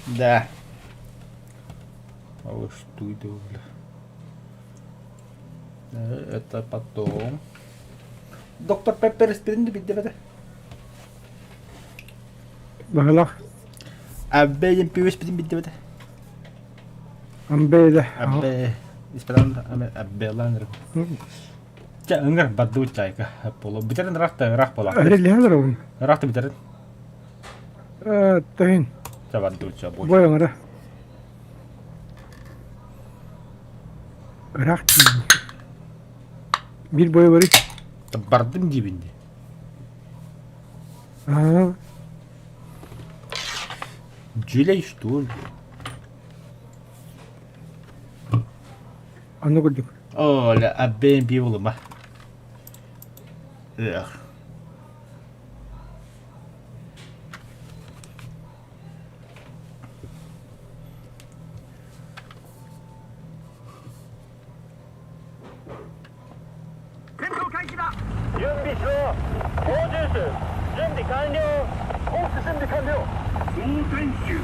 Да. А вы что это, бля? Это потом. Доктор Пеппер испитин да билдибэтэ. Баһылах. Аббе диэн пиво испитин билдибэтэ. Амбе да. Аббе. Испитан Аббелан Чэ, ыҥыр бардыбыт чайка. Боло бүтэрин ыраах да ыраах буолаах. Эрэллэһэн олоробун. Ыраах да бүтэрин. Э, тыһын. Чэ бардыбыт чэ бой. Бой оҥоро. Ыраах тиийдим. Биир бойу барый. Бардым диибин дии. Аа. Дьүлэй что ли? Онно курдук. Оо, ля, аббээн пиво Эх. 準備しろ操縦手準備完了コース準備完了操船手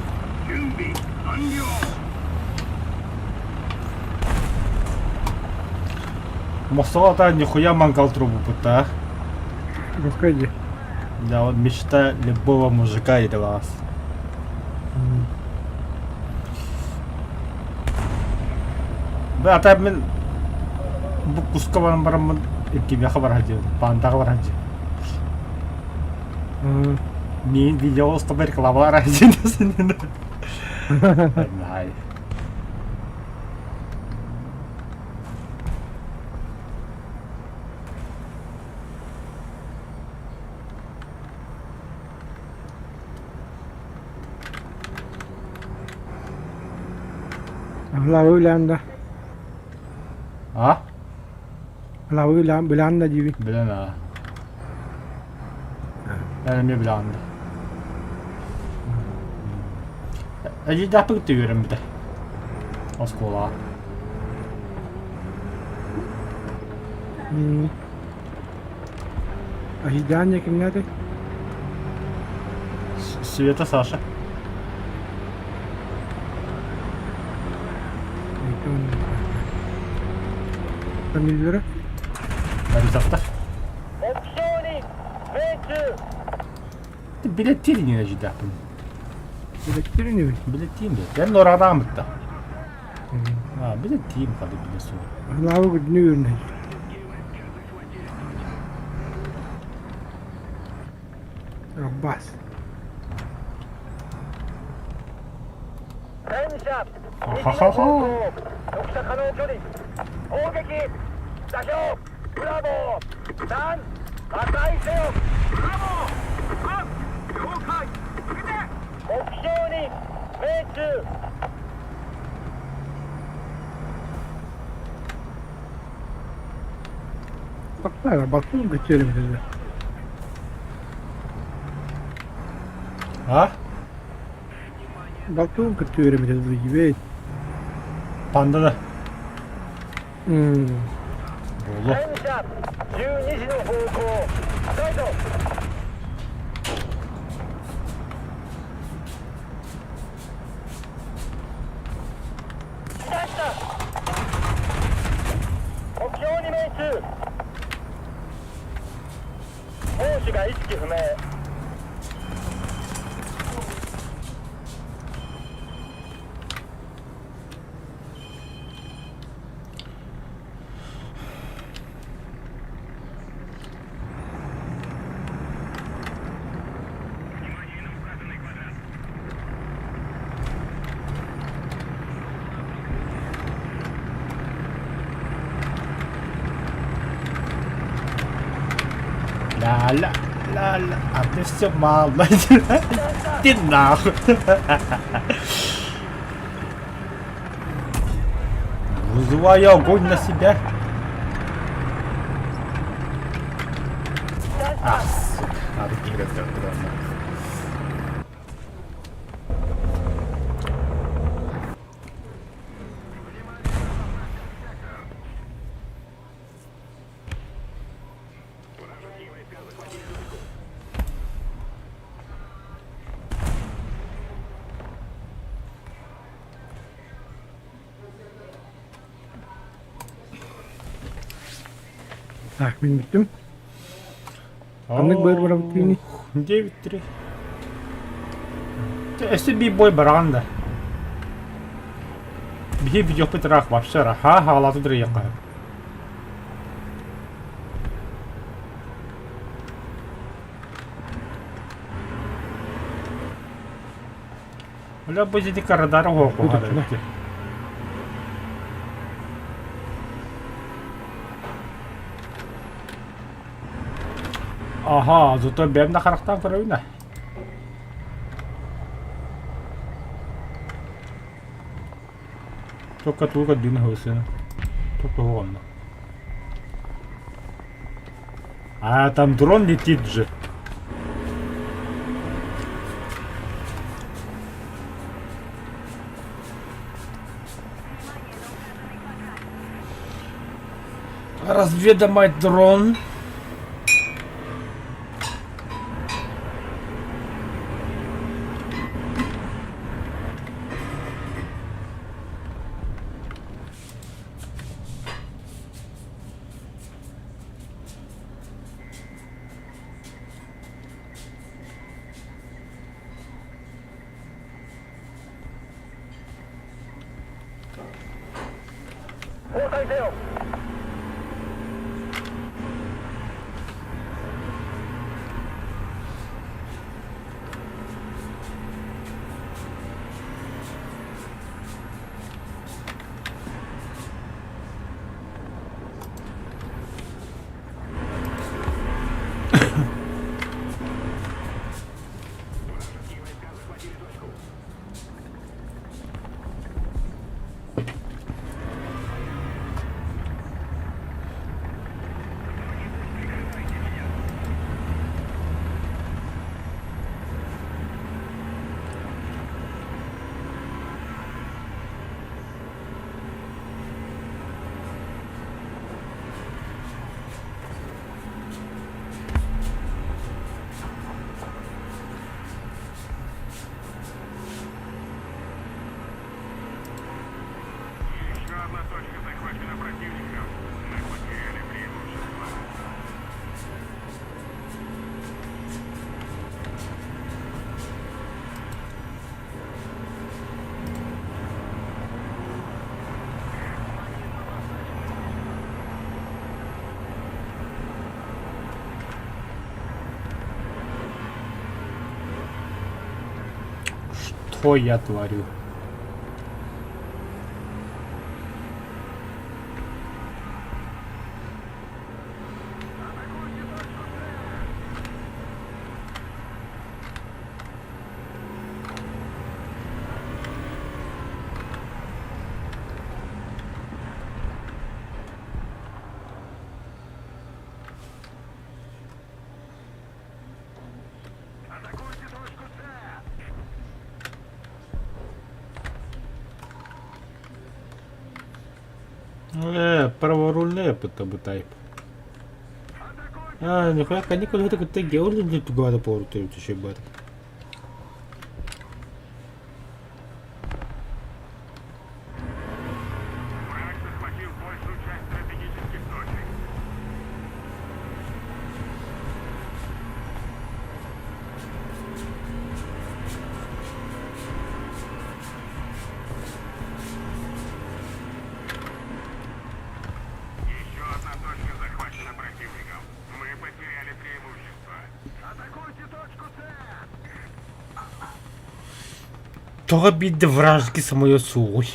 準備完了 Мохсоҕо нихуя мангал трубу-пута. Господи. Да, вот мечта любого мужика это вас. Да, а мен бу куска баран бараммын кимиэхэ баран дьиэбин, пандаҕа баран дьиэ. Миин видео устубар реклама дьиэн. Най. Лавы билээн да? А? Лавы билээн билээн да диибин. Билэн аа. Эн эмиэ билэҕин да. Эдьиийдээхпин кытта үөрэммитэ. Оскуолаҕа. Ожидание кимнээтэй? Света Саша. Фамилиялара? Борисовтар. Билеттиир ини эдьиийдээхпин. Билеттиир инибин? Билеттиим билет. Эн норадаан бытта. А, билеттиим хады биле суох. Лавы күдүнү үөрнэй. Раббас. Ха-ха-ха. Баттаҕа балтын көтүөрүм этэ. А? Балтын көтүөрүм этэ дии Панда да. М. Буолуо. Ла-ла, ла-ла, а ты все мало. Ты нахуй. Вызываю огонь на себя. А, сука, надо киграть Так, мин бүттүм. Ханнык быар барабыт түүнүй? Диэбиттири. Өссө биир бой бараҕын да. Биһи видеоппут ыраах вообще ыраах. Хаалааты дырыйыахха. Бля, бу дьиди карадары хоохуһар эбит. Аха, зато бэйэм да харахтаан көрөбүн ээ. Только тугу көрдүүнү хыбысыны. Только онно. А, там дрон летит же. Разведомать дрон. Что я творю? Праворульная тайп. А, нихуя, каникулы это как-то георгий тугада повороту еще бат. Тоҕо биирдэ вражеский самолет суоҕуй?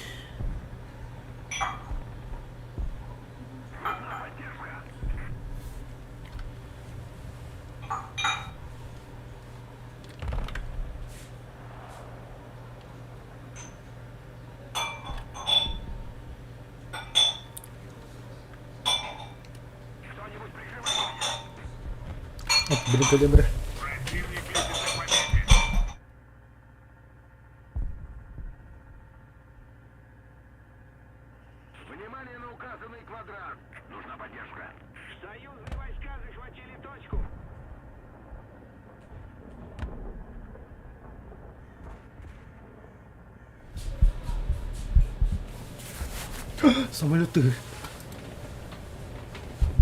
Блин, Самолеты.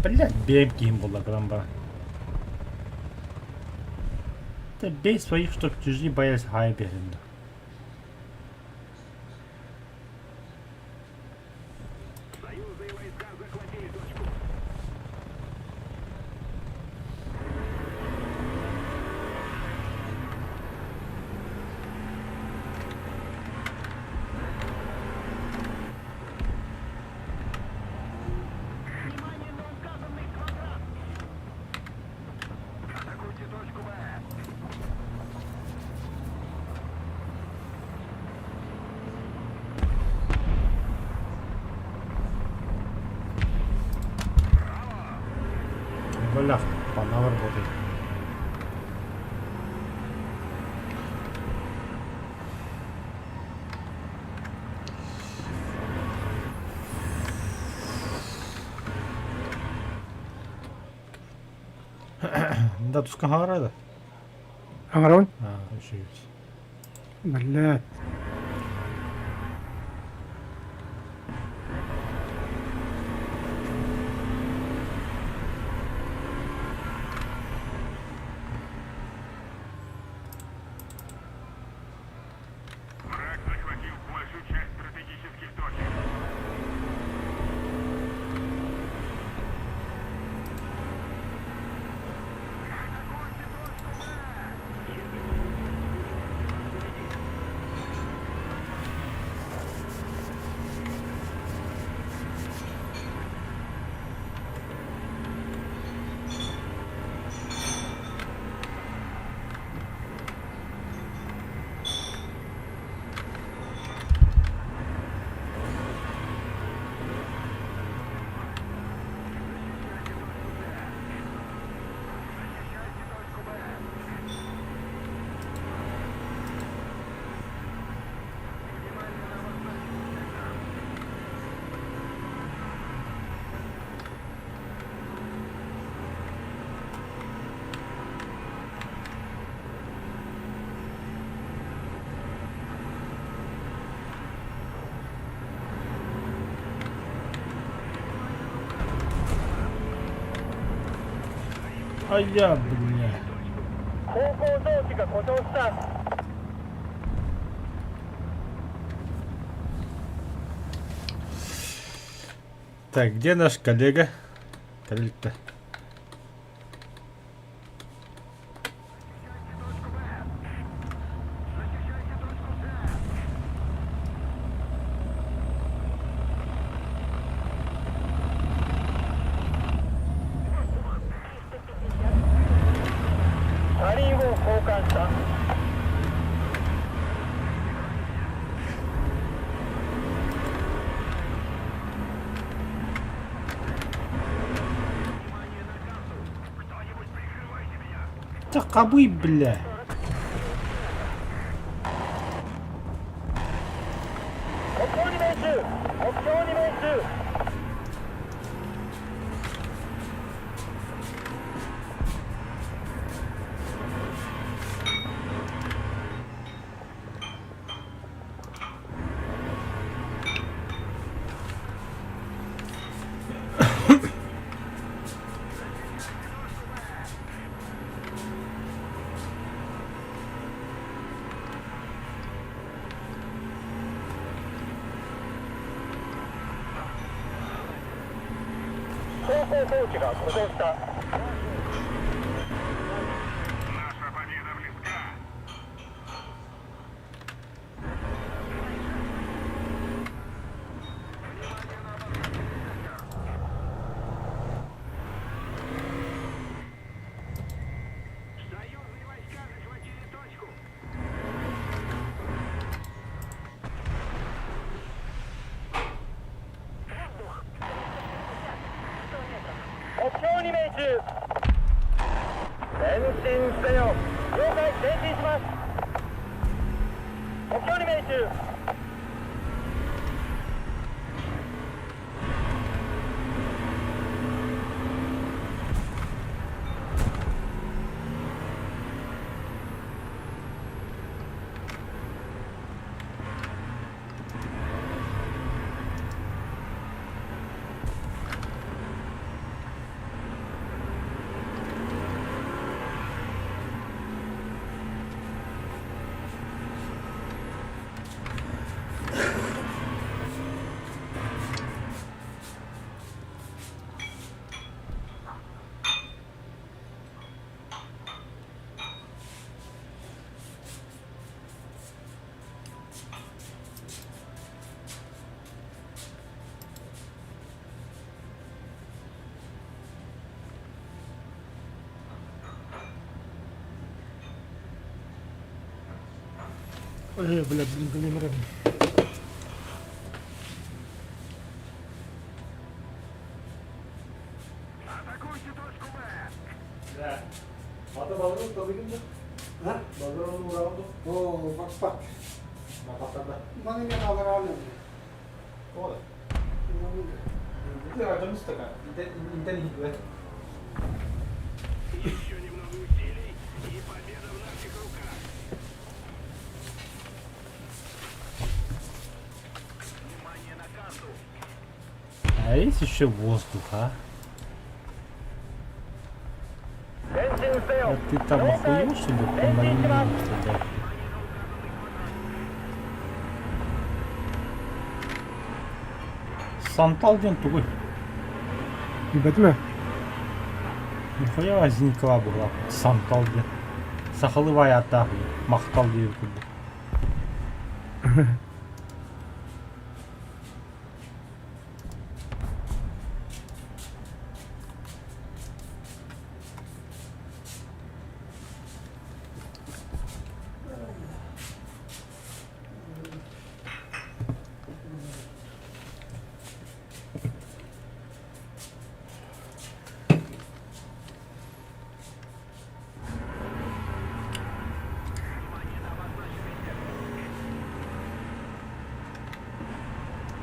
Блядь, бэйэм киһим буолла гынан баран. Да бей своих, чтоб чужие боялись, хай биэрин да. Союзные войска захватили точку. Внимание на указанный квадрат! Атакуйте точку Б! Бля, панал работает. Да, туска хаҥарада. Хаҥарабын? Аа, үчүгэй. Блядь. Враг захватил большую часть стратегических точек. Атакуйте точку Б! Защищайте точку Б! Внимание на восточный сектор! Айа, бля. 航行装置が故障した Так, где наш коллега? Коллега-то. Защищайте точку Б! Защищайте точку С! 車輪を交換した Внимание на карту! Кто-нибудь прикрывайте меня! Да кабы, бля. 目標に命中目標に命中走行装置が故障した Наша победа близка! Внимание на восточный сектор! Союзные войска захватили точку! 目標に命中前進せよ了解前進します目標に命中 Бля, блин, блин, блин. Оо, баппат. Маны мен аларaan Еще немного усилий, и победа в наших руках. Внимание на карту. А есть еще воздух, а? А ты там охуел, что ли, по моим стрелять? Сантал диэн тугуй? Билбэтим ээ. Нихуя возникла была. Сантал диэн. Сахалыы баайааттаах махтал диир курдук.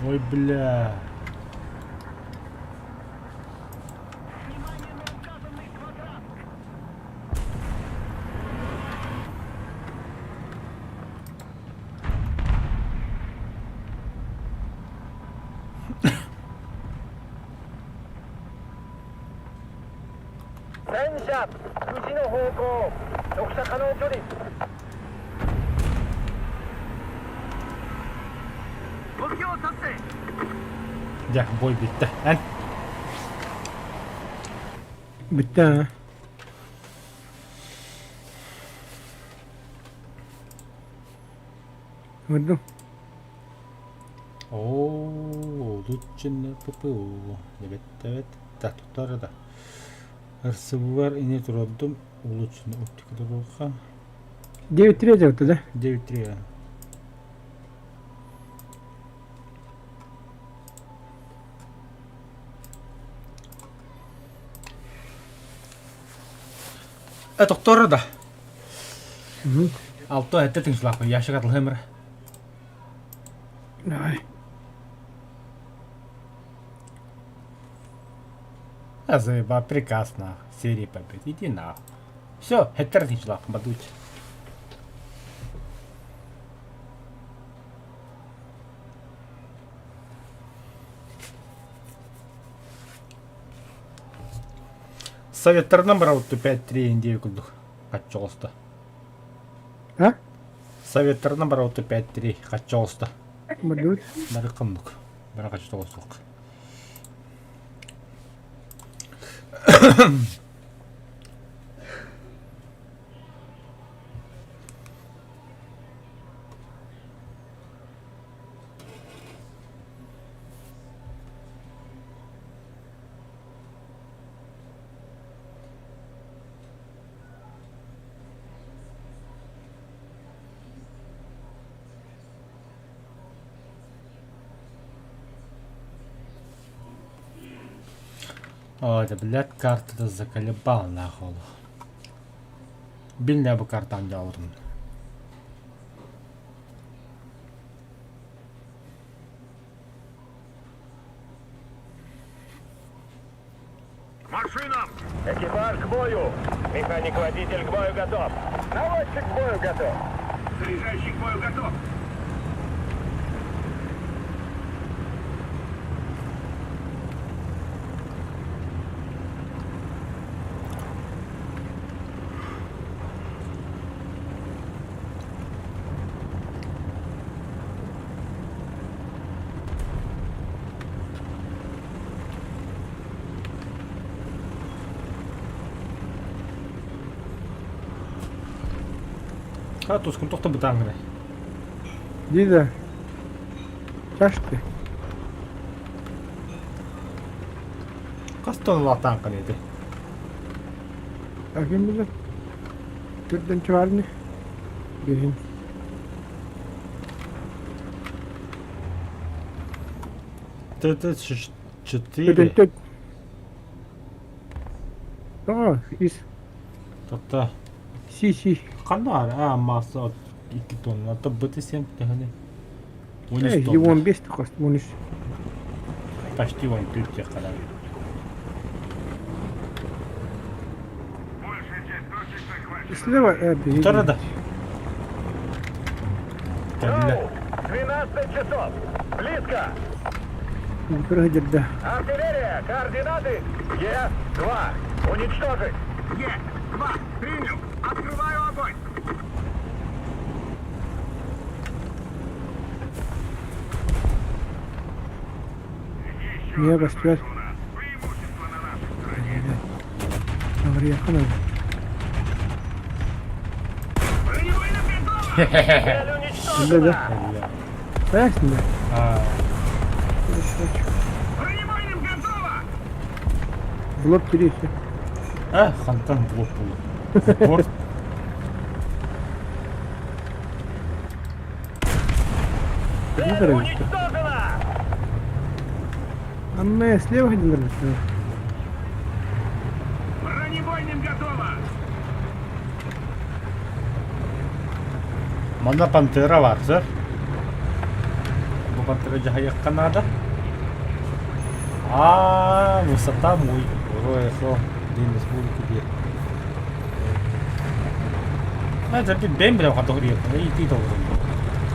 Ой, бля. Дьэ, бой бүттэ. Эн? Бүттэ аа. Ыҥырдым. Оо, улучшенное ППО. Эбэт, эбэт. Да, туттар да. РСВ ини турордум. Улучшенная оптика туруохха. 9-3 дьалта да? 9-3. Тохтор да. Алто этте тыҥсылаахпын ящик атылһым эрэ. Давай. А заеба, прекрасно. Серия побед. Иди нахуй. Все, хеттер тыҥсылаахпын бадуть. Советтарынан барабыт 5-3 диэби курдук хаччы оҕуста. А? Советтарынан барабыт 5-3 хаччы оҕуста. Бардыбыт. Бары хоннук. Бары хаччы оҕустук. Ой, да, блядь, карта заколебал нахуй. Биллэ бу картам дьаалытым. Машинам! Экипаж к бою! Механик-водитель к бою готов! Наводчик к бою готов! Заряжающий к бою готов! Ха, тускун тохто бытаан гына. Дии да. Чашты. Хас тонналаах тааҥканы ити? А ким билэр? Төрдөн чугарник. Биһин. ТТ-4. Төт. Тоҕо ис Тоқта. Си си. Ханна а масса 2 тонна. То БТ-7 төһөнүй? 13 Э, тонна. 15 тохос, 13. Почти 14 диэххэ Слева, Второй да. Кэллэ. 12 часов. Близко. Көрө Артиллерия, координаты Е2. Уничтожить. Е2. Принял. Открываю огонь. Миэ көстүбэт. Говори, Цель уничтожена. Да, да. Понятно, да? А, В лоб киришься. а хантан блок был. Борт. Цель уничтожена. А мы слева ходили, наверное. Бронебойным готово. Манна пантера бар, сэр. Бу пантера дьаһайыахха наада. А, высота мой. Ура, эхо. Дин республики диэ. А, это бэм билем хатох диэ. Ити толорум.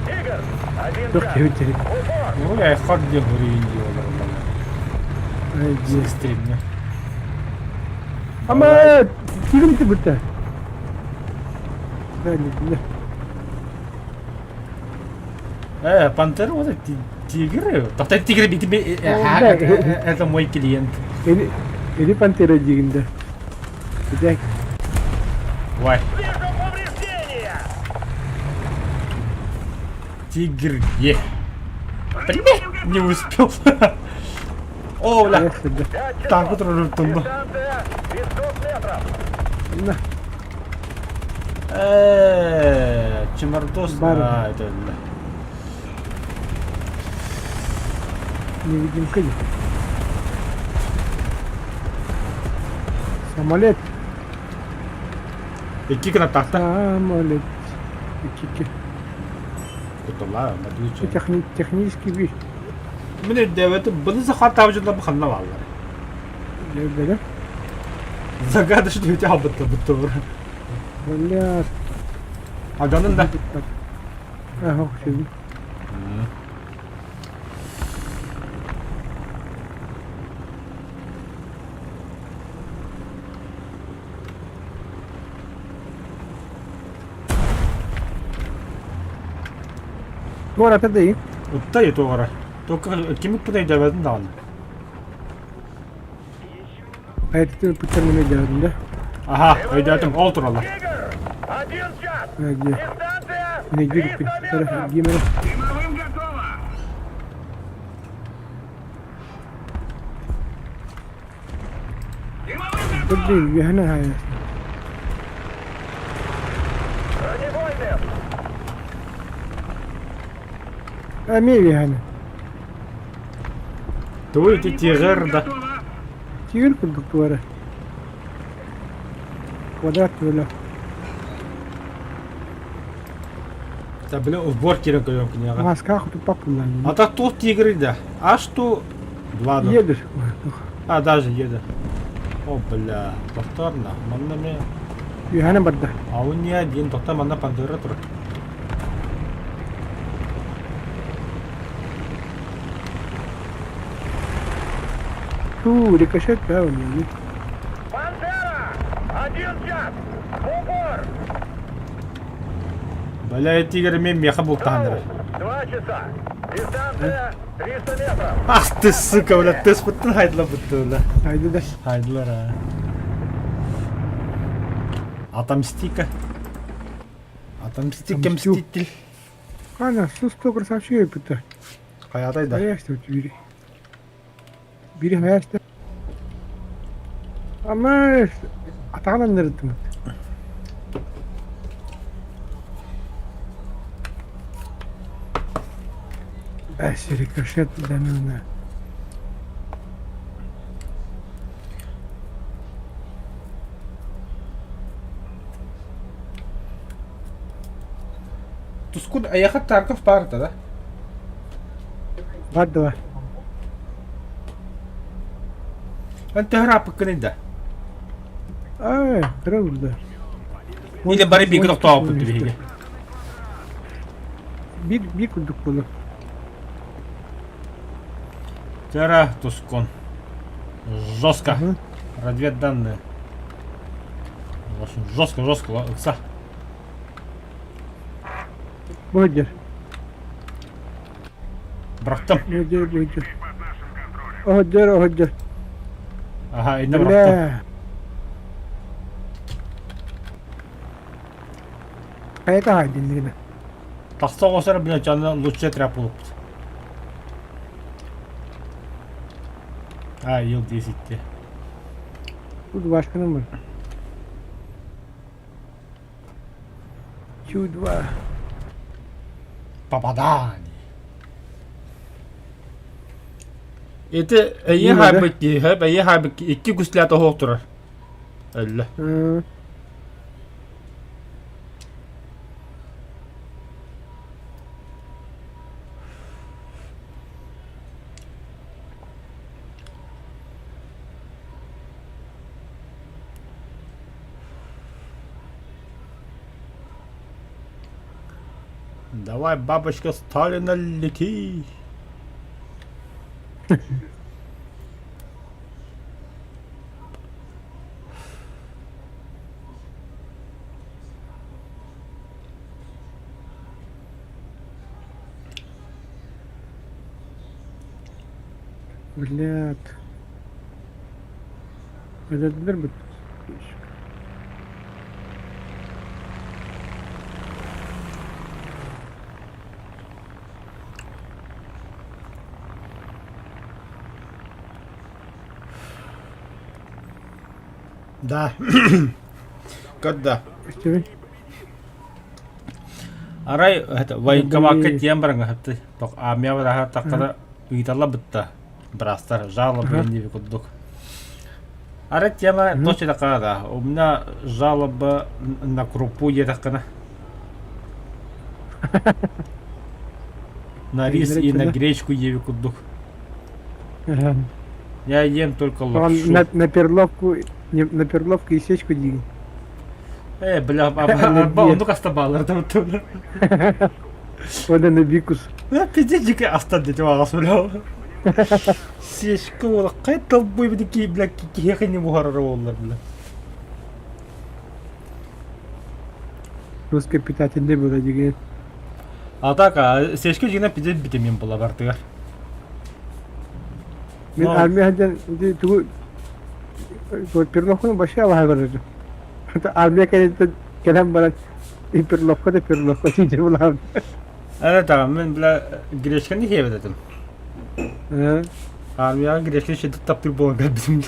Игорь, один Туох час. киһи Упор. Ура, эхо диэ хурин диэ олорум. Ай, дии. Стримне. Ама кигим тибүтэ. Да, не, не. Пантера вот это тигры. Тоқтай тигры бити Да. это мой клиент. Эли эли пантера дигинде. Дэ. Вай, Вижу повреждения. тигр е. Блин, не успел. О, бля, Эх, да. 5 часов. танк туртунду. Дистанция 500 метров. На. Чемардос. Бар. А, это да. Невидимка. Самолет. Икки гына тахта. Самолет. Икки. Кутула, матуча. Техни технический вещь. Мин дэвет бұны захват жылда бу ханна баллар. Бля, Загадочный у тебя бытты бытты бір. Бля. Аганын да. Ага, şimdi. Туарата да Утта етоғара. Только кимик бұдай дэветін дааны. Hayatı pıtırmaya geldim de. Аха, өйдәтім, ол туралы. Тигр, один час. Hadi. Дистанция Ne girip 300 метров. Gimere. Дымовым готово. Дымовым بدي هنا هاي. Бронебойным. Амели هنا. Туй ти тигр да. Тигр курдук туара. Квадрат böyle. Та бля, в бор кирен көйөм княга. Маска хоту папулан. А так тут тигры да. А что? Два да. Едешь. А, даже еды. О, бля, повторно. Манна ме. Юхана барда. А он не один, тоқта манна пантера тур. Ту рикошет да он. Пантера! Один час! В упор! Бля, тигр мен меха бултаныр. 2 часа! Дистанция 300 метров! Ах ты, сука, бля, ты спыттын хайдла бутты, бля. Haydi да. Хайдлар, а. Отомсти-ка. Отомсти-ка, Отомстю. мститель. Ана сусто красавчик пыта. Каядай да. Hayasta biri. Biri hayasta. Ama atağından nerede? Бәс, рикошет дәмені. Тускун эйиэхэ Тарков баар этэ да? Бар да Эн төһө ырааппыккыный да? Ай, кыра булда. Или бары бииргэ тохтообуппут биһиги. Биир биир курдук буолар. Тера Тускун. Жестко. Разведданные. В общем, жестко, жестко, ыкса. Быдьар. Бырахтым. Быдьар, быдьар. Оһоддьор, оһоддьор. Аха, инне бырахтым. Бля. Хайа таһаардын гына. Тахса оҕосор бля, лучше тряп булуппут. А, ил деситте. Тут башканым бар. Чудо. Попадание. Ити эйи хаайбыт киһи, эйи хаайбыт икки гуслята оһох турар. Өллө. Давай, бабочка Сталина, лети! Блядь. Ödediler mi? Да. Когда? Истибин. Арай это военкомакка тиэн баран хатты. Армия бараха тахтара ыыталла бытта. Брастар жалобы диэби курдук. Арай тема точно такая, да. У меня жалоба на крупу диэтэххинэ. На рис и на гречку диэби курдук. Я ем только лапшу. На, на перловку, не, на перловку и сечку диги. Э, бля, арба, оннук астабаалар да бутtuна. Ода на бикус. Бля, пиздец дьикэ астан дете аҕас бля. Сечка буола хайа толбуй бити бля киһиэхэ не буһарар буоллар бля. Русское питательный было диги. А так, а сечка дьиҥинэн пиздец витамин була бартыгар. Мин армия сылдьан тугу перловканы вообще алаһа көрөрүм. Армия кэнниттэн кэлэн баран и перловка да перловка сиидэ булаһым. Эрэ таҕа мин бля гречканы сиэбэт этим. Армияҕа гречка шедик таптыыр буолан кэлбитим.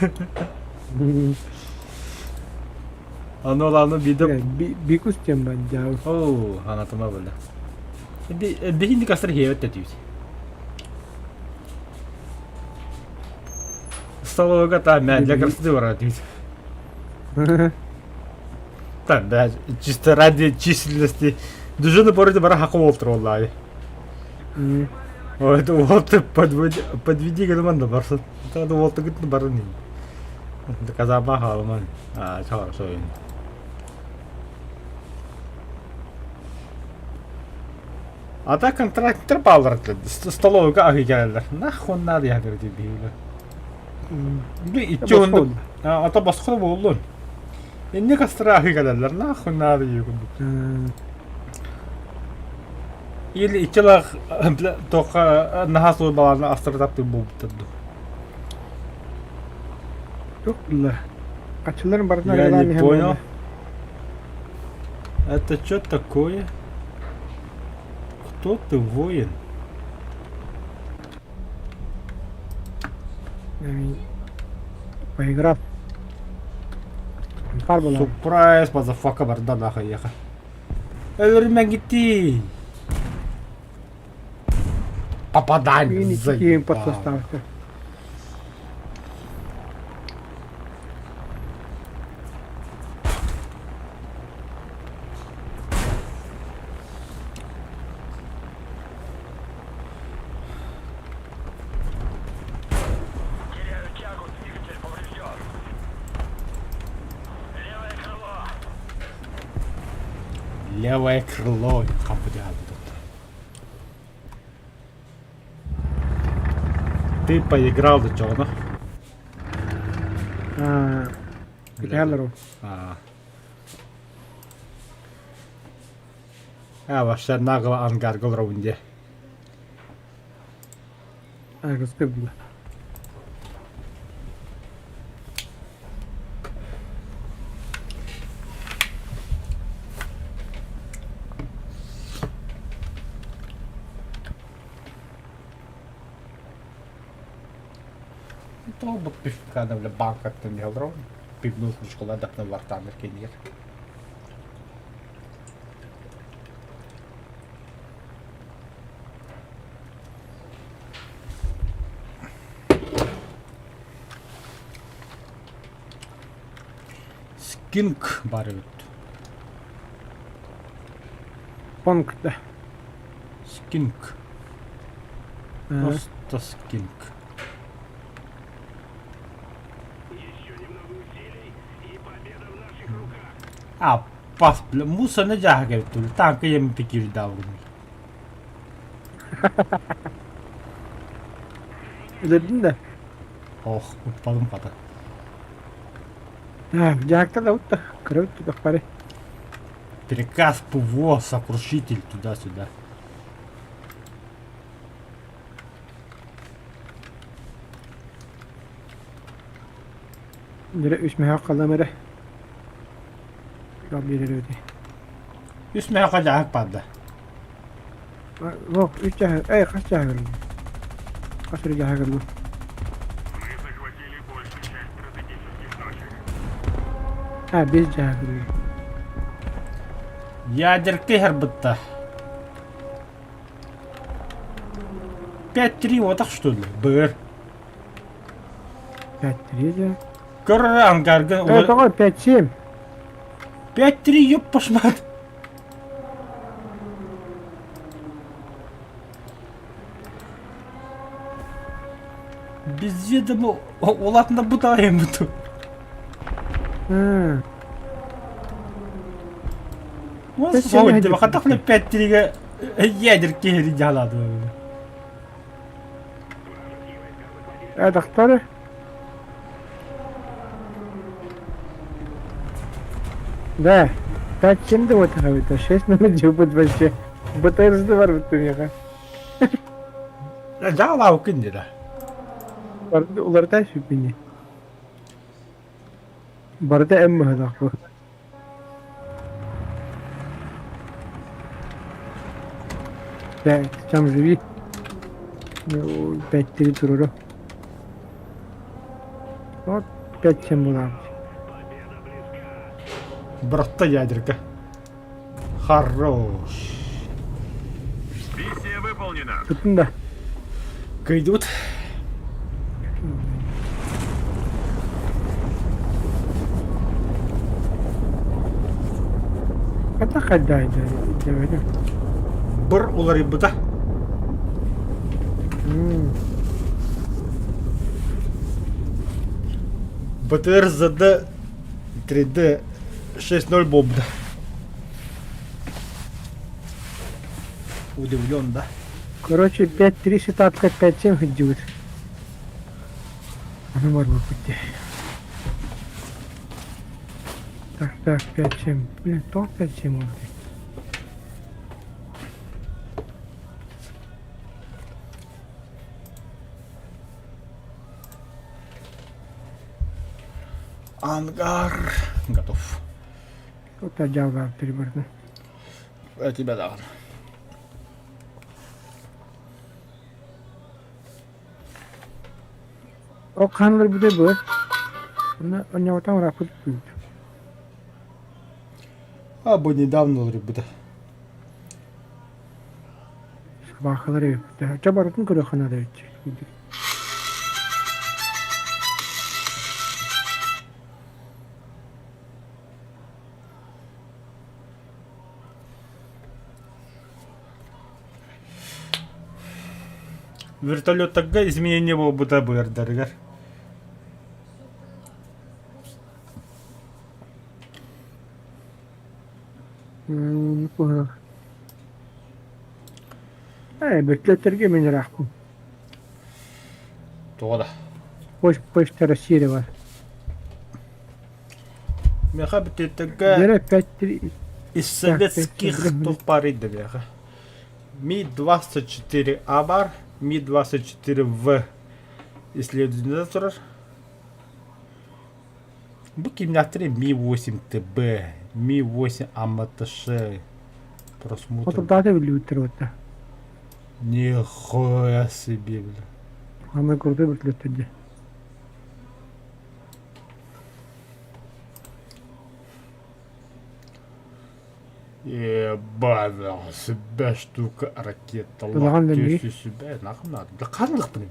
Аны ол аны биирдэ Бикус диэн бандьаабы. Оо, анатыма бля. Биһинник астар сиэбэт да түүт. Столовыйга та мэ для красоты барар түүт. Там, да, чисто ради численности. Дружина породи бара хакы болып тұр оллаи. Вот, вот подведи, подведи гынан да барсын. Та да вот гытны барын. Казаба халман. А, хорошо. А так контракттар баалар столовыйга аһыы кэлэллэр. Нахуй надо я говорю биһиги. Иччи оннук ата босхо буоллун. Инник астара аһыы кэлэллэр. Нахуй надо курдук. Или иччилах тоха наһаа суурбалааны астара таптыыр буолбуттар дуу. Туох булла? Хаччыларын барытын Я арыгылаан не иһэн понял. буолла. Это что такое? Кто ты, воин? Поиграв. Пар буолан. Surprise, motherfucker, барда нахуй ехай. Өлөрүмэн гиттии. Попадание, Киин заебал. подсоставка. Левое крыло хампы Ты поиграл до чего? Аа, Кытаалар ол. А. А, вообще нагло ангаргал раунде. Аргыска было. То бу пивканы бile банкаттан иһэлрон. Пивную кружкала дапна вартаныр кенир. Скинк бар эбит. Понг да. Скинк. Просто скинк. А, пас, бля, мусорны дьааһык эбит дуу, тааҥка еммипи киирдээҕин. Өлөрдүн да. Ох, уппалым хата. Дьаһакта да утта, кыра тутахпары. Приказ ПВО, сокрушитель туда-сюда. Дьэ үс мөһөөх халлам эрэ. Биэрэр эбити. Үс мөһөөххө дьаһак баарда. Суох, үс дьаһак, эй, хас дьаһак ыллым? Хас эрэ дьаһак ыллым. А, биэс дьаһак ыллым. Ядерка иһэрбитта. 5-3 отах что ли? Быр. 5-3 дьэ. Көр ангарга... Э, тоҕо 5-7? 5-3 ёп пошмат. Без ведома улаатына бутаайым буту. Суох хатахна 5-3-ге ядер киһи дьаалаады. Э, доктор? Да, 5-7 да вот это, 6 минут жупут вообще. БТР бар бутты меха. Дьаалаабы күн деді. Уларыта сүппүнэ. Барыта эм быһыылаах бу. Пять, там живи. 5-3 туруру. Вот 5-7 буолаабыт. Братта ядерка. Хорош. Миссия выполнена. Туттун да. Кыйдыбыт. Хата хайда дьэбэдэ. Быр уларыйбыта. БТР ЗД 3D 6.0 буолбута. Удивлен, да? Короче, 5-3 сетапка 5-7 сылдьыбыт. Аны барбыппыт дии. Так, так, 5-7. Блин, тоҕо 5-7 буолла Ангар готов. Ота дьаалаабыт барытын. Тебя даҕаны. Ол хаһан ыларбытай бу? Онно онньоҕутан ырааппыт буолбут. А бу недавно ыларбыта. Собаакалар эбиппит. Чэ барытын көрүөххэ наада эбит. Вертолеттарга изменение буолбута быардарыгар. Куһаҕан. Ээ, бөтүлэттэргэ мин ыраахпын. Тоҕо да? Почта России бар. Миэхэ бүтүөттэргэ Дьэрэ 5 из советских туох баарый да миэхэ. Ми-24А бар, Ми-24В исследование турар. Бу кимнээхтэрий Ми-8ТБ, Ми-8 АМТШ просмотр. Отурдаата биллибиттэр уотта. Нихуя себе, бля. Самый крутой вертолет дии. Ебать, себе штука ракета. Улахан да Лактюсу себе, нахуй надо. Да ханнык бля.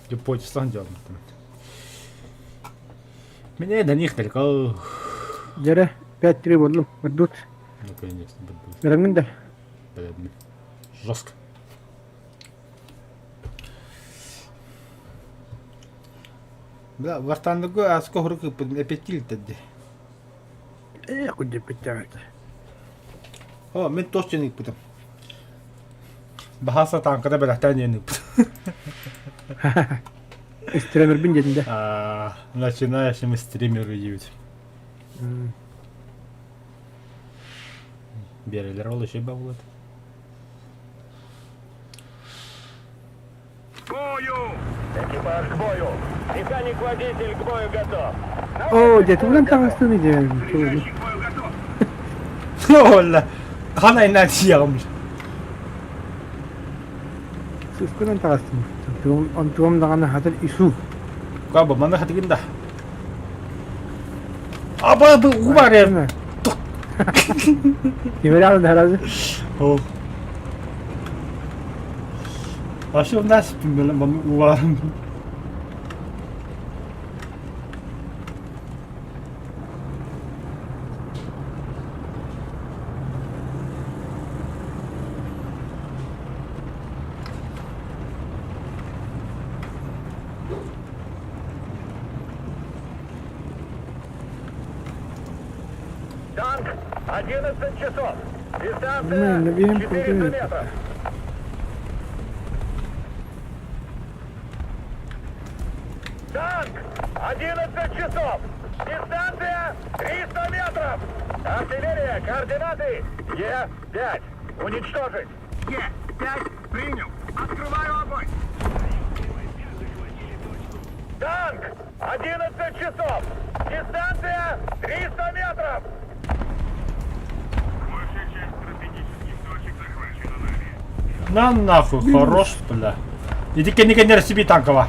Депотистан дьалмытым. Мне до них далеко. Дьэрэ, 5-3 буоллум. Ордут. Наконец-то буду. Бэрэҥҥин да. Жестко. Бля, вартаныгы аска хорук эпетил тедди. Ээ, кудеппиттээҕит. О, мен тос дьэн ыыппытым. Баһааса тааҥката бэлэхтээн диэн ыыппытым. Стримербин диэтин дэ. Начинающим стримеру диэбит. Биэрэлэр ол еще бабылат. Бою! Экипаж к бою! Механик-водитель к бою готов! Оо, дьэ, тугунан таҥастыын дьэ. К бою готов! Ола, хана инна тиягым. Сыскынан таҕыстым. Онтуом даҕаны хатыр ису. Каба, мана хатыгын да. Аба, бу убар э. Кимэрэ да О. А что у нас уварым? Танк, 11 часов. Дистанция 400 метров. Танк, 11 часов. Дистанция 300 метров. Артиллерия, координаты Е5. Уничтожить. Е5 принял. Открываю огонь. Танк! 11 часов! Дистанция 300 метров! Большая часть стратегических точек захвачена нами. На нахуй, хорош, бля. Иди кэнни себе танкова.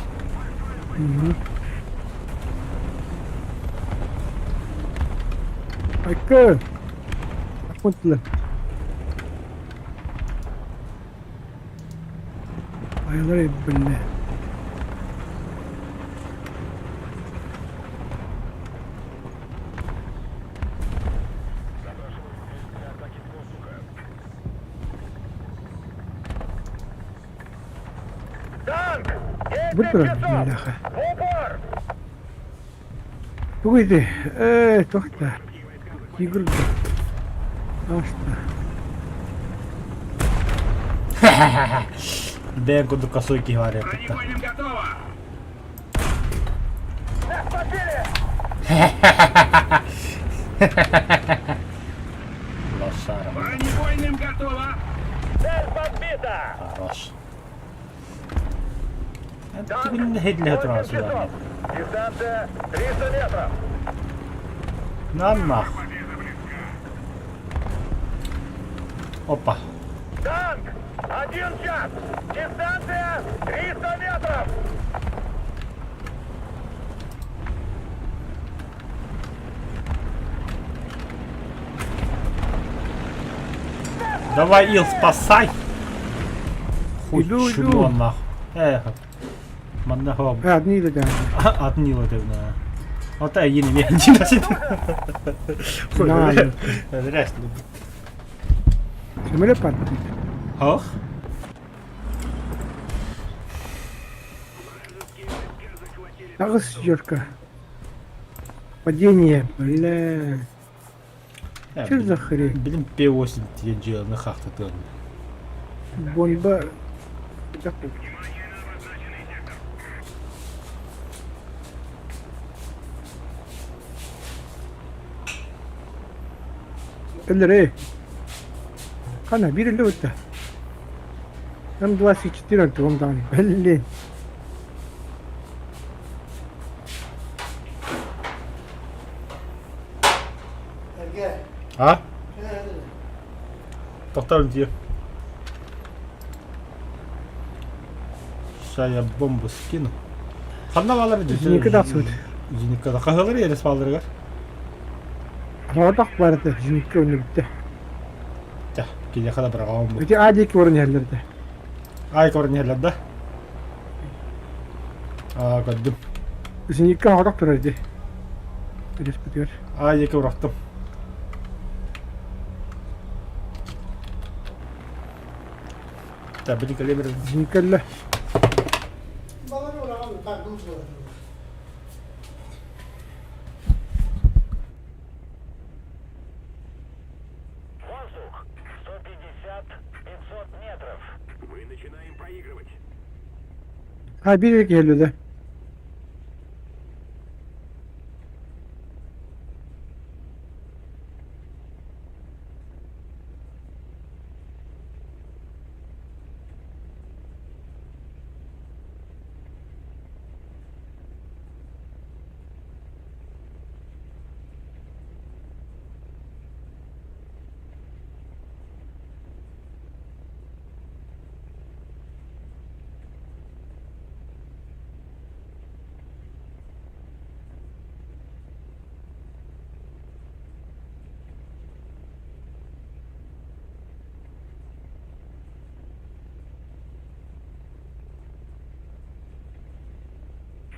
Айка! Акмыттылар. Айылар биллэ. Танк! Бу 10 турар часов! биллэхэ. В упор! Тугу ити? Ээ, туох да. Тигр да. Аста. Бэйэн курдук косой киһи баар эппиттэ. Бронебойным готово! Нас подбили! Лошара. Бронебойным готово! Цель подбита! Хорош. Танк! Бүгүн хедле 8 турар сюда. часов! Дистанция 300 метров! На нахуй. Опа. Танк! Один час! Дистанция 300 метров! Давай, Ил, спасай! Хуй, Иду, чмо иду. нахуй. Эх, манна хоп. Одни да. Отнила ты, да. Вот а ени не не Хуй, Да. зря Сөмөлө паттыт. Ох. Аҕыс дьорка. Падение, бля. Чё за хрень? Билим П8 диэн дьыаланы хахтатыан. Бомба... Өлөрөө. Хана биир өлө бытта. М24 антыгым даҕаны. Блин. А? Тохтор дии. Сейчас я бомбу скину. Ханна баалар Зенитка тахсыбыт. Зенитка хаһыалар ерес бааларыгар. Соҕотох барыта зенитка өнүрдэ. Тя, киниэхэ да быраҕаҕым бу. Ити А диэки баран иһэллэр этэ. Ай көрөн иһэллэр да? Аа, көрдүм. Зенитка соҕотох турар дии. Түлэспитигэр. А диэки урахтым. Та, били кэлиэ Зенитка өллө. Балары ураҕан тардым буолар. Воздух 150-500 метров. Мы начинаем проигрывать. А биир киһи өллө да.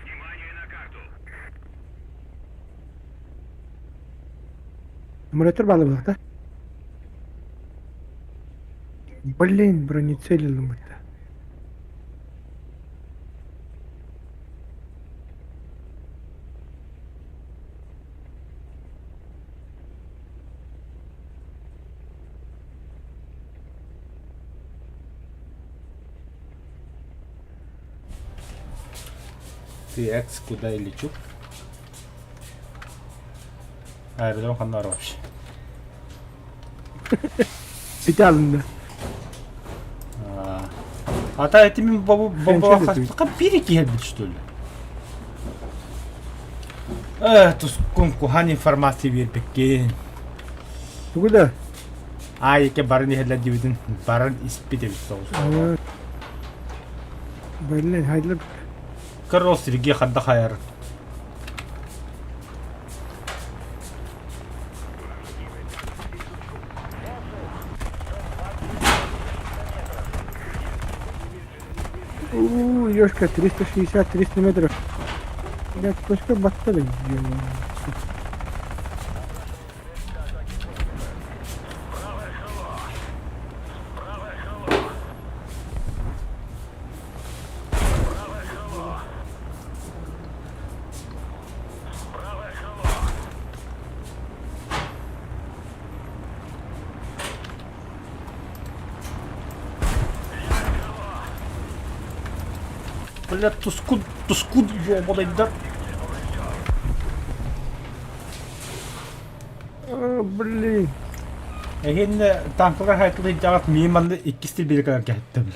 Внимание на карту. Аккумулятор баалабылах да? Блин, бронецель ылыммыта. Ты экс, куда я лечу? Аэродром ханна вообще. Сити алынды. А та это мин бабу баба биир киһи что ли? Э, тускун кухан информация биэрбиккин. Тугу да? Аайы баран иһэллэр диэбитин баран испит эбит соҕус. Блин, хайдылар. Кырыл Сергей хадда хайар. У, ёшка, 360-300 метров. Блядь, точка батта да. Бля, тускун, тускун буолбалайдар. Блин. Эһиэннэ танкалар хайтлый дьаҕат миин манна иккис тилбиэкэлэр кэһэттим.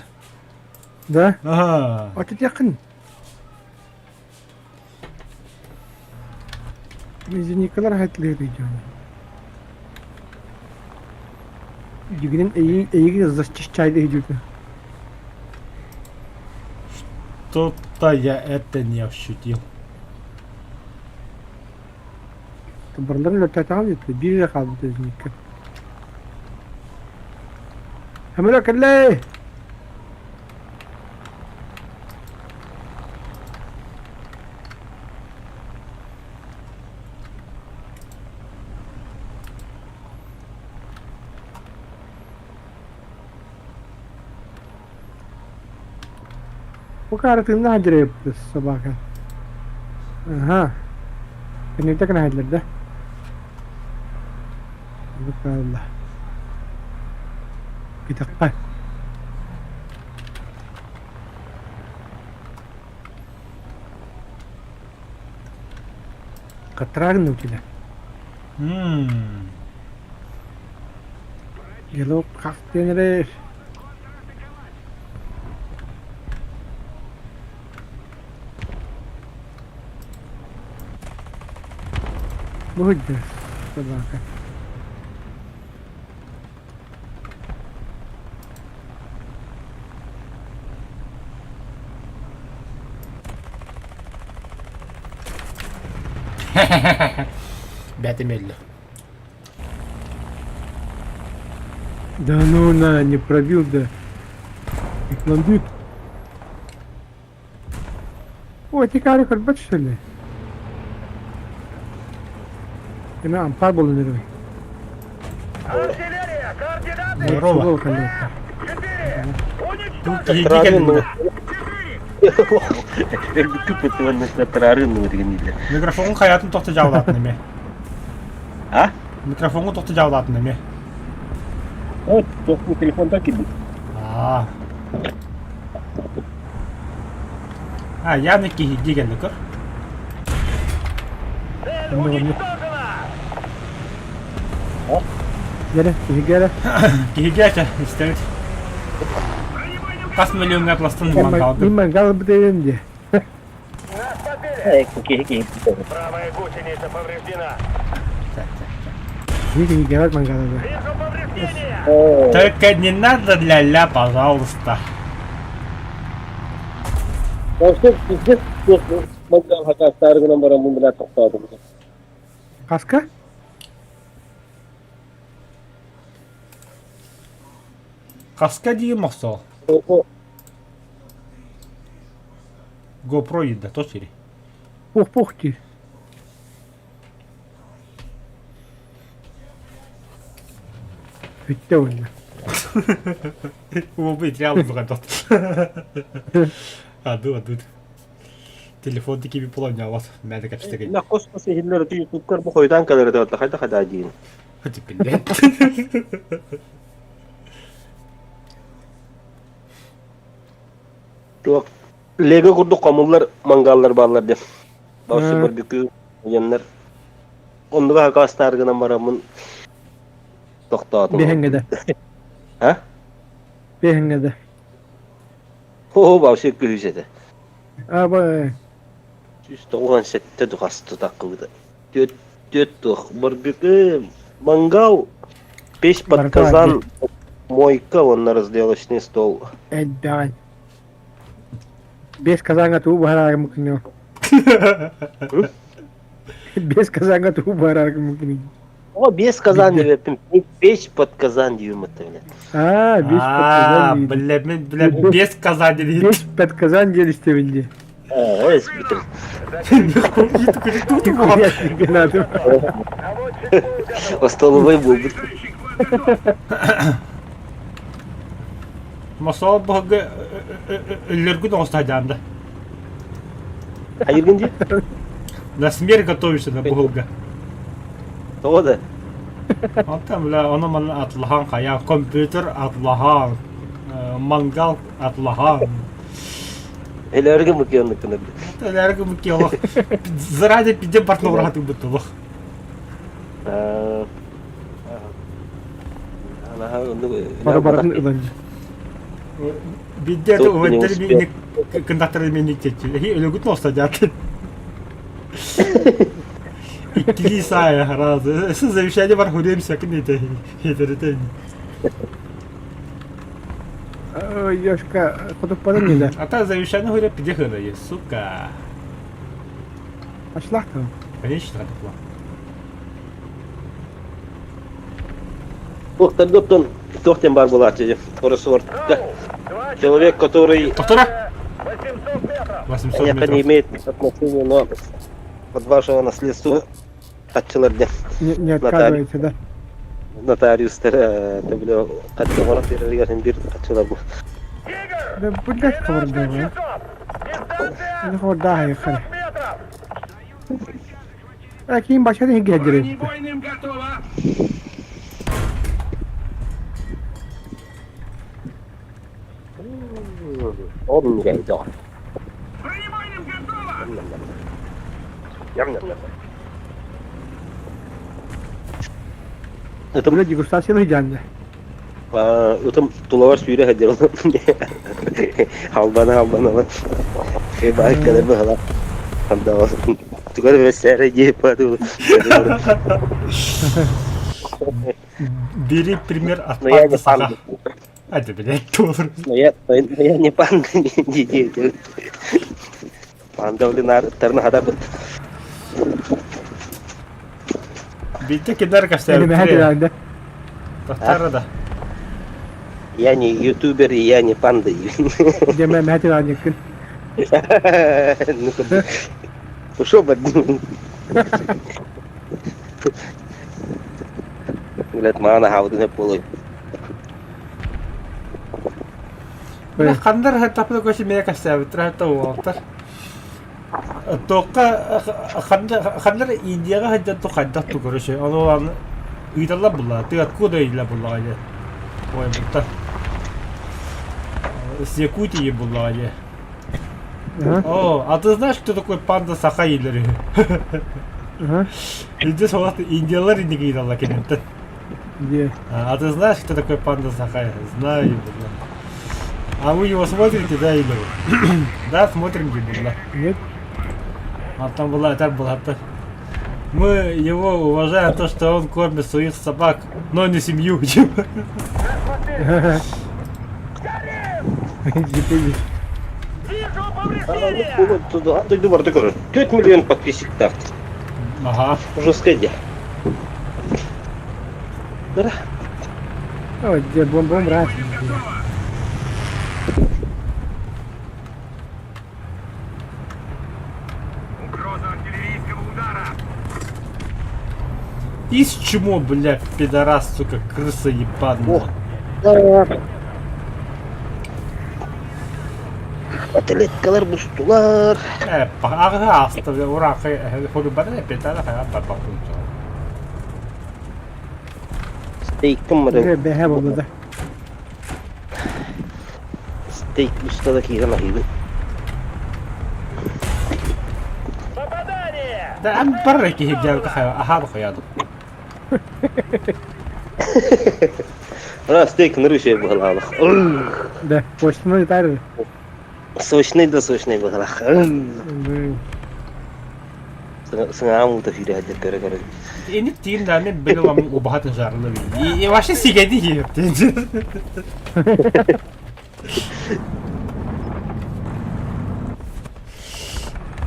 Да? Аха. Отетеххин. Зеникалар хайтлыыр дьон. Дьигинэн эйиги зачищайды идүүтэ. Что-то я это не ощутил. Барыларын өлөртөөтөҕүм диэтэ, биир эрэ хаалбыт зеникка. Хамыра кэллээ! Бу каартыыннаах дьирэйбит собака. Аха. Кэнниттэн кэнэһэллэр да. Буолла. Кэтэххэ. Катрагн у тебя. Мм. Гелок как диэн Бу собака. Бэти мелле. Да ну на, не пробил, да. Икландык. Ой, ты карик көрбөт что ли? Эме ампар болун эрэ. Артиллерия! Координаты! Здорово. Четыре! Уничтожить! Киһи кэллэ. Микрофонун хайатын тохто дьаалаатын эме. А? Микрофоҥҥун тохто дьаалаатын эме. Вот, телефонтан киирбит. Аа. А, явно киһи кэллэ көр. Цель уничтожена! Гэрэ, киһи гэрэ. Киһигэ этэ, истэбит. Хас миллиоҥҥа пластын мангалгын. Мин мангал бутайым дии. Нас подбили! Киһи киһи. Правая гусеница повреждена! Киһи киһи гэрэ мангала да. Вижу повреждения! Только не надо ля-ля, пожалуйста. Вообще пиздец мангал хакастары гынан баран бу бля тохтоотум. Хаска? Хаска диир мохсоол. GoPro ида, то сири. Пух-пух дии. Бүттэ уонна. Уолбу итирэ албыга Аду, аду. Телефон тикиби полонялас. Мэ кэпсэтэгин. На космос иһиллэр ютубкар бу хойутаан кэлэр этэ хайда хайда диин. Типпинде. Туох Лего курдук хомуллар мангаллар бааллар диэн. Баҕар барбекю диэннэр. Оннуга хакаастаар гынан бараммын тохтоотум. Биһэҥҥэ да. А? Биһэҥҥэ да. Хо вообще күһүс этэ. А бай. 197 духас тутаккыбыта. Түөт түөт туох барбекю мангал печь под казан мойка уонна разделочный стол. Элбэҕин. Без казанга тугу быһаараргын күнү. Без казанга тугу быһаараргын күнү. О, без казан диэбэппин, печь под казан диэбим это, блядь. А, без под казан. Бля, бля, без казан диэн. Без под казан диэн истэбин дии. Оо, эспитер. Остолобуой буолбут. Мосол быһыгы өллөргүн оҕустаһдьаан да. Хайыргын дии? На смерть готовишься да быһылга. Тоҕо да? Онтон бля, ону манна атлаһан хайа, компьютер атлаһан, мангал атлаһан. Элэргэ мыкыанныккына. Элэргэ мыкыалах. Заради пиде партнер бутулах. Бары-барытын ылан. Бидде уһуттар минник кындаттар минник течи. Өлөгүт носта дьаатын. Иккилии саайа разы. Завещание бар хурем сякын ете. Хетеретен. Ёшка, хотуппадым неле. А та завещание хурем пиде хыдайы, сука. Ашлах там. Конечно, такла. Туохтан туохтен бар буолааччы Росвордка. Человек, который Доктора? 800 метров! 800 это метров. не имеет отношения, но под вашего наследства хаччылар диэн Не, не отказывается, да? нотариустар төбөлө хаччы оҥорон биэрэригэр биир хаччылар бу. Тигр! Да, блядь, 12 хабардаах. часов! Дистанция Не хабардаах 500 метров! Ким башады хиггердерин. Бронебойным готово! Ол минньигэһи доҕор. Ням-ням-ням. Ытым Бля, дегустация идеальная. Ытым тулабар сүүрэ сылдьар Халбана халбана Баай кэлэр быһалаах. Тугар бэсээрэ дии Бери пример от Но я не панды саха. панда. Это, блядь, тоже. Но я, но я не панда. Панда блин, тарна хадабыт. Биитэ кинилэр Или кэпсээбиттэрэ. да. Тахтара да. Я не ютубер, и я не панда. Дьэ мэһэ Ну, Ушел бы. Блядь, маана хаудын полой. Бля, хандар тапы көчө мэ кэпсээбиттэрэ хатта уолтар. Туохха ханна Индияҕа сылдьан ту хайдах ту короче ону аны ыыталлар булла ты откуда ыйла буллаҕа дьэ ой буттан с Якутии буллаҕа дьэ О, а ты знаешь, кто такой панда Саха иилэр үһү? Индия солат индиялар инники ыыталлар киниттэн. Где? А ты знаешь, кто такой панда Саха? Знаю, блин. А вы его смотрите, да, или? Да, смотрим, блин. Нет? А там была, так была. Мы его уважаем то, что он кормит своих собак, но не семью. Вижу повреждения! Дойду барда көрөр. 4 миллион подписчиктаах. Ага. Жестко дьэ. Да. Ой, где бом-бом раз. Угроза артиллерийского удара! Из чему, бля, пидорас, сука, крыса ебаная. Ох. Атлеткалар бустулар. Э, ага, аста, ура, хурубана, петара, ха, папа, Стейкым Бэһэ бэһэ буолла да. Стейк устада киирэн аһыыбын. Попадание! Да, ам барра киһи дьаалка хайа, аһаaba хайаадым. Ра стейк ныры быһалаах. Да, почтаны тары. Сочный да сочный быһалаах. Сыҥаам уута сүүрэ сылдьар көрө-көрө. Инник тиим дааны биле вам убахатын жарылы би. И вообще сигеди хиэптин.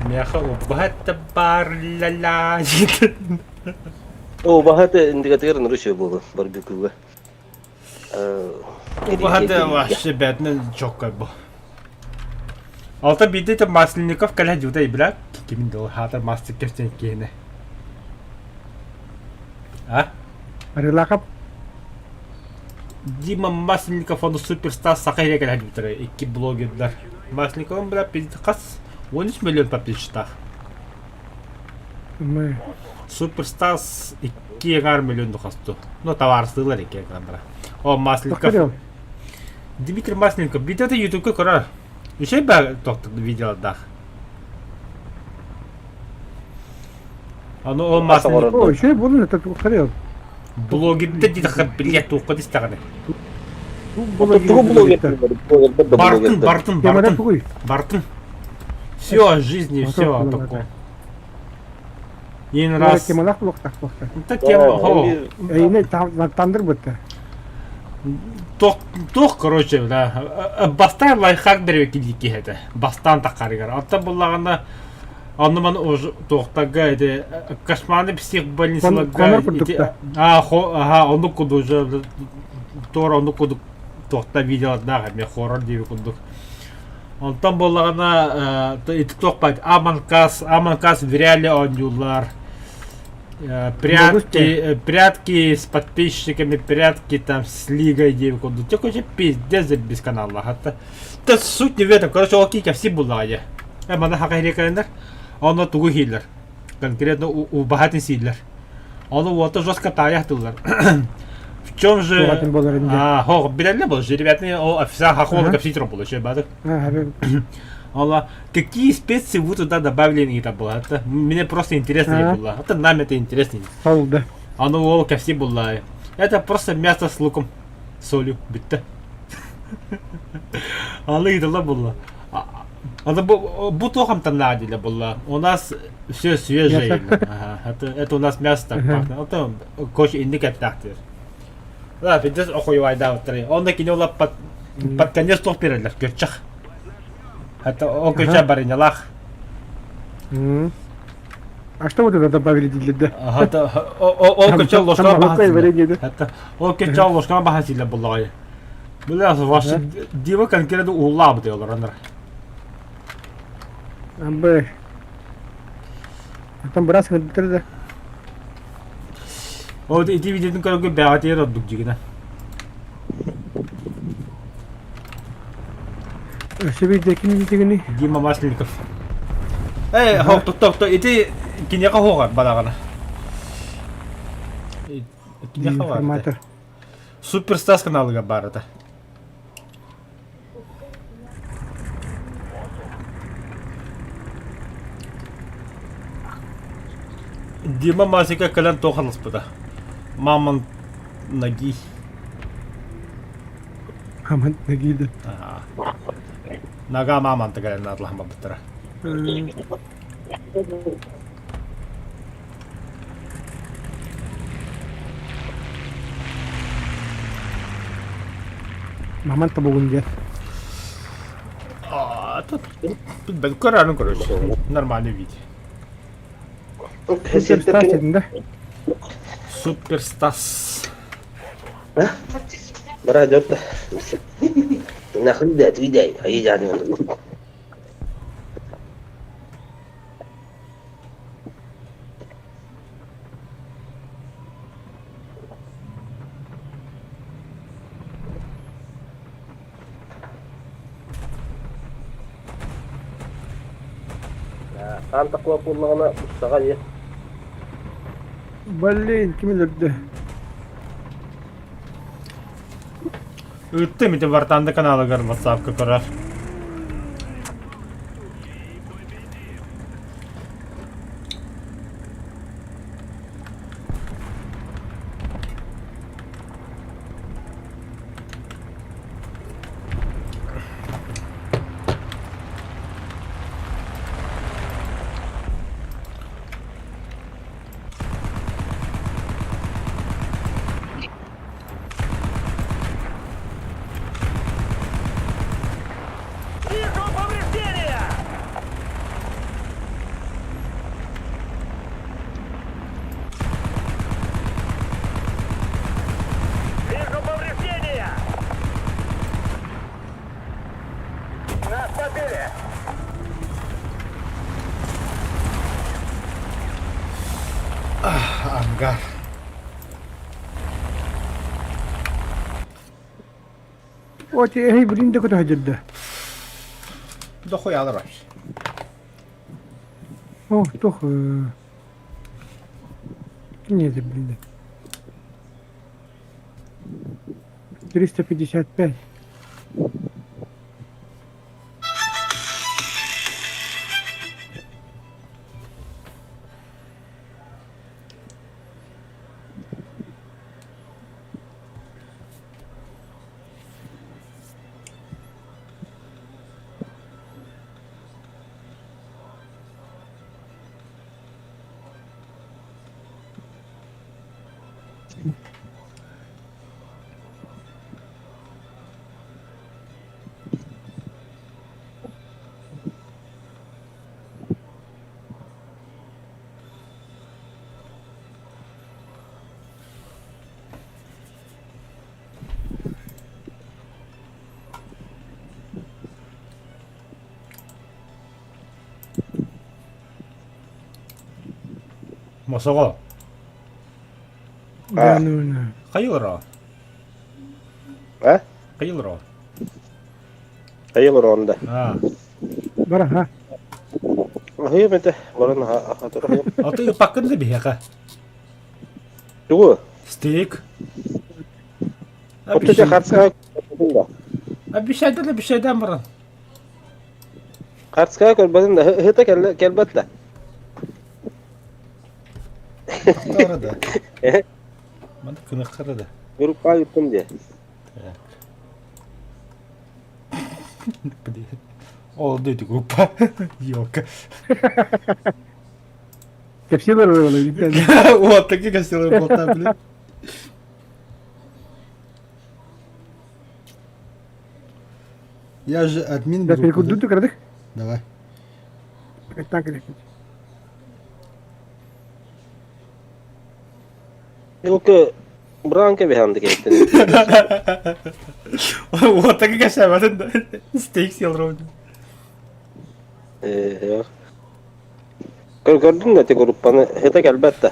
Мяха убахатта бар ла ла. О, баһата индикатор ныры буолу барбекюга. Убахата вообще бэтмен чокка бу. Алта биде те Масленников кэлэ дьута ибра кимин дол хата мастер кэпсен киһине. А? Арылакап. Дима Масленников он суперстар саха иһэ кэлэ дьуутара икки блогердар. Масленниковым бля хас 13 миллион подписчиктаах. Мы. Суперстас 2,5 миллион хасту. Ну товарсылар икки бара. О Масленников. Тохторел. Дмитрий Масленников видеота ютубка көрөр. Үчэй ба тохтор видеолардаах. Аны ол Масленников О, еще и буду, это тохторел. блогерде диэтэххэ блядь туохха истэҕинэ. Тугу блогер Бартын, бартын, Темада бартын, тугуй. бартын. Все о жизни, все о таком. Ең раз. Темалах булуктах булуктах. Та тема, хо. Эйне тандыр бутта. Тох, тох, короче, да. Бастан лайфхак бербек килдики это. Бастан тақарыгар. Атта буллаганда Онно уже туохтарга ити кошмарный психбольницаларга Конор курдукта. А, хо, ага, оннук курдук уже туора оннук курдук туохта видеолардаах эмиэ хоррор диэби курдук. Онтон буоллаҕына ити туох баар Аманкас, Аманкас в реале оонньууллар. Прятки, прятки с подписчиками, прятки там с лигой диэби курдук. Те короче пиздец без каналлаах. Хатта Та суть не в этом. Короче, ол киикэ все буллаҕа дьэ. Э, маны хака иһириэкэлэннэр. Онно тугу иһииллэр? Конкретно убаһатын сииллэр. Ону уота жестко таайах тыллар. В чем же... Тугатын боларын дьэ. А, хо, билэллэ был жеребятный о официал хохол кэпсии был еще бады. Ола, какие специи вы туда добавили это было? Это мне просто интересно было. Это нам это интересно. Ол да. Аны ол кэпсии булла. Это просто мясо с луком, солью, бүттэ. Аны ыйыталла булла. Аны бу бу туох амтаннаах дииллэр булла. У нас все свежее. Ага, это, это у нас мясо так пахнет. Это коч инник эттэхтир. Да, пиздец охуевайдаабыттар. Онно кини ола под, под конец туох биэрэллэр көччөх. Это ол көччөх барынялаах. А что вы туда добавили дииллэр да? Ага, ол көччөх ложкаҕа баһан Это ол көччөх ложкаҕа баһан сииллэр буллаҕай. Бля, ваша диво конкретно ууллаабыт олороннор. Б. Там бырас гынтыр да. Ол ити видеотун көрөргө бэҕэтигэр ордук дьигинэ. Өссө биирдэ ким дигини? Дима Масленников. Эй, хоп, тохто, ити киниэхэ хоҕар балаҕана. Киниэхэ баар. Информатор. Суперстас каналыгар баар этэ. Дима Масика кэлэн туох алыспыта? Мамонт ноги. Мамонт ноги да. Нога мамонта кэлэн атлаһан барбыттара. Маман тобугун диэн. А, тут билбэт көрөрүн короче. Нормальный вид. Суперстас дедин да? Суперстас. Бара дьон Нахуй да, отведай, а я Хаан такуа буоллаҕына устаҕа дии. Блин, ким өлөрдө? Ыыттым ити Вартанды каналыгар ватсапка көрөр. Вижу повреждения! Вижу повреждения! Нас побили! Ангар. От эй, блин, да куда ходит Дохуя вообще. О, туох Нет, блин. 355. Мосоҕо. Да ну на. Хайылро. А? Хайылро. Хайыл ронда. А. Бара ха. Хайым это, баран ха. А ты пакын да биһиэхэ. Тугу? Стейк. Оттон те хартская көрбөтүн да. Обещайдан обещайдан баран. Хартская көрбөтүн да. Ыһыта кэлбэт да. Тахтара да. Маны кынаххара да. Группа ыыттым дии. Так. Блин. Ол дойду группа. Ёлка. Кэпсиэлэр олоролор. Вот такие костелы болта, блин. Я же админ Да, группы, перекуду да? ты крадых? Давай. Так или Ёлка бранка биһанды кэттин. Вот такие костелы. Стейк съел ровно. Э, Көрдүн да те группаны хета кэлбэт да.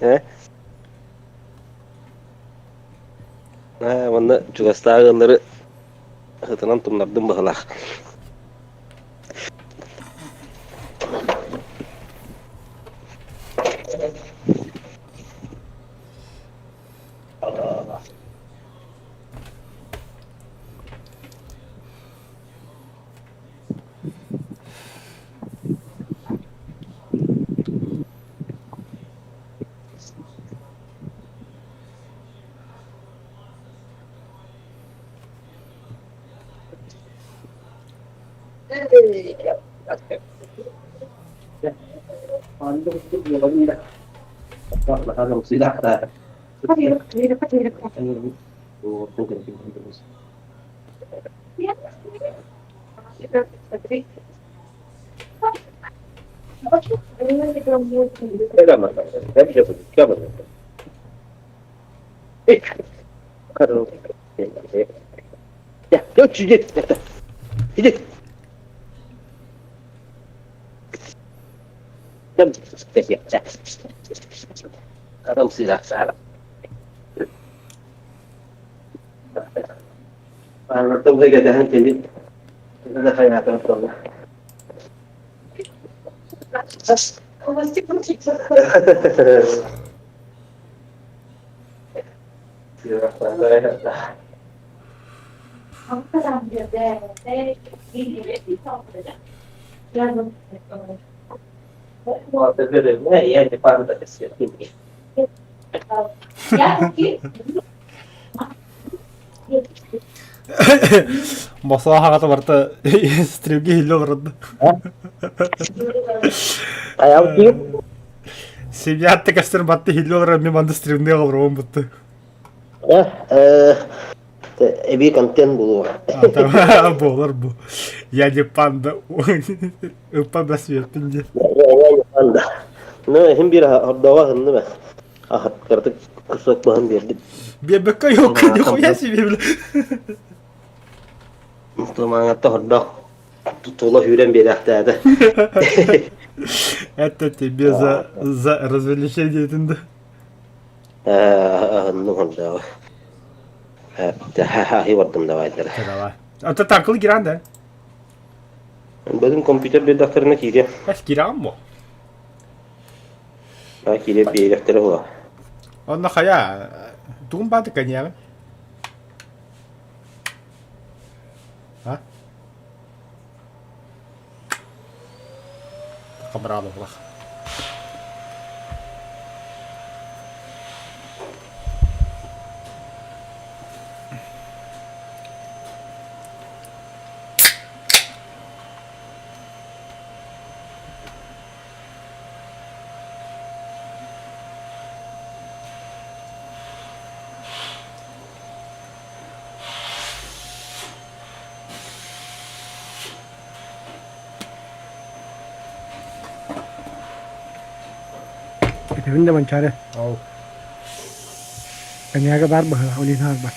Э? Ээ, манна чугастааҕы ыаллары ытынан тумнардым быһылаах. Босоо хаҕата барыта стримге иһиллэ олордо. Семьятты кастер батты иһиллэ олорор мен манды стримне олоруом бутты. Эбии контент булуо. Буолар бу. Я не панда. Ыппа да сүйэппин дии. Я не панда. Ну, иһин биир ордоҕо аһынным ээ. Аһаттардык кусок баһын биэрдим. Биэрбэккэ ёлка нихуя себе бля. Тумаҥатта хордох тула сүүрэн биэрээхтээтэ. Это тебе за за развлечение да? Аһынным хордоҕу. Аһыы бардым давайдара. Давай. А то танкыл киран да? Бөдүн компьютер биэрдэхтэринэ киириэм. Эс киран бу. А киириэп биэриэхтэрэ була. Онно хайа тугун бааты коньягын? А? Хабыралы булах. Этэбин да Манчаары. Ау. Коньяга баар быһыылаах, ол иһин аарбар.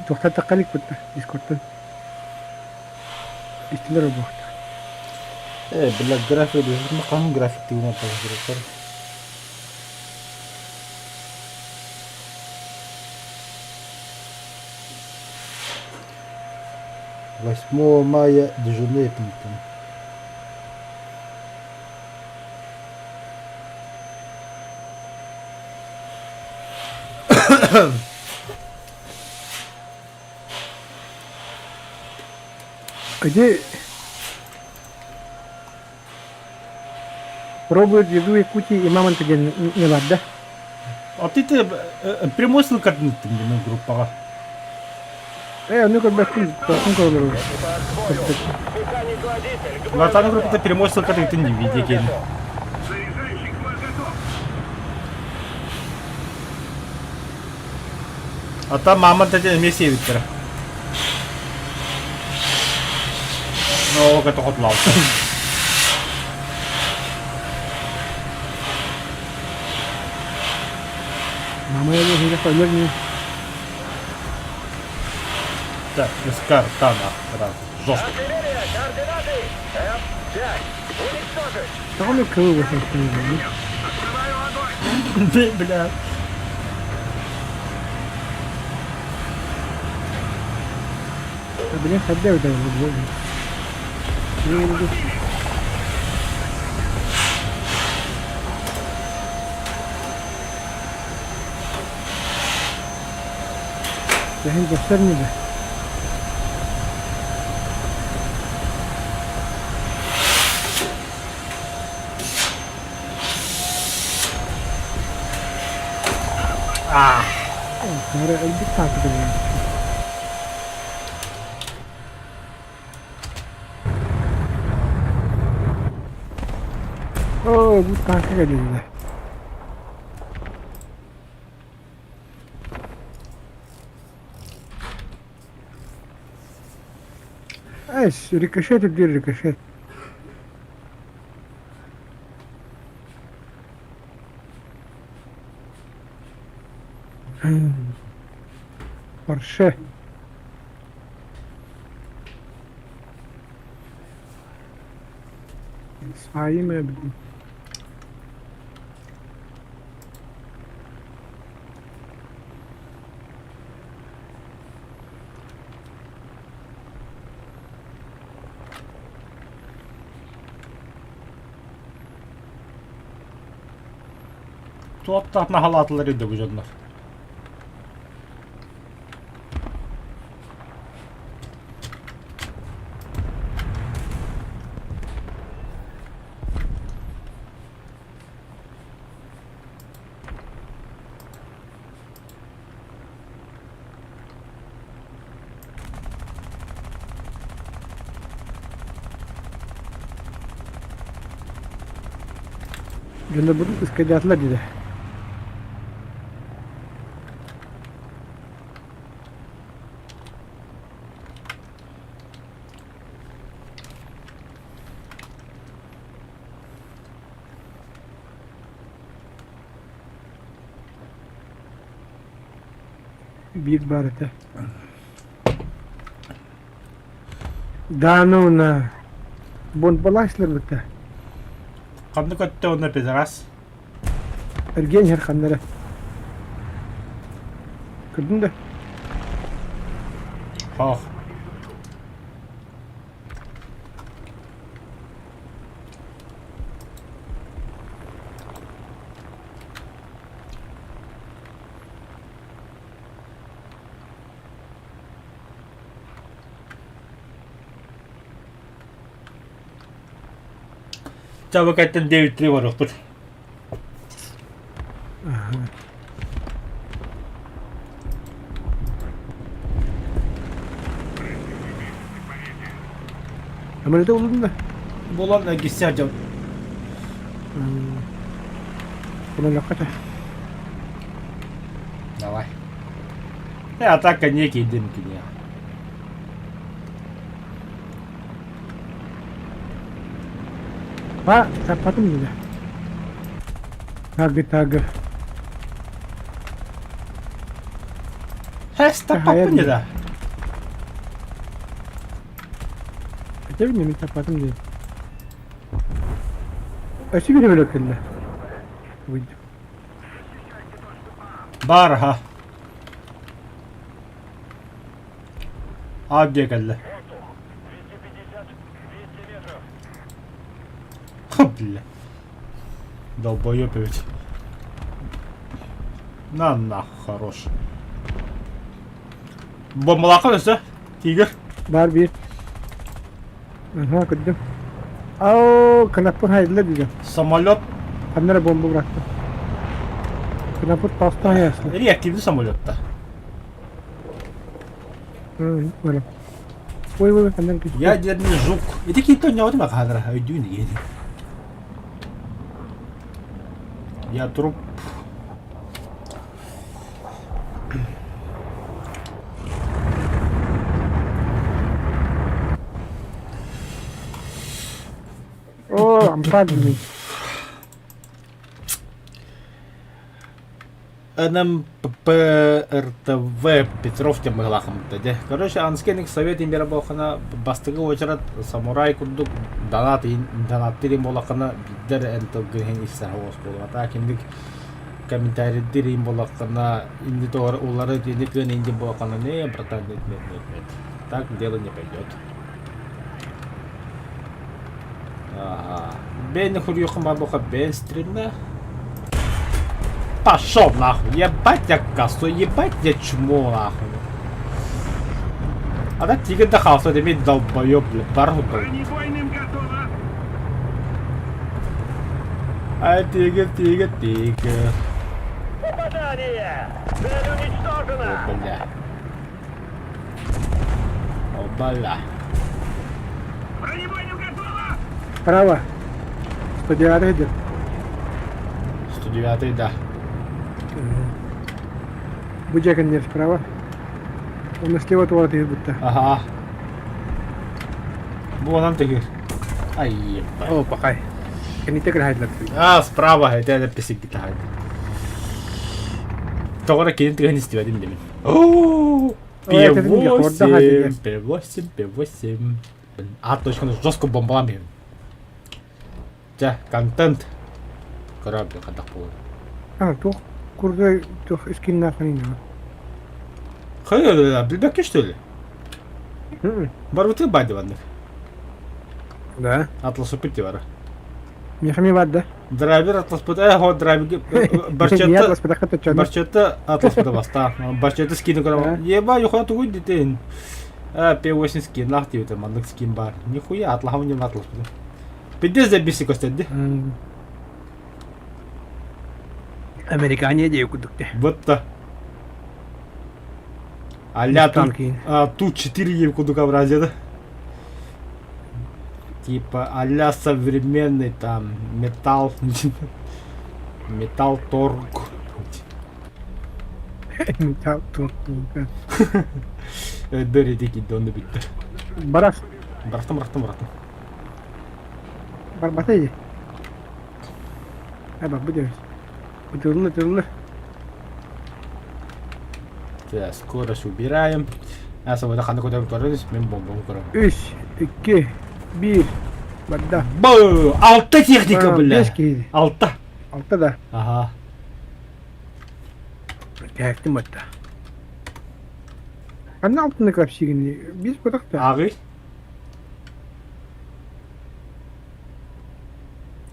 Туохтан тахха иликпит да, Дискордтан. Истилэр олбуохтар. Э, бля, график, хаһан график тыгын ортолор. 8 мая дежурный пунктом. Где пробуют еду Якутии и мамонты диэн не бар да? А ты ты прямой ссылка мен группаҕа. Э, ону көрбөппүн, тоқун көрөлөр. Натана группата прямой ссылка тыытын видео киэн. Ата мамонт этин эмиэ сиэбиттэрэ. Оо, кэтохотлаабыт. Мама я не өлөр не. Так, Искар, Тана, сразу. Жестко. Артиллерия, координаты F5. Уничтожить. Тоҕо кылы босен Бля. Блин, хадда өтө Тэһин көстөр ини да. Аа. Нары өлбүт таакы Оо, бу таака кэллэ. Эс, рикошет диир рикошет. Порше. Саимэ блин. Туоттаах наһалаатылар еді бу дьоннор. Дьоннорбутун ыскайдаатылар диде. Биир баар этэ. Да ну на. Бонбалаачылар Ханнык өттө уонна пидорас? Эргиэн иһэр ханна эрэ. Көрдүҥ да? Хоох. Чабыкаттан 9-3 барыахпыт. Самолета булдун да? Булан гиссер дьон. Көмөлөххө Давай. Э, атака некий дым кине. Па, саппатым дии. Тагы тагы. Хэс, таппаппын да. Этэбин мин таппатым дии. Өссө биир бөлөк кэллэ. Бар ха. Аап дьиэ кэллэ. Бля. Долбоеб эбит. На нах, хорош. Бомбалаахха өссө, тигр. Бар биир. Аха, көрдүм. Ау, кынаппын хайдыла диде. Самолет. Ханна эрэ бомба бырахтым. Кынаппыт толстой ясно. Реактивный самолетта. Ой, ой, ханна эрэ Ядерный жук. Ити киинтэ онньоҕутум акаһадара, өйдүүн игин. Я труп. О, ампадный. НМПРТВ Петров диэн быһылаахыммыта дьэ. Короче, Анскеник Совет имбирэ буолхана бастакы уочарат самурай курдук донат донаттыыр им буолаххына биирдэр эн тылгын иһин истэр оҕус буолуо. Киндик комментарийдир им буолаххына инди тоҕор улары инди кыан инди буолаххына не братан нет нет нет нет так дело не пойдет. Ага. Бэйни хуруйуоххун баар буолха бэйэн стримна. Пошел нахуй, ебать я косой, ебать я чмо нахуй. А так тигр да хаоса, это долбоеб, бля, бару Бронебойным готово! Ай, тигр, тигр, тигр. Попадание! Цель уничтожена! О, бля. О, бля. Бронебойным готово! Право. 109 идет. 109 да. Бу дьиэ справа. Он слева туора будто. Ага. Бу онон тигир. Ай, ебать. О, пахай. Кэнниттэн кыраһайдылар. А, справа, это это писик гитара. Тоҕо кини тыган истибэтим дэмин. О, П8, П8, П8. А точканы жестко бомбалаан биһин. Дьэ, контент. Корабль хадах буолар. А, туох курдук туох скиннаахын Хайа, билбэккэ что ли? Барбыты бади баннык. Да. Атласыпыт бара. Мехами бар да. Драйвер атласпыт, э, хо драйвер барчетта барчетта атласпыта баста. Барчетта скину көрө. Еба, юха тугуй дитин. Э, P8 скин лах диэбитэ, маннык скин бар. Нихуя атлаһам диэн атласпыта. Пиздец забиси көстөрдү. Американия дии курдук Бытта. Аля тут, а, тут 4 ев курдук да? Типа а современный там металл. Металл торг. Металл торг. Бери дики донды бүттэ. Барас. Барахтым, барахтым, барахтым. Барбата иди. Аба, будешь. Тылны, тылны. Так, скорость убираем. А свобода ханна куда көрөбүз, мен бомбам көрөм. Үс, икки, биир. Барда. Бу, алта техника, бля. Бес киһи. Алта. Алта да. Ага. Кээктим батта. Ханна алтыны капсигини? Биз бытахта. Ааҕый.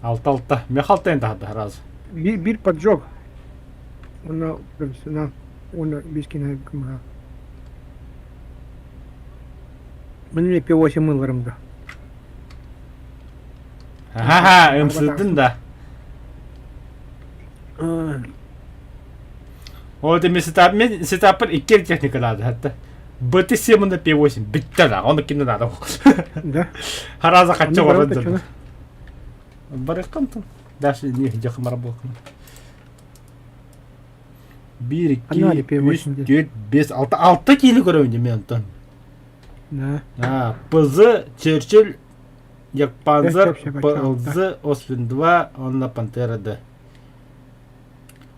Алта алта. Меха алтайын таһарда сразу. Биир, биир поджог. Уонна профессионал. Уонна биир кинэ кымыһа. Мин P8 ыларым да. Ха-ха, ымсыдын да. Ол это сетап, мен сетаппар икки техника надо. Это БТ-7 на P8. Бүттэ да, оны кимде надо. Да. Хараза хачча Онно орын барыта Барыктан тон. Даже не дьахмара болкун. Биир, икки, Анна үс, P8 түөрт, бес, алта. Алта киили көрөбүн дии мен онтон. Да. А, ПЗ, Черчилль, Якпанзер, Сөп, сөп, ПЛЗ, Освин 2, онно Пантера Д.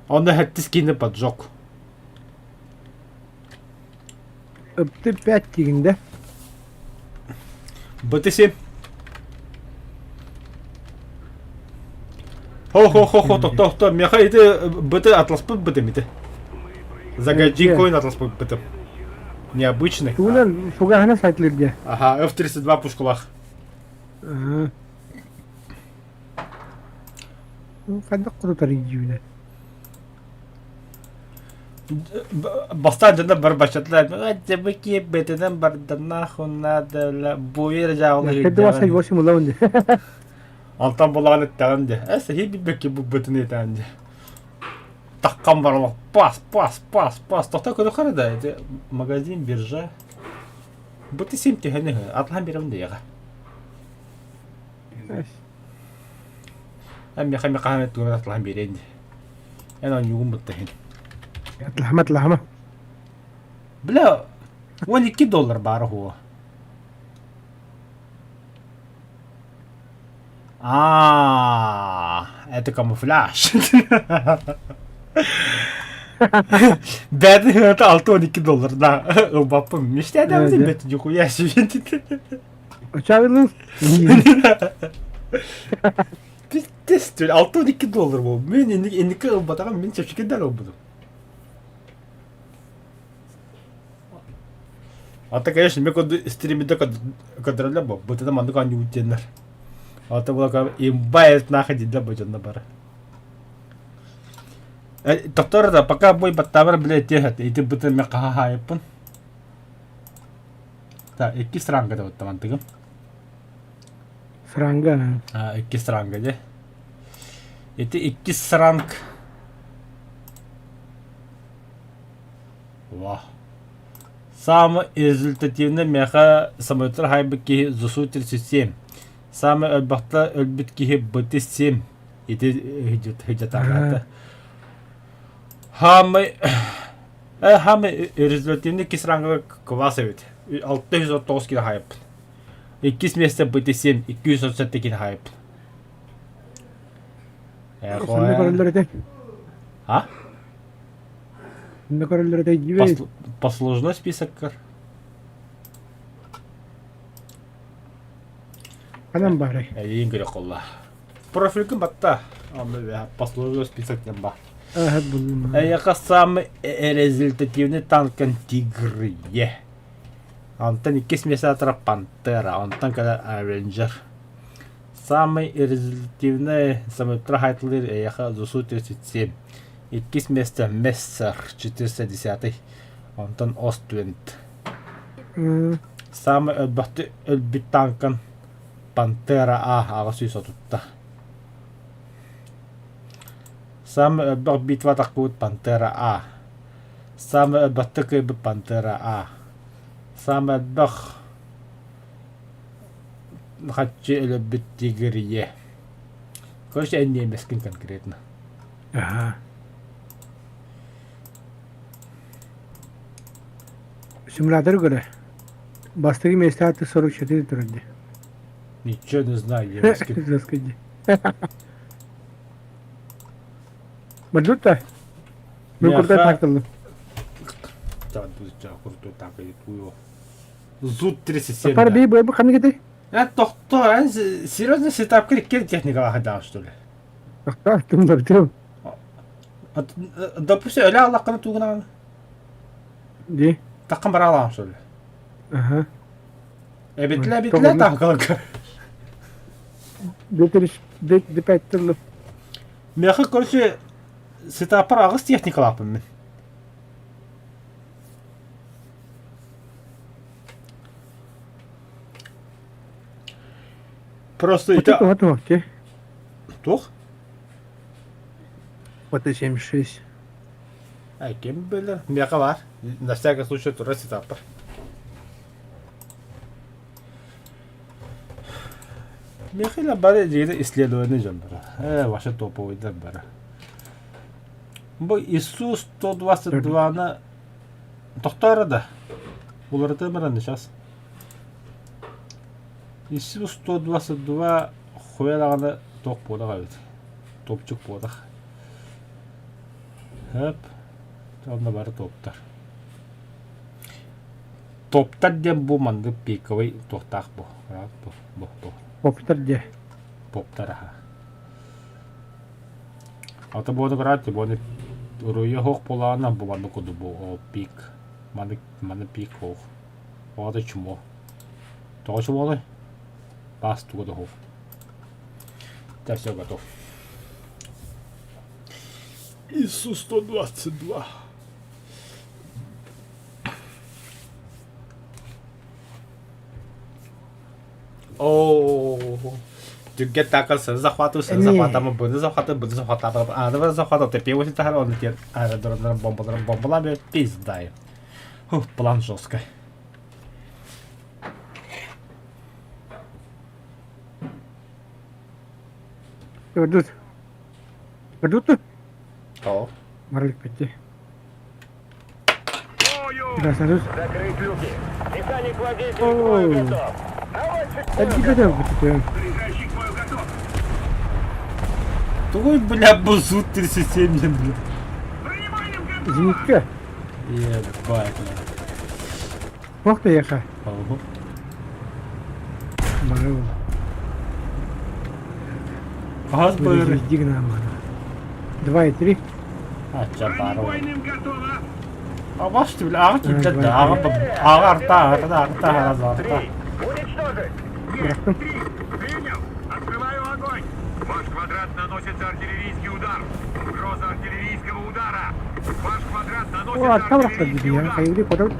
Онно хэттис киини поджог. Ыпты 5 тигинде. БТ-7. Хо-хо-хо-хо, тохто, меха ити БТ атласпыт БТ мити. Загадин коин атласпыт БТ. Необычный. Тугунан фугаһына сайтлыр дии. Ага, F-32 пушкалах. Аа. Хайдах курутар дьүүнэ. Бастаан дьоннор бар баччатылар дьэбики бэтинэн барданнаах надо буйер дьаалла 28 улаун Алтан булаҕын эттэҕин дьэ. Э сэһии билбэккэ буппутун этэн дьэ. Таххан баралах пас пас пас пас тохто көрөхөр да ити магазин биржа бу ти сим түһэн үһү атлаһан бирэбин диэҕэ. Эммиэхэ эмиэ хаһан тугун атлаһан биэриэн дии. Эн оонньуугун бутта иһин. Атлаһама атлаһама. Бля, 12 доллар баара хуо. А, это камуфляж. Бэт это 6-12 доллар, да. Ылбаппын. Мечтаем бэт нихуя себе. Очавилы? Пиздец, 6-12 доллар бу. Мен инники ылбатаҕым, мин чэпчэки да ылбытым. А то, конечно, мен курдук стримиде көрдөрөллөр бу. Бытыда маннык оонньуубут диэннэр. Ата була имба нахуй дииллэр бу дьонно бары. Доктор да пока бой баттаабар блядь тех ити быты мен хаха хаайыппын. Так, иккис ранга да баттамантыгым. Сранга. А, иккис ранга де. Ити иккис ранг. Вах. Самый результативный миэхэ самолеттар хаайбыт киһи ЗСУ-37. Саамай өлбөхтө өлбүт киһи БТ-7. Ити хыдьатаата. Хаамай хаамай результативный иккис ранга квас эбит. 639 киһи хаайыппыт. Иккис миэстэ БТ-7 237 киһи хаайыппыт. Ханна көрөллөр этэ? А? Ханна көрөллөр этэ дьиибэй? Послужной списоккар. Ханан баарай? Эйиин көрө холла. Профилькын батта. Онно послужной список диэн бар. Аһат буллум. Эйэхэ самый результативный танкан Тигр Е. Онтон иккис миэстэ Пантера, онтон кэлэр Авенджер. Самый результативный самолеттар хайтылыр эйэхэ ЗСУ-37. Иккис миэстэ Мессер 410 онтон Оствинд. Саамай өлбөхтү өлбүт таанкан Пантера А 830. Саамай өлбөх битва тахпыбыт Пантера А. Саамай өлбөхтү кыайбыт Пантера А. Саамай элбэх хаччы өлөрбүт Тигр Е. Короче, эн немецкин конкретно. Аха. Симулятор көрө. Бастакы миэстэ аты 44 турар дии. Ничего не знаю, немецкий. Жестко дии. Маршрутта? Мен куртай тактылым. Крутой так и Зуд 37. Пар би бу ханнык этэй? Э, тохто, серьезно сетапка икки техникаға да что ли? Тохто, тумнартым. Допустим, өлө аллахкана тугунаан. Ди. Таккан бара алаам что ли? Аха. Эбитле эбитле таакалга. Д Д5 тыллы. Меха, короче, сетапар аҕыс техникалаахпын мин. Просто Вот это вот вот, Туох? Вот и 76. А ким билэр? Миэхэ баар. На всякий случай тура сетаппар. Миэхэ бары дьиҥэ исследование дьон бара. Э, вообще топовыйдар бары. Бу Иисус 122-ны тохтоо да. Уларытыы баран сейчас. Иисус 122 хуя даҕаны туох буолах эбит. Топчук буолах. Хөп. Онно бары топтар. Топтар диэн бу маннык пиковый туохтаах бу. Бу, бу, бу. Поптар диэ. Поптар аха. Ата буону көрөөт, буону уруйа хоох буолаана бу маннык курдук бу ол пик. Маннык маннык пик хоох. Оҕото чмо. Тоҕо чмолой? Паас туга да хоох. Так, все готов. Иисус 122. О, Түргэн таакал сыры захвату, сыры захватама, быны захвату, быны захватама, аны захвату, ты 8 тахар, он теперь аэродромнарын бомбаларын бомбалар, пизда. Фух, план жесткий. Көрдүт. Көрдүт. О. Марлик петти. Красавец. Закрыть люки. Механик-водитель к бою готов. Эдди бутуйан. Тугуй, бля, бузут 37, бля. Зенитка. Ебать, бля. Туох да эйиэхэ? Ого. Бары Газ быыры. Два и три. Ача бары. Абаш бля, аҕа киирдэ да, аҕа аҕа арта, арта, арта, арта, арта. Уничтожить! Бырахтым. Принял! Открываю огонь! Ваш квадрат наносится артиллерийский удар! Угроза артиллерийского удара! Ваш квадрат О, наносится арта бырахта артиллерийский дии. удар! Хайыгы потом.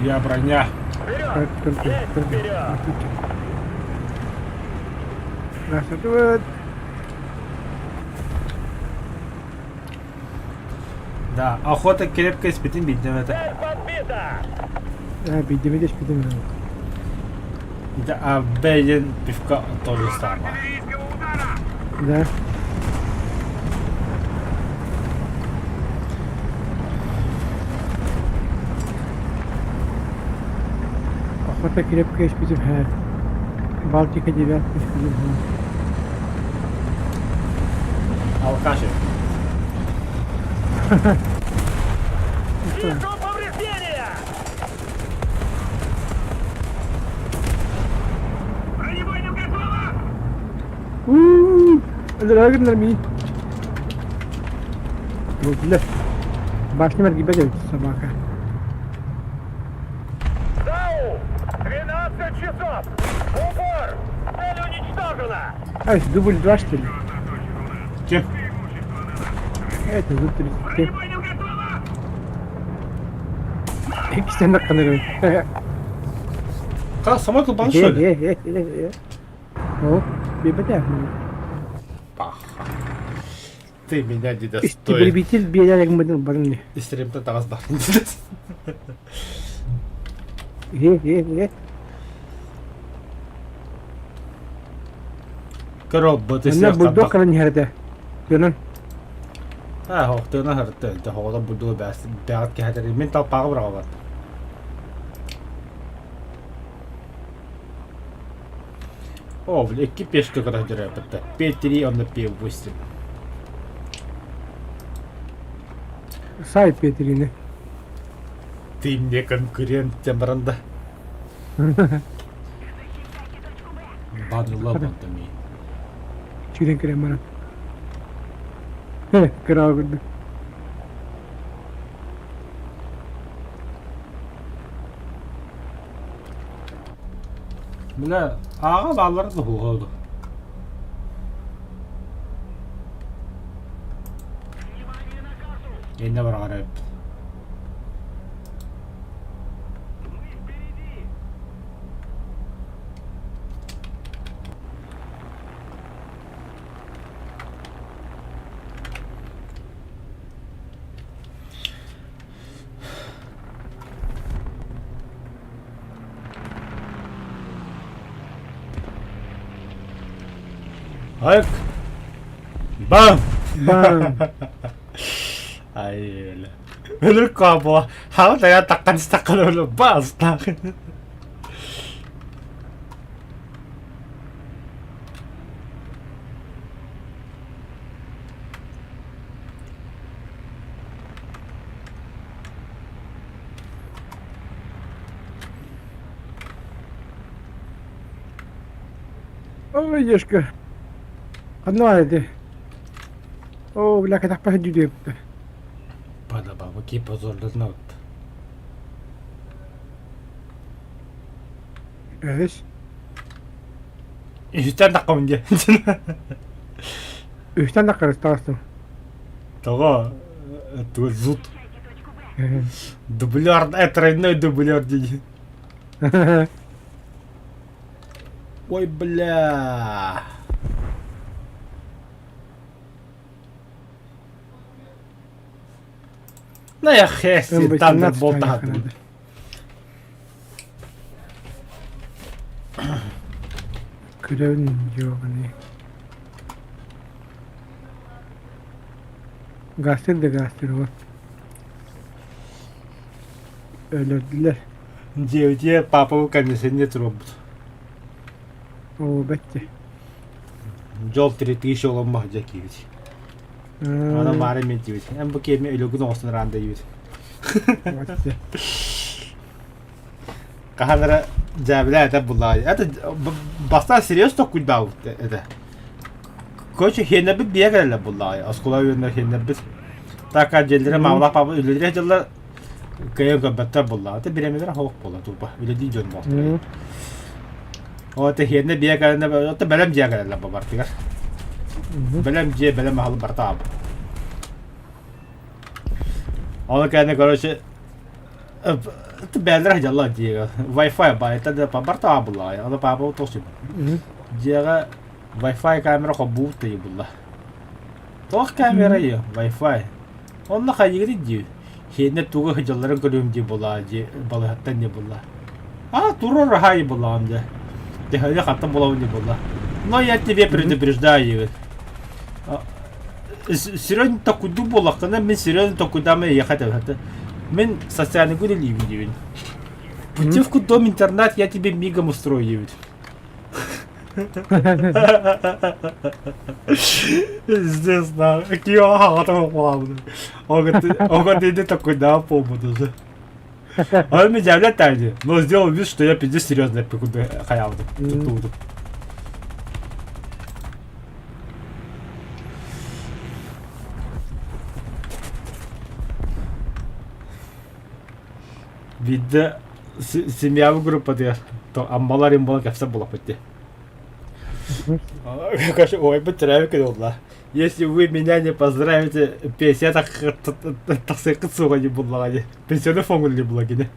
Я броня. Красоту. Да, охота крепкая испитин бидем это. Цель подбита! Бидем бидем. Да, а бейден пивка то же самое. Артиллерийского удара! Да. Охота крепкая испитин. Балтика девятка испитин. Алкаши. Вижу повреждения! Бронебойным готово! Уу, өлөрө ми. Бля. Башня мергибе собака. ЗАУ! 12 часов! Упор! Цель уничтожена! Ай, дубль 2 что ли? Кем? Это дубль 37. Бронебойным готово! Икстен каныры. Как самой кулбан что ли? О, бебете. Паха. Ты меня не достоин. Истребитель биэлэр мыдын барын. Истребитель тагас бар. Э, э, э. Коробот Манна бурдук кыран иһэрдэ. Тыынан. Аа, хоқтыына хырты, хоҕото бурдугу бэҕэт кэһэтэр. Мин талпааҕы быраҕабат. О, бля, икки пешка көрөһдөрөппүттэр. П3 онно П8. Сай Петрини. Ты мне конкурент, тем да. Баныла бантами. Чүрен кирэн баран. Э, кыраҕа курдук. Бля, ааҕа бааллара да хуһа Иннэ бараҕар эбит. Айк! Бам! Бам! Ай, бля. Өлөр кабо. Хаа тая таккан стаккан өлө бас так. Ой, Ешка. Ханна эти. Оо, бля, кэтэх дьүдүөптэ. Падаба, какие позорларна вот. Эс. Үстэн таккам дии. Үстэн да кырыстаастым. Того, это зуд. Дублер, э, тройной дублер дии. Ой, бля. На я хеси, Thunderbolt таһаттым. Көрөбүн ёбаный. Гастер да гастер вот. Өлөрдүлэр. Дьиэбитигэр паапабыт кондиционер туруорбут. Оо, бэттэ. Дьол 3000 оломмох дьэ киибит. Ана баара мен диибит. Эн бу киэми өлөгүн оҕостон раанда диибит. Хаһан эрэ дьээбилээ этэ буллаҕай. Это бастаан серьез токкуйдаабыт этэ. Короче, хиэннэрбит биэ кэлэллэр буллаҕай. Оскуола үөрэнэр хиэннэрбит. Так дьиэлэрэ маамалаах папа үлэлиир дьыллар кыайан көрбөттөр буллаҕа. Это бириэмэлэрэ хоох буолла тупа. Үлэлии дьон буолтар. Ол это хиэннэ биэ кэлэннэ это бэлэм дьиэ кэлэллэр бу бартыгар. Бэлэм дьиэ, бэлэм аһылы барта аабы. Ол кэннэ, короче, бээлэр дьалла дьиэгэ. Wi-Fi баайта да барта аабыллаҕай. Аны папа тосуйбут. Дьиэҕэ Wi-Fi камера холбуубут да булла. Туох камера ее? Wi-Fi. Онно хайыгыт дии. Хиэннэ тугу сылдьалларын көрүөм дии буолаа дии балыһаттан дии буолла. А, турар аһай буоллаҕым дьэ. Дьэ, хаттан булабын дии буолла. Но я тебе предупреждаю, диэбит. Серьезно токуйдуу буоллаххына, мин серьезно токуйдаама эйиэхэ этэбин. Мин социальный үлэлиибин диибин. Путевку дом интернат я тебе мигом устрою диэбит. Пиздец, да. Какие Он говорит, такой, да, побуду уже. Он меня удивляет, но сделал вид, что я пиздец серьезно хаялды. Биирдэ семьябы группатыгар аммалар имбала кэпсэ булаппыт дии. Короче, ой, бу төрөөбүт күнэ буолла. Если вы меня не поздравите, пенсия тахсыаккыт суоҕа дии буллаҕа дии. Пенсионный фонд дии була кини.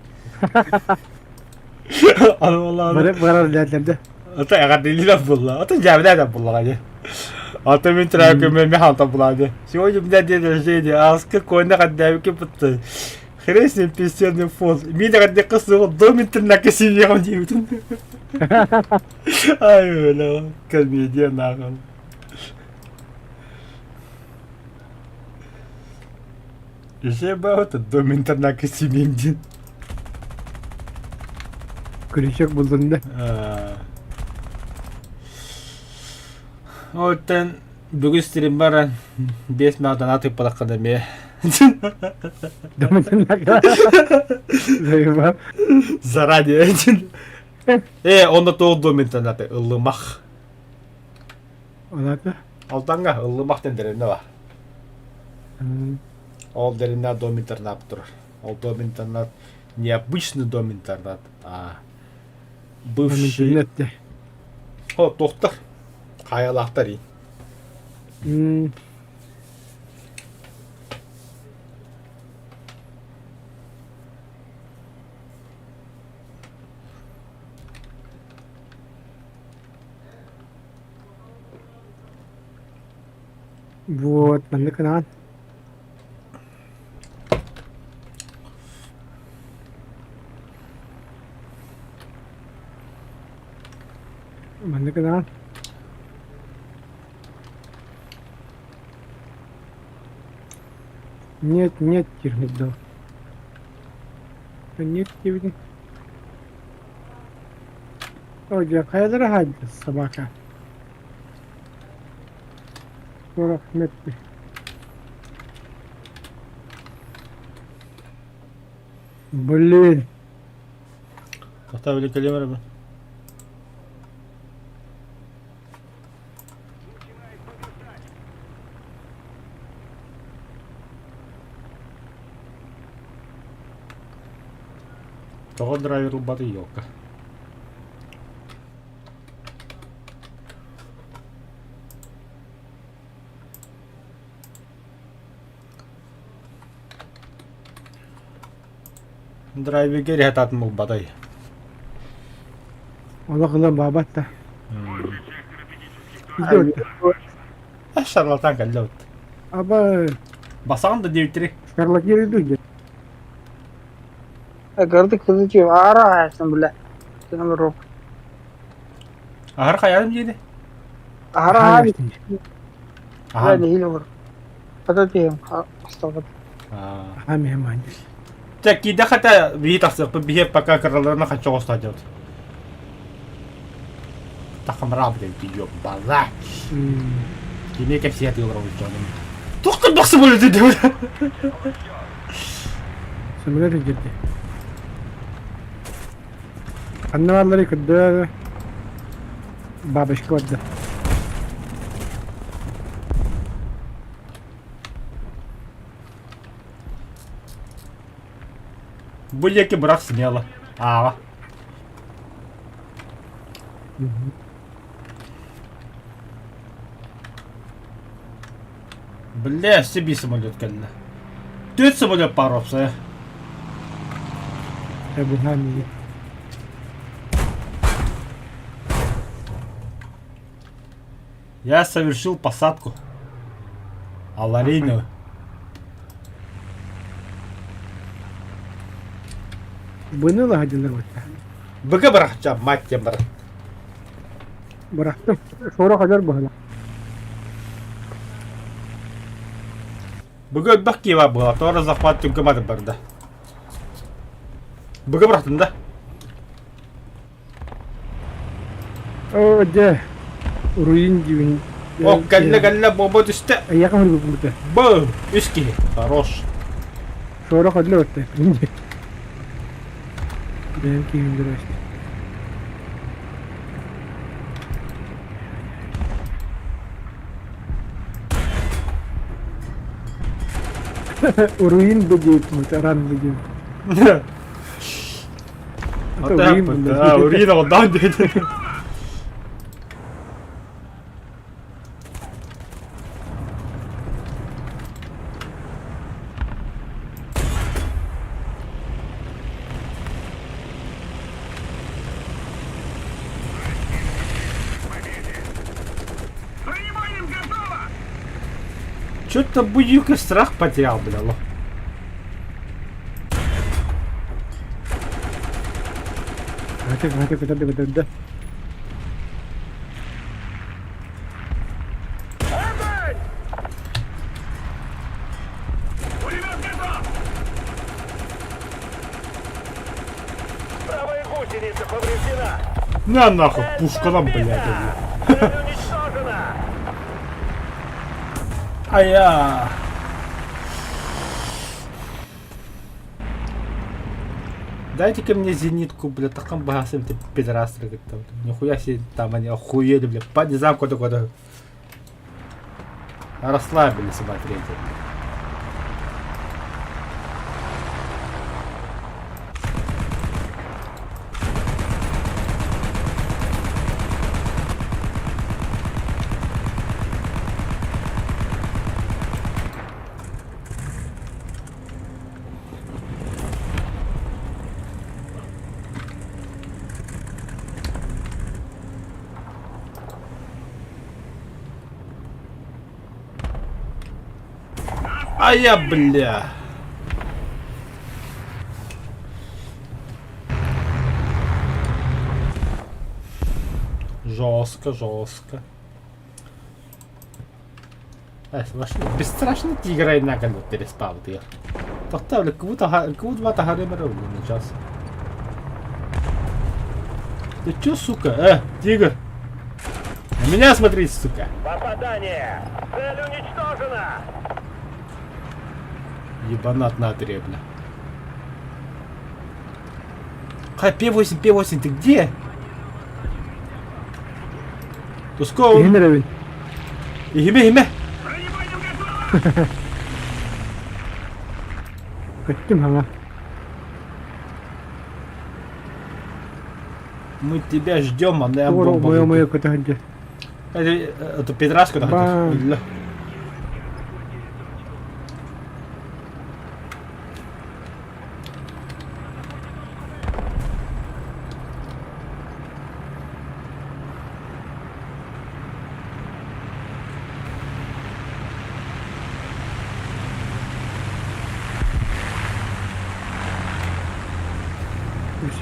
Бары барар дээтлэрде. Ата эҕэрдэлиилэр булла. Ата дьээбилээ буллаҕа дии. Ата мин төрөөбүт күммүн мен хаалта булаа дии. Сегодня у меня день рождения, ааска куонна хаддаабыкка бутта. Хрен с ним пенсионный фонд. Мин эҕэрдиэххэ суоҕа дом интернакка синиэҕим диэбитим. Ай, бля, комедия нахуй. Еще баҕата дом интернакка симиэм диэн. Күлүчүк булдун да. Оттон бүгүн стрим баран 5 маадан атыппалаххына эмиэ. Дом интернакка. Заебал. Заранее. Э, онно тоҕо дом интернаты ыллымах. Олата? Алтанга ыллымах диэн деревня бар. Ол деревня дом интернат турар. Ол дом интернат необычный дом интернат, а бывший... Интернет О, тохтар. Хайалаахтар и. Вот, маннык гынаҕын. Маннык гынаҕын. Нет, нет, диир доо. Нет диэбитиҥ. О, дьэ, хайалара хаайда собака? 40 метр. Блин. Поставили калимеры. Тоҕо драйвер ылбаты елка. Драйверга иһэ таатын булбатай. Олох ылан баабат да. Шарлатан кэллэ вот. Аба Басаҕын да диэбиттэрий. шарлатир иду Көрдүк кызычы ара айсан бile. Сен роп. Аһар хайарым диэни. Ара Аха Аха. не olur. Ата тиһим астабат. Аха мехман. Чэ киирдэ хата биһи тахсыахпыт биһи пока кыраларына хачча оҕустаах дьон. Тахамраабыт эбит ёбала. Кини кэпсиэ тыылар дьонум. Туох кырбахсы буолута диэбит. Самолет илдьирди. Ханна баалларый көрдөө. Бабочка барда. Бу диэки бырах смело. Ааҕа. Бля, өссө биир самолет кэллэ. Түөрт самолет баар уопсайа. Табыһаан Я совершил посадку. Аварийную. Быны лаһадьылар бытта. Быга бырахча, мать тем бар. Бырахтым. Шора хадьар быһыла. Быга өлбөх киева буола, тоҕо захват түҥкэ барда. Быга бырахтым да. Оо дьэ, уруйун диибин. О, кэллэ кэллэ буоба түстэ. Эйиэхэ мургуппута. Бу, үс киһи. Хорош. Шора хадьар бытта. Бэйэм киһим дөрөстө. Уруйун бу диэбит, ран бу диэбит. А, уруйун оҕонноон диэти. Бронебойным готово! Чё-то Буюка страх потерял, бля, лох. Хаты көтөрдө көтөрдө. Огонь! Пулемет готов! Правая гусеница повреждена! На нахуй, пушкадан, блядь, бля. Цель уничтожена! Ая. Дайте-ка мне зенитку, бля, таком богатстве ты пидорас, там. Нихуя себе там они охуели, бля, по низам куда-куда. Расслабились, смотрите. А я, бля. Жестко, жестко. Бесстрашный тигр однако вот переспал ты. Тохтоо кубут кубут бата харемер сейчас. Ты чё, сука? Тигр! На меня смотри, сука! Попадание! Цель уничтожена! Ебанат на бля. Хай, П8, П8, ты где? Туско, Иһин эрэбин. Ихиме, ихиме. Бронебойным готово! Көттүм хаҥа. Мы тебя ждем, а на Туора умайа-умайа көтө сылдьар. Это пидораску да Ба. хотел.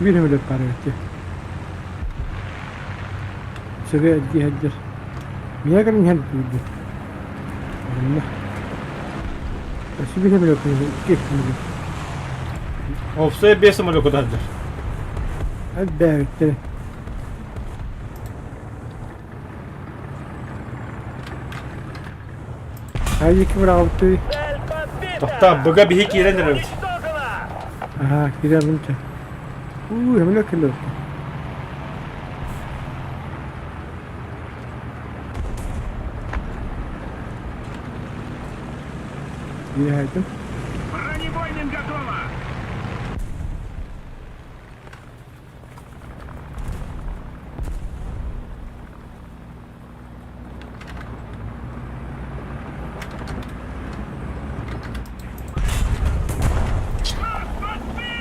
Өссө биир сөмөлүөт баар эбит дии. Сөбө эргийэ сылдьар. Миэхэ кэлэн иһэн киирдим. Онно. Өссө биир сөмөлүөт икки сөмөлүөт. Опсай 5 самолёт сылдьар. Элбээбиттэр. Айыки быраҕыбыттыы. Тохтоо, быга биһи киирэн эрэбит. Аһаа, киирэн чэ. Уу, эмиле кэллэ. Биһайтым. Бронебойным готово!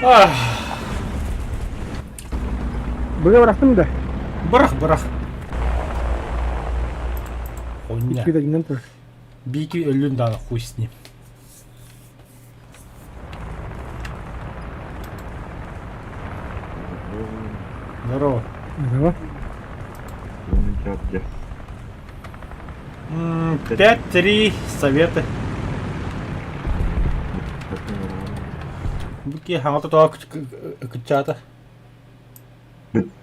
Ах, Быга бырахтым да. бырах, бырах. Хуйня. Икки да турар. Бики өллүн даҕаны хуй с ним. Здорово. Здорово. 5-3 советы. Бу хаҥата тоҕо кыччаата.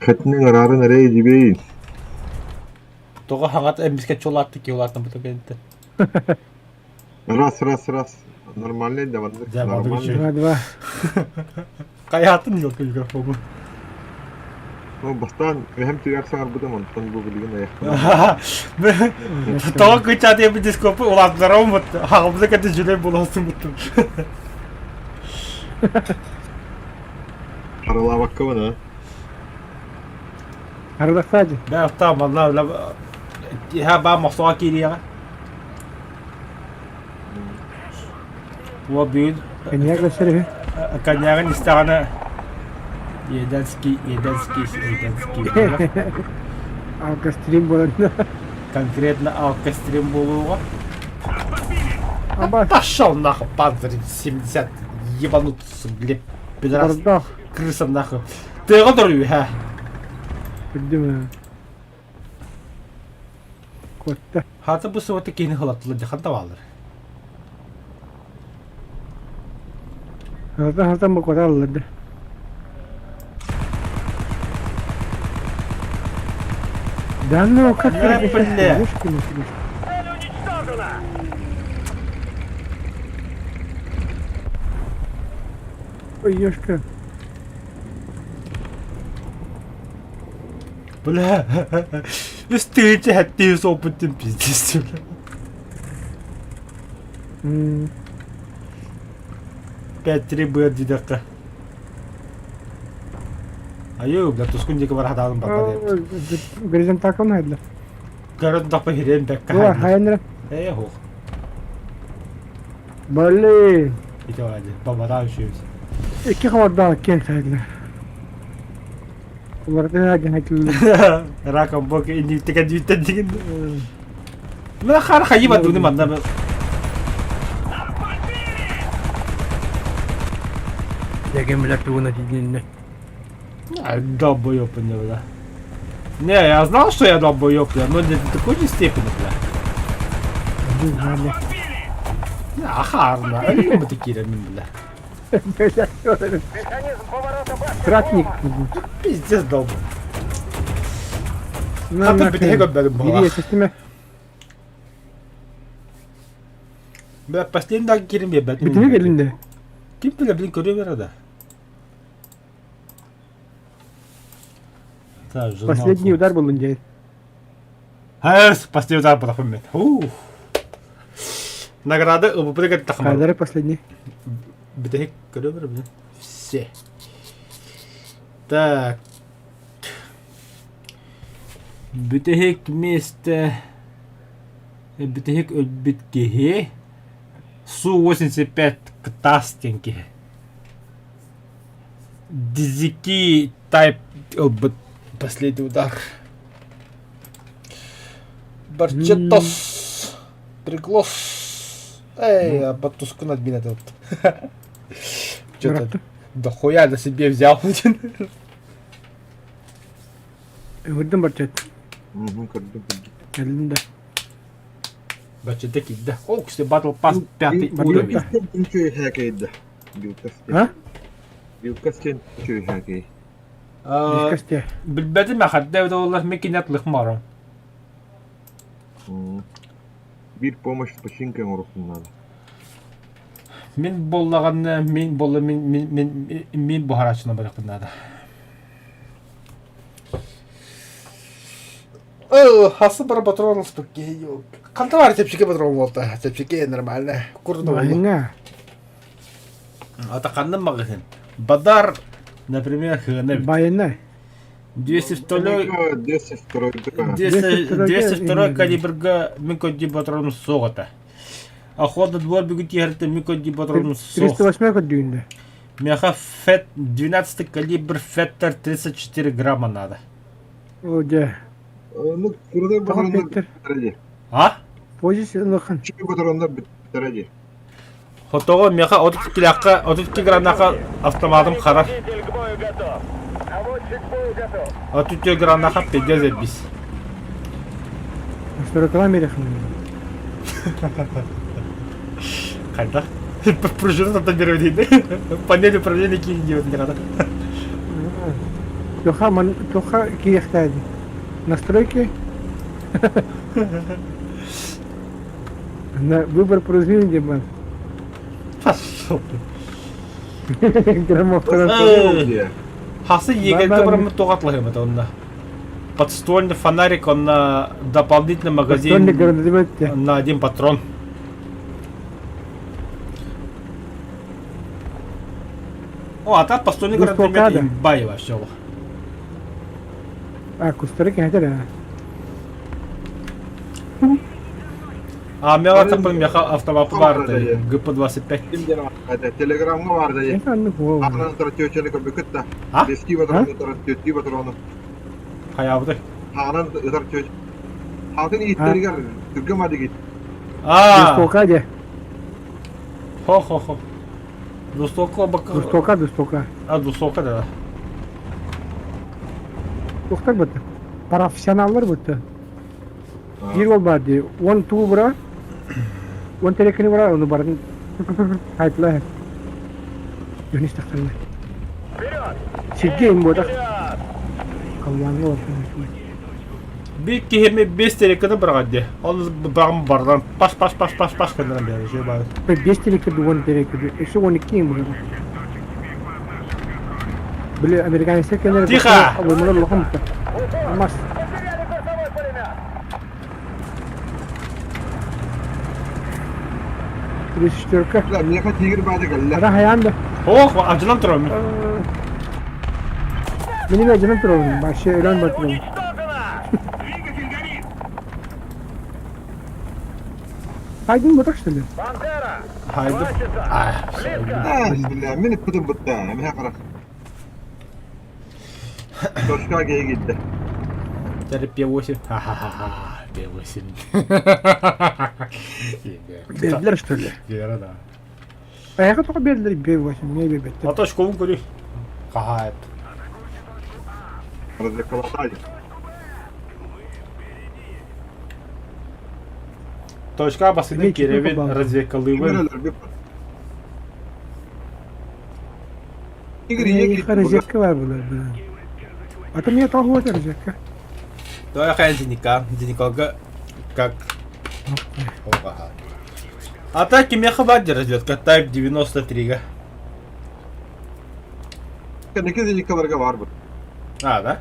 Хэтинэн араарын эрэ дибейин. Тоҕо хаҥата эмискэ чулаатты ки улаатан бу кэнниттэн. Раз, раз, раз. Нормальный да маннык. Дьэ, маннык Нормальный. үчүгэй. Два, два. Хайаатын елка микрофону. Ну, бастаан эһэм түгэр саҥарбытым, онтон бу билигин айахтанар. Тоҕо кыччаатыйа дископы улаатынарабын бут. Хаҕабыта кэтэ дьүлэй буоласын буттум. Харалаабаккабын, а? Харалахсаадьы. Бэ, оттаа манна иһэ баа мохсоҕо киириэҕэ. Уо бүгүн Коньяк өссөр үһү. коньягын истэҕинэ Еденский, Еденский, Еденский Алкострим буолан. Конкретно алкострим буолууга. Аба. Пошел нахуй, панцирь 70, ебанутся, блядь, пидорас. Бардах. Крыса нахуй. Тыаҕа туруу үһэ. Үрдүм. Куотта. Хата бу субата киһини хылаттылар дьахан табалар. Халтан халтан бу куота алларды. Да ну как Э, бля. Цель уничтожена! Ой, ёшка. Бля, үстүүчэ хэттии суоппуттун пиздец. 5-3 быар дидэххэ. Айыы, бля, тускун диэки бара хатаалым барба диэбит. Горизонталкам хайдла. Көрөн тохпо хириэн бэккэ Дуа, хайаннара. Ээ, хух. Блин. Ити баады, бабараа үшүөбүт. Икки хабардаах киэн сайдла. Уларытыы диэн айтыллар. Раком бок инниктика дүүттэн дигин. Мына хар хайыба дуны манна. Дэгэн билэр тугуна тиийдиннэ. Долбоёб не бля. Не, я знал, что я долбоёб, бля, но не до такой же степени, бля. Ахарна, они такие, бля. Тратник. Пиздец долб. Хата бүтэһик көрбөтүм буолла. Бири Бля, последний да кирим биэрбэт. Бүтүнү кэлинде. Ким билэ, блин, көрүө бере да. Так, журнал. Последний удар булун дьэ. Хайс, последний удар бырахпын мен. Ух. Награда ылбыппыта кеттахмар. Кадары последний. Бүтэһик көрүө бере, блин. Все. Так. Бүтэһик миэстэ бүтэһик өлбүт киһи Су-85 Ктас диэн киһи. Дизики тайп ылбыт последний удар. Барчетос Приглос Эй, батускун админ этот. Что-то дохуя на себе взял. Ыҥырдым барчат. Мгм, көрдүм, көрдүм. Кэллин да. Баччата киирдэ. О, кстати, Battle Pass пятый уровень. Үчүгэй хээкэйдэ. Билкас диэн. А? Билкас диэн үчүгэй хээкэй. Билкас диэн. Билбэтим ахарда эбит олар мен кинет лыхмарым. Биир помощь починка оҥоруохпун наада. Мин буоллаҕына мин буолла мин мин мин мин буһарааччына барыахпын наада. Хасы бара патрон ылспыт киһи. Ханта баар чэпчэки патрон буолта. Чэпчэки нормально. Курдук буолла. Маһыҥа. Ата ханна маҕаһыын? Бадар, например, хыана эбит. Байына. 202 202 202 калибрга мин көрдүү патрону суох ата. Охота двор бүгүн тиһэртэ мин көрдүү патрону суох. 308 көрдүүндэ. Меха ФЭТ 12 калибр Феттер 34 грамма надо. О, дьэ. Ну, крутой Тоҕо патроннар Петр? бүттэрэ дии. А? Позиция улахан. Үчүгэй патроннар бүттэрэ дии. Хотоҕо меха 32 килаахха 32 грамнаахха автоматым харар. 32 грамнаахха пиздец эрбис. Сорокалаан биэриэххин. Хайдах? Пружину тардан берем дейdi. Панель управления киин диэбит диэҕэ. Туха ман туха киэхтээди. Настройки. На выбор пружины диэн баар. Пошел. Граммофон. Хасы егерге бараммыт туҕатлаһымыт онно. Подствольный фонарик, он на дополнительный магазин на один патрон. О, а так подствольный гранатомет имба вообще. А, кустары кэһэтэр аа. А мела тапын меха автоматы бар ГП-25. Телеграмҥа баар да Аннык уол. Атынан тратиочаны көрбүккүт да. А? Бески патрону тратиоти патрону. Хайабыты. Хаанан ытар чөч. Хаатын ииттэригэр түргэн мадыгит. А. Двустволка де. Хо-хо-хо. Двустволка бака. Двустволка, двустволка. А, двустволка да. Туохтар бытты. Профессионаллар бытты. Биир уол баар дии. Уон тугу быра, уон тэрэккини быра, ону барын хайтлаа. Дьон истэхтэринэ. Сиргэ им буотах. Халлааҥҥа олордон Биир киһими биэс телеканы быраҕар дии. Ол быраҕан бардан паш паш паш паш паш гыннаран биэрэр үчүгэй баҕайы. Биэс телекы уон телекы өссө уон икки им быһыылаах. Били американецтар кэлэр Тихо! обоймалар улахан бутта. Алмаз. Тридцать четверка. Да, миэхэ тигр баада кэллэ. Ара хайаан да. Ох, алдьанан турабын. Мин эмиэ алдьанан турабын. Вообще өлөн бар турабын. Двигатель горит! Хайдын ботак что ли? Хайдым. А, бля, мин ыппытым бытта, эмиэ харах. Точка киһи киирдэ. Теперь П8. Ха-ха-ха, П8. Бердилэр что ли? Вера, да. Эһиэхэ тоҕо биэрдилэр Б8 эмиэ биэрбэттэр. А то школу көрүй. Хаһаайт. Развлекалатай. Точка басыны Эмиэ кирэбин чипи разведкалыыбын. Игорь, ийэ Эйиэхэ розетка баар буолар быһа. Ата эмиэ тоҕо уот розетка. Давай хайа Деника. Деникалга как А так кимиэхэ баар дии разведка Type 93-га. Кэнники Деникаларга баар бу. А, да?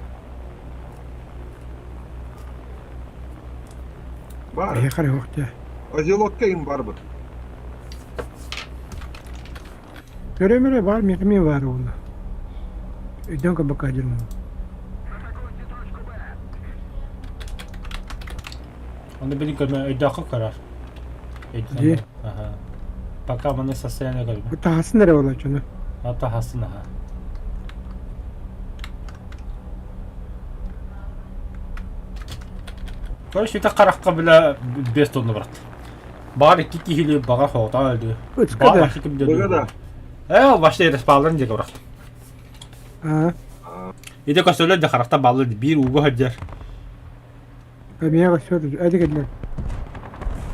Баар. Эһиэхэ эрэ суох дии. Озелокка им баар бу. Көрүөм эрэ баар миэхэ эмиэ баар уонна. Өйдөөн көрбөккө дьиримин. Ону били көрмө өйдөөххө көрөр. Дии. Өйдөөн. Аха. Пока маны состояние көрбө. Таһасын эрэ буолааччыны. А таһасын аха. Короче, это харахха била без тонна брат. Баҕар икки киһилии баҕар хоҕутаан өлдү. Ыцка Баҕар да. вообще ким Быга да. Ээ, вообще респалларын диэки бырахтым. Аа. Ити көстөлөр да харахта баллы биир ууга сылдьар. Эмиэ көстөр, эти кэллэр.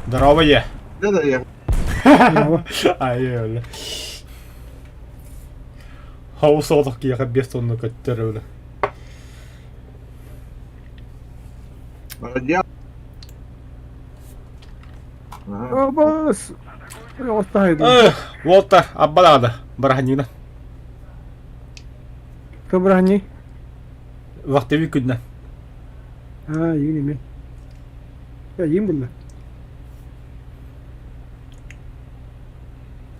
Здорово, е. Да, да, я. Здорово. Ай, öyle. Havuz soğuduk киһиэхэ 5 тонна көттөр öyle. Молодец. Ага. Обос! Оттайдым. Уолтар, аббалаада, бараханньыгынан. Кыбыраханньый? Вахтовик күннэ. А, иин эми. Иин булла.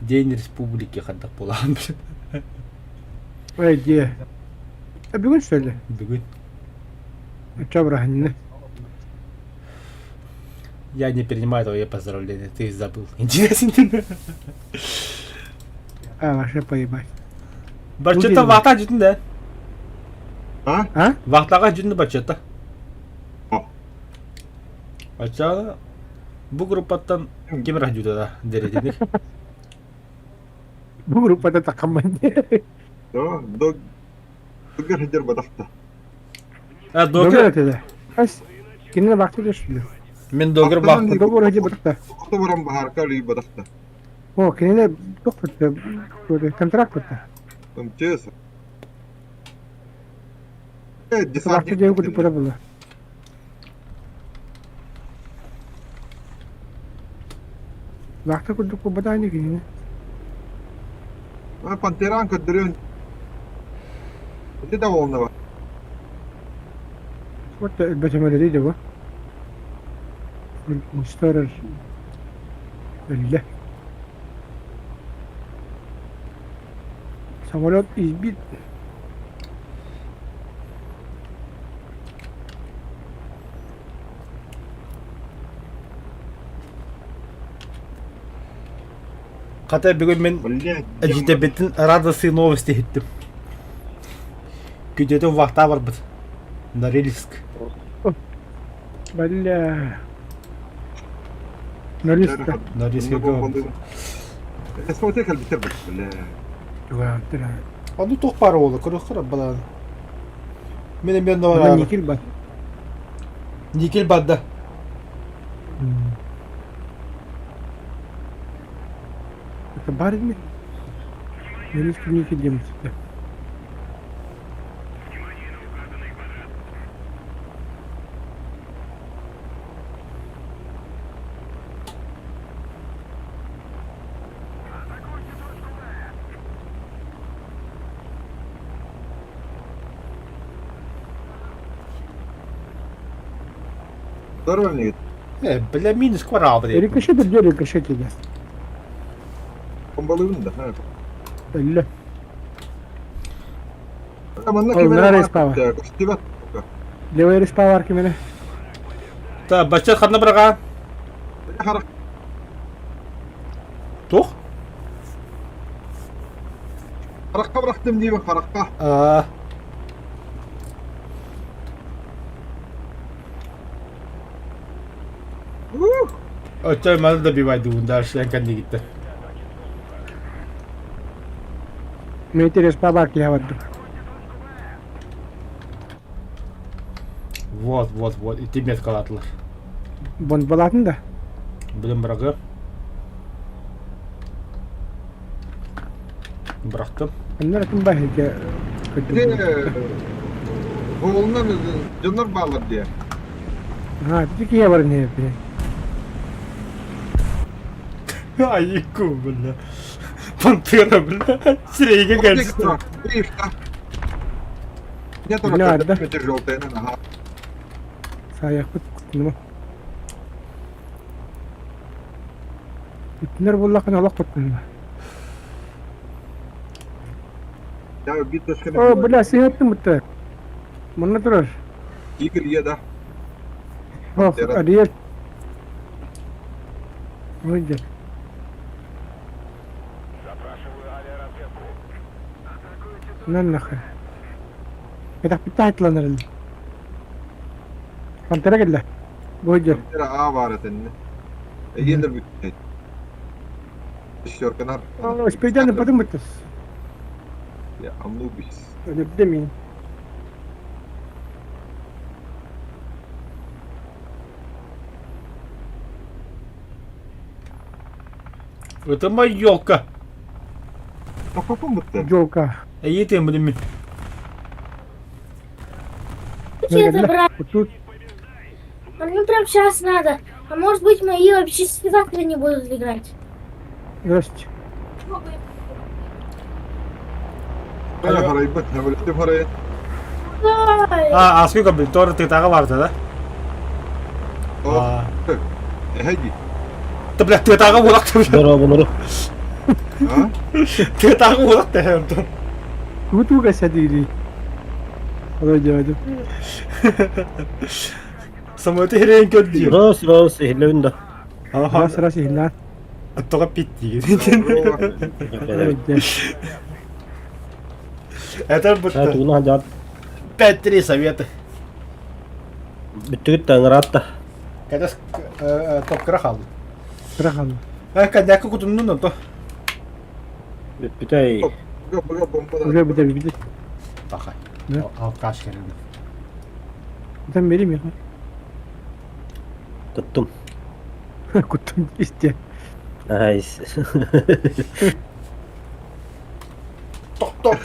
День республики хардах буолаан Ой, дьиэ. Бүгүн что ли? Бүгүн. Оччо быраханньыны. Я не принимаю твои поздравления, ты забыл. Интересно. А, вообще поебать. Барчета вахта жүтін да. А? А? Вахтаға жүтін барчета. О. Ача бу группаттан ким жүтө да дерединик. Бу группада такамман. Да, дог... Догер хедер бадахта. А Догер догер этеде. Ас кинини бакты дөшүлү. мен догер бах Догер эти бутта. Охто баран бахарка ли бадахта. О, кинини тух бутта. Контракт бутта. МЧС. Э, Бакты десантник. дем кутуп бара була. Бакты кутуп бата не кинини. А, Пантеран көддөрүн. Ити да волнова. Вот бөтөмөлө дейди бу. Мустарар. Элле. Самолет избит. Хата бүгүн мен Блядь. Эжитебитин радостные новости иһиттим. Күдүөтүн вахта барбыт. Норильск. Бля. Норильск. Норильскка. СВТ кэлбиттэр бит. Бля. Ону туох баар буолла, көрүөххэ балаан. Мин эмиэ онно Онно бараары. никель бар. Никель барда. Это бар ини? Норильск никель диэн сытар. Здорово, нет. Э, бля, минус кварал, блядь. Рикошет где рикошет идет? Бомбалыыбын да. Элле. Манна Ол, нара респава. Көстүбэт. Левый респава бар кимene. Та, бачча ханна браға. Харах Тух? харахха бырахтым диибин харахха. А, Ух! Очой маны добивай дуун дальше, я кэнни гитте. Мейти респава бар киһи бардым. Вот, вот, вот, ити меткалаатылар. Бомбалаатын да. Блин, бырагы. Бырахтым. Оннор атын бар сиргэ Ити көрдүм. Оҕолунан дьоннор бааллар диye. А, ити киһи бар ини бile. Айыку, бля. Пантера, бля. Сирейге кэлсте. Нет, Бля, да. желтая, ага. Саайахпыт куттунума. Үттүнэр буоллаххына олох куттунума. Я бит точка О, бля, сыһыаттым бутта. Манна турар. Игорь е, да. Ох, Ариэль. Выйдет. На нахер. Это питает ланар. Пантера кэллэ. Выйдет. А бар этенне. Егендер бүттэ. Шестерканар. Спейден потом это. Я Анубис. Где мин? Ытыма елка. Тохтоппун бытты. Елка. Эйиэтиэн билиммин. Это брат. Тут А мне прям сейчас надо. А может быть мои вообще завтра не будут играть. Здрасте. Бара харайбыт, өлөттүм харайын. А, а сколько блин, тоже ты тага барда, да? А. Эһэги. Ты, блядь, ты тага булак, ты, блядь. Дорооболору. А? Ты тага булак, ты, Антон. Кутуга садили. Вроде Самолеты херейин көрдүү. Рос, рос, иһиллэбин да. Раз раз иһиллээн. Тоҕо питтиги. Это будто... Тугуна жаат. 5-3 советы. Бүттүгүт да ыҥыраатта. Когда топ кыра хаалды. Кыра хаалды. Коньякка кутуннун онто. Бүппүтэй. Уже бүтэр бүтэр. Баха. Алкаш кэлин. Там бери миэхэ. Туттум. Куттум исте. Айс. Тохтоо.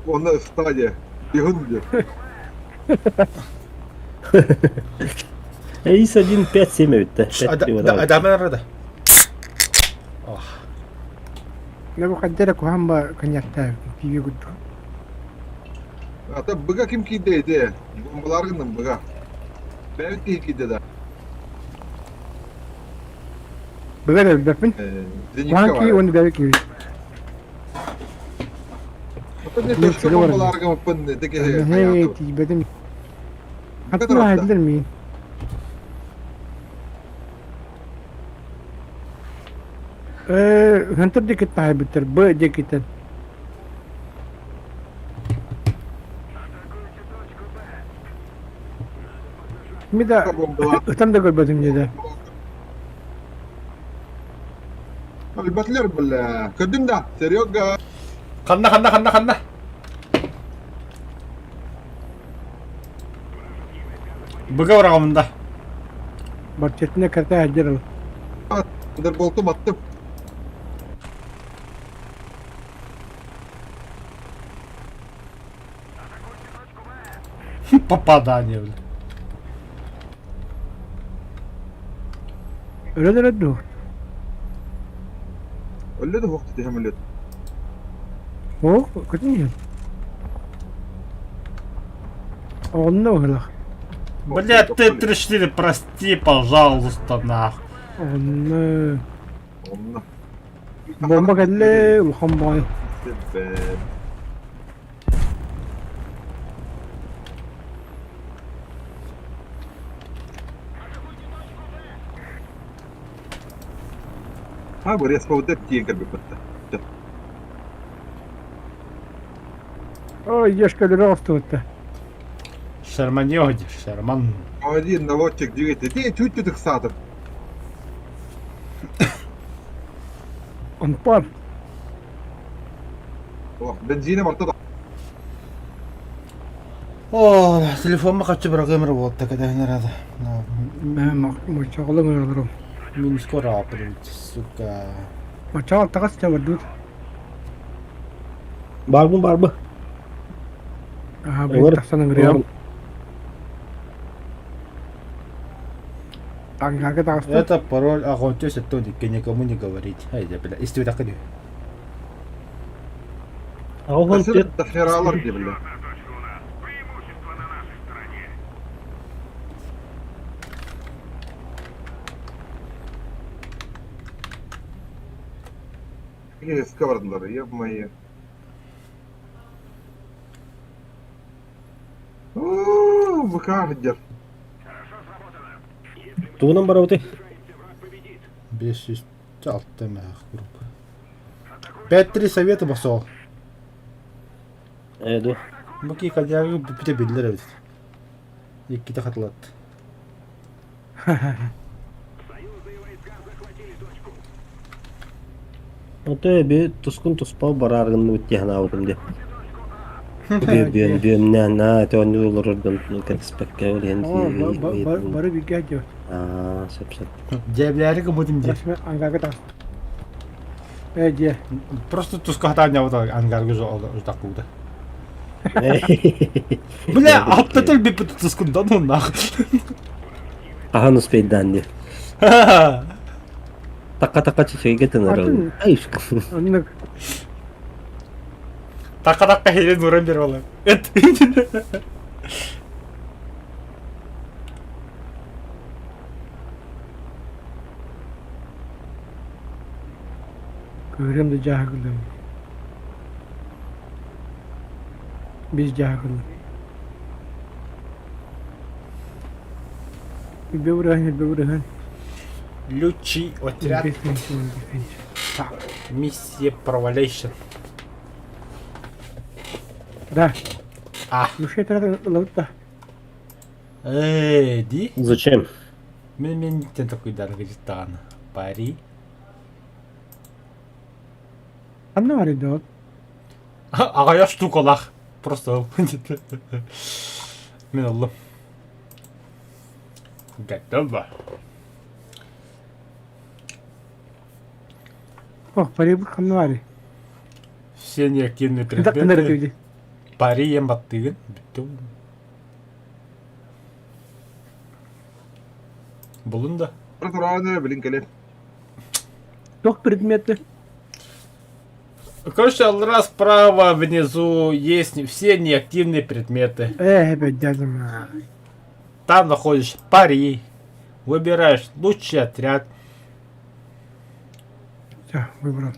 Онно стадия. Дихун диэ. Эйс 1 5 7 эбиттэ. Адамын арада. Лебу хаддера кухамба коньякта пиви гудду. Ата быга ким киирдэ ити? Бомбалар гынным быга. Бэйбит киһи киирдэ да. Быга да билбэппин. Зенитка Куһаан кии баар. уонна бэйбит киһи. Ата не Мен точка силе барар. бомбаларга маппын ити киһи Хей хайаатыбыт. тиийбэтим. Быга Хаттыла таратта. хайдылар миин. Э, хантар диэки таһайбыттар, Б диэкиттэн. Ми да Бомбалар. ытан да көрбөтүм дии да. Өлбөтүлэр бля. Көрдүм да, Серега. Ханна, ханна, ханна, ханна. Быга быраҕамында. Барчетіне карта әдер ал. Болтум аттым. Попадание, бля. Өлө да ду. Өллө да хуохта тиһэм өлөт. О, көтүн иһэн. Онно уһулах. Бля, Т-34, прости, пожалуйста, нах. Онно Онно. бомба кэллэ улахан баҕайы. А, бу респаудер тиийэн кэлбиппит. Ой, ешка өлөрө охтубутта. Шерман Шерман. Один наводчик двигатель. Ти чуть-чуть ыксаатым. Онпар. О, бензине барта да. О, телефоммун хаччы бырагымыр буолта кэтэһин рада. Мочоҕолоҥ ыраларым. Минус скоро сука. Мочоҕол таҕас чабырдыыр. Барбын барбы. Аха, бу тахсан ыҥырыам. Ангарга таҕыста. Это пароль огонь, то есть никому не говорить. Ай, да, бля, исти так иди. Аҕа Сыр дохералар дии бля. Преимущество на нашей стороне. Сковородлары, еб-моё. О, ВК Тугунан барабыты. 506 мэх группа. 5-3 совета босол. Ээ ду. Бу ки коньягы бүтэ биллэр эбит. Иккитэ хатылат. Ото би тускун туспа барааргын диһанаабытым дии. Бү бү на төнү олорордон кэтиспэккэ ол Оо, бары бигэ дьэ. Аа, сөп сөп. Дьэблээри кымытым дии. Ангарга таҕыста. Ээ дьиэ. Просто туска хатаан ньабыта ангарга жутаккута. Бля, аттатыл биппит тускундан оннах. Хаһан успейдаан дии. Такка-такка чечейге тынырыл. Атын оннук. Такка-такка хелен уран бер ола. Эт. Көрөм да дьааһыгылым. Биз дьааһыгылым. Үбэ ураһын, үбэ ураһын. Лючий отряд. Так, миссия провалейшн. Да. А. Лучший отряд ылабыт да. Э, ди. Зачем? Мен мен тен такой дан даҕаны. Пари. Ханна бар edi ол? Аҕыйах штукалаах. Просто Мин ыллым. Готово. Ох, пари ханна бар. Все неактивные Кында кында предметы. ди. Пари ем баттыгын. Бүттү. Булун да. Тураны билин кэлэ. Тох предметы. Короче, раз справа внизу есть все неактивные предметы. Э, опять дядя. Там находишь пари, выбираешь лучший отряд. Все, выбрал.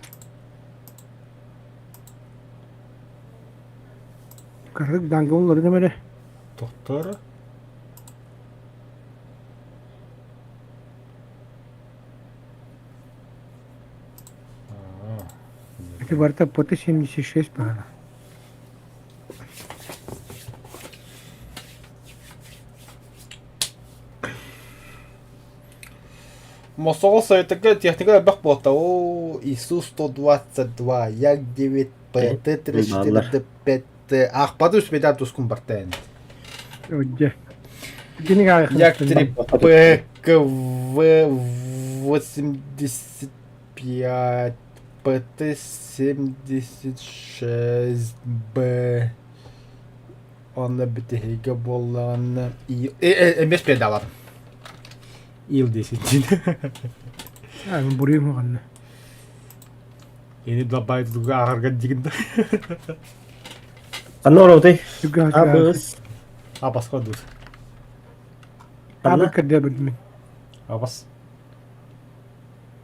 Карык дангон лары demeli. Доктор. Это барта поты 76 погано. Мосоҕо советыга техника элбэх буолта. Оо, Иисус 122, Як 9, ПТ 34, 5, Аахпаты үспэдэ тускун барта эн. Одде. Кини гаай Як 3, П, К, В, 85, ПТ 76, Б. Онно бүтэһигэ буоллаҕына И эмиэ педалар. Ил 10. А, буруйум оҕанна. Ини добавить дуга ааҕарга дигин да. Ханна оробутай? Түгэ Абыс. Абаска дус. Абы кырдя билмин. Абас.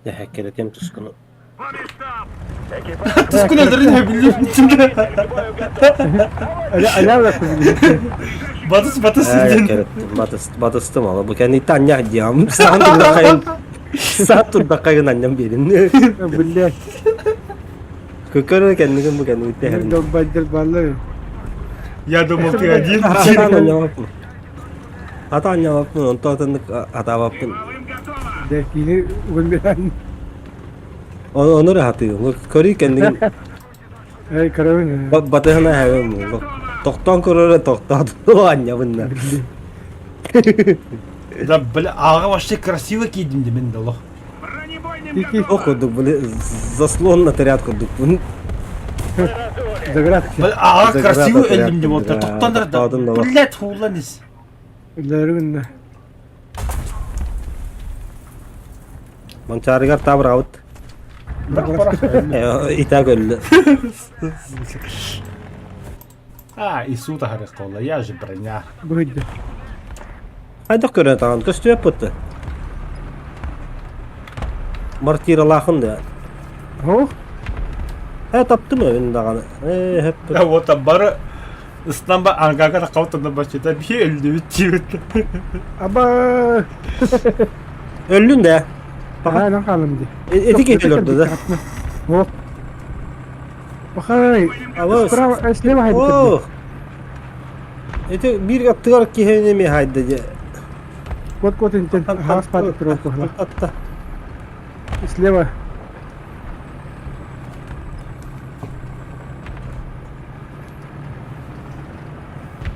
Тэһэккэрэтиэм тускуну. По местам! Тускун өлдөрүн билим. Аля аля да кызы. Батыс батыс дин. Кэрэттим, батыс, батыстым ала. Бу кэнниттэн анньах диам. Саан турдахайын. Саан турдахайын анньам биэрин. Билле. Көкөрө кэннигин бу кэнниттэн. Долбайдыр баллар. Я думал ты один. Ата анньамаппын. Ата анньамаппын, онто атыннык атаабаппын. Малым готово! Деркини угун Ону эрэ хатыым. Көрүй кэннигин Эй, карабин. батыһына хэвэм. Тохтоон көрөрө тохтоот. Анньабын да. Да бля, ага вообще красиво кидим демен да лох. Бронебойным Ики О курдук, били заслон отряд курдук. заград. Бля, ага Заград красиво отряд, өлдүм деп отыр. да, Тоқтандар да. тоқтадым да лох. Блять, хуланис. Ларын. Манчаарыгар табыраабыт. Итак өллө. А, Ису тахарых колла, я же броня. Быйды. Хайдах көрөн таҕан көстүөп бутты. Мартиралаахын да. Ох, Э таптым өвүн даҕаны. Э хөп. Да вот бары ыстан ангага да каутында бачыта би өлдү бит. аба. Өллүн да. Ага, на калым ди. Эти кетелерді да. Ох. Бахай. Абыс. Справа, слева хайды. О. Эти бир аттыгар киһини ми хайда же. Вот кот интен хас пат троху. Атта. Слева.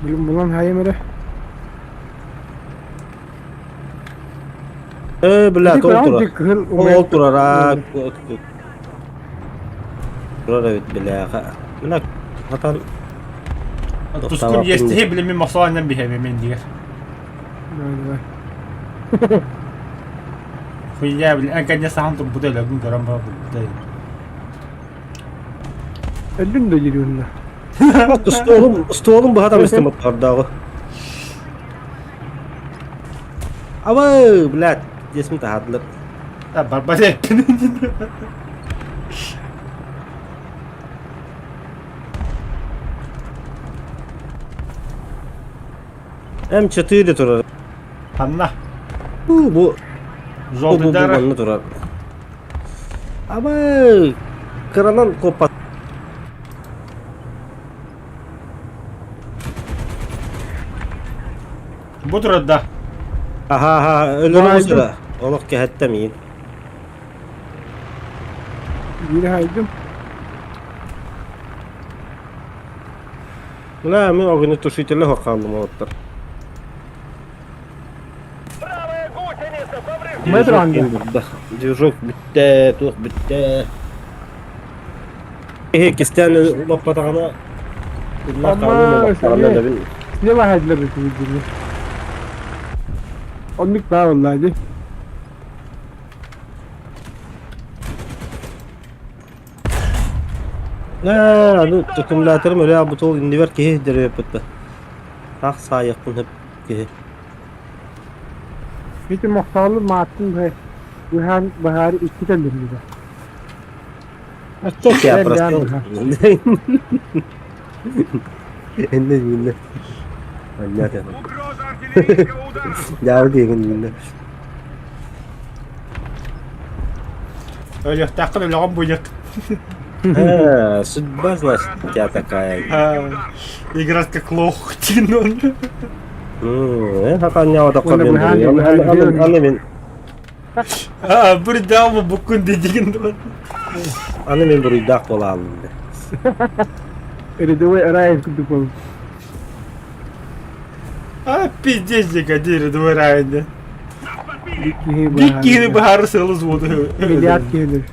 Блин, булан хайым эре. Э бля, тол турар. Кыл Ол турар. Турар эбит билээхэ. Мына хатан Тускун иэстэһи билимин мохсооннан биһэбэ мен дигэр. Давай, давай. Хуйня, били, эн кэннэ сахан турбута өлөгүн көрөн баран турбута. Өллүн да дьириунна. Столум, столум быһа тамыстым оттордооҕу. Абы, блядь, десмин таһаардылар. А, барбат эппин. М4 турар. Ханна? Бу бу бу бу манна турар. Абы, кыранан коппат. Бу турар да. Аха, аха, өлөрө сыра. Олох кэһэттэ миин. Биир хайдым. Мына мен огнетушителі хоққалым олыттар. Метро анга. Движок бүттэ, туох бүттэ. Эһи кистээн лоппатаҕына Слева хайдылар бит Оннук баа болла ди. Ээ, аны аккумуляторым өлө аабыт ол иннибэр киһи дөрүөппүт Таах саайыахпын сөп киһи. Ити мохсоолу мааттын быһаан быһаары икки тэллэрбитэ. Оччо я просто. Энне минне. Понятно. Дьаабы диэгин минне. Өлүөхтээххин өлөҕүн буйук. Э, судьба, значит, у тебя такая. Играть как лох, тинон. Э, хаканнyaатакка мен аны мен А, бурдамы буккун дедигин Аны мен буруйдаах буолаалым Рядовой Раев курдук буолбут. А, пиздец, где рядовой Райан. Биир киһини быһаары сыалы взводу. Миллиард киһи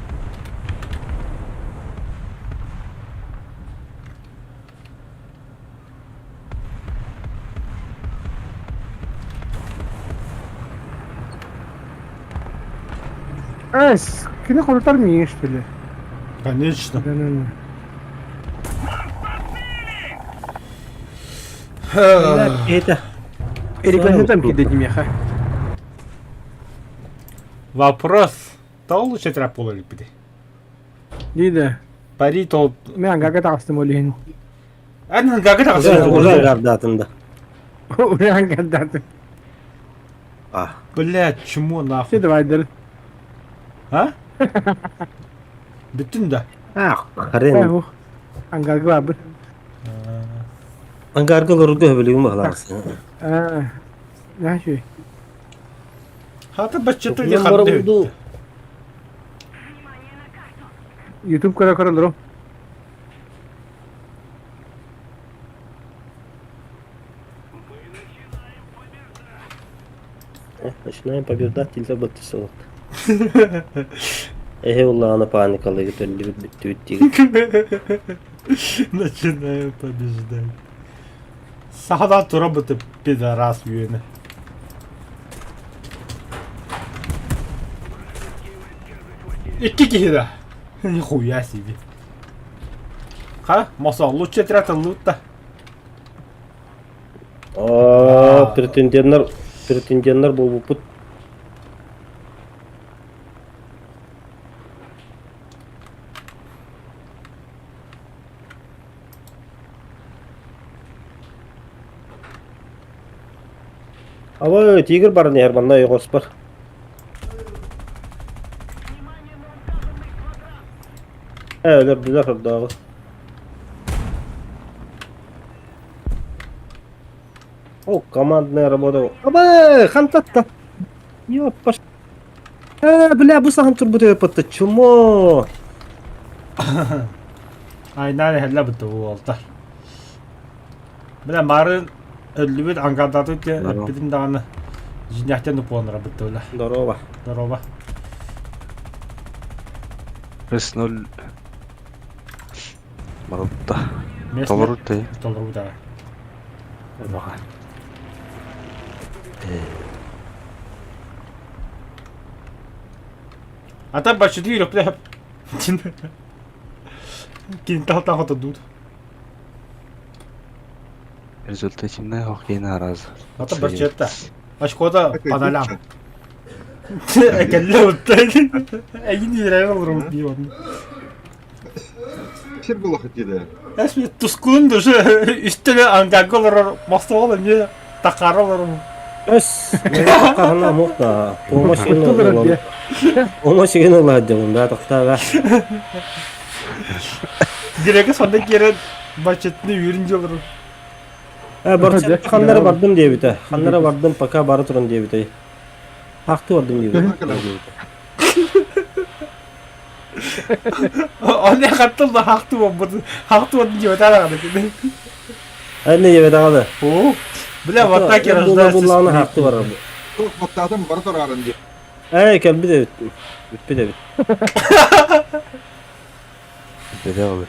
Эс, кини хорутар миигин что ли? Конечно. Это. Рекламитам кидать меха. Вопрос. Тоҕо лучше трап буолар илпити? Дида. Пари тол... Мен ангага таҕыстым ол иһин. Эн ангага таҕыстым. Уже ангардатын да. Уже ангардатын. А. Блядь, чмо нахуй. Все давайдыр. А? Бүттүн да? Ах, хрен. Ангарга барбыт. Ангарга олорорго сөбүлүүм баһылаабысың. Аа, наһаа Хата баччата дии харды. YouTube көрө көрө олору. Начинаем побеждать нельзя баттысылык. Эһи улаана паникалыгы төллүбүт бүттүбүт диигит. Начинаем побеждать. Сахадан тура быты пидорас үөнэ. Икки киһи да. Нихуя себе. Ха, Мосо, лучше отряд лутта. Аа, претенденнар претенденнар буолбуппут. Абы тигр баран иһэр манна ойоҕоспор. Ээ өлөрдүлэр сордооҕу. О, командная работа. Абы, хантатта. Ёппаш. Э, бля, бу сахан турбут өпөттө чмо. Айнаар эһэллэ бытты уолтар. Бля, марын өллүбүт ангардатыт эппитим даҕаны дьиҥнээхтэн уполанара быттыбыла. Здорово. Здорово. С 0. Барылта. Толору да. Толору да. Баҕа. Ата баччытыы үрөппүтэ Кинталтан хотодуут. Результативная хоккейная раз. Ата баччытта. Очкода паналям. Кэллэ утта. Эйин иирэр олорбут дии онно. Сир булах диде. Эс мен тускун душу үстеле ангарга олорор мостуол эмиэ такара олорор. Өс, хаһана мук да. Помощь гына Помощь гына ладдым да тохтаа. Греке сонда киирэн баччытны үүрүн дьолору. Э, барча ханнара бардым диэбитэ. Ханнара бардым, пока бара туран диэбитэ. Хахты бардым диэбитэ. Оны хаттыл да хахты болбут. Хахты болбут диэбитэ аҕаны. Әне диэбитэ аҕаны. О, бля, в атаке рождается. Буллааны хахты барар. Туох баттаатым бара турарын диэ. Эй, кэлбит эбит. Бүппүт эбит. Беде olur.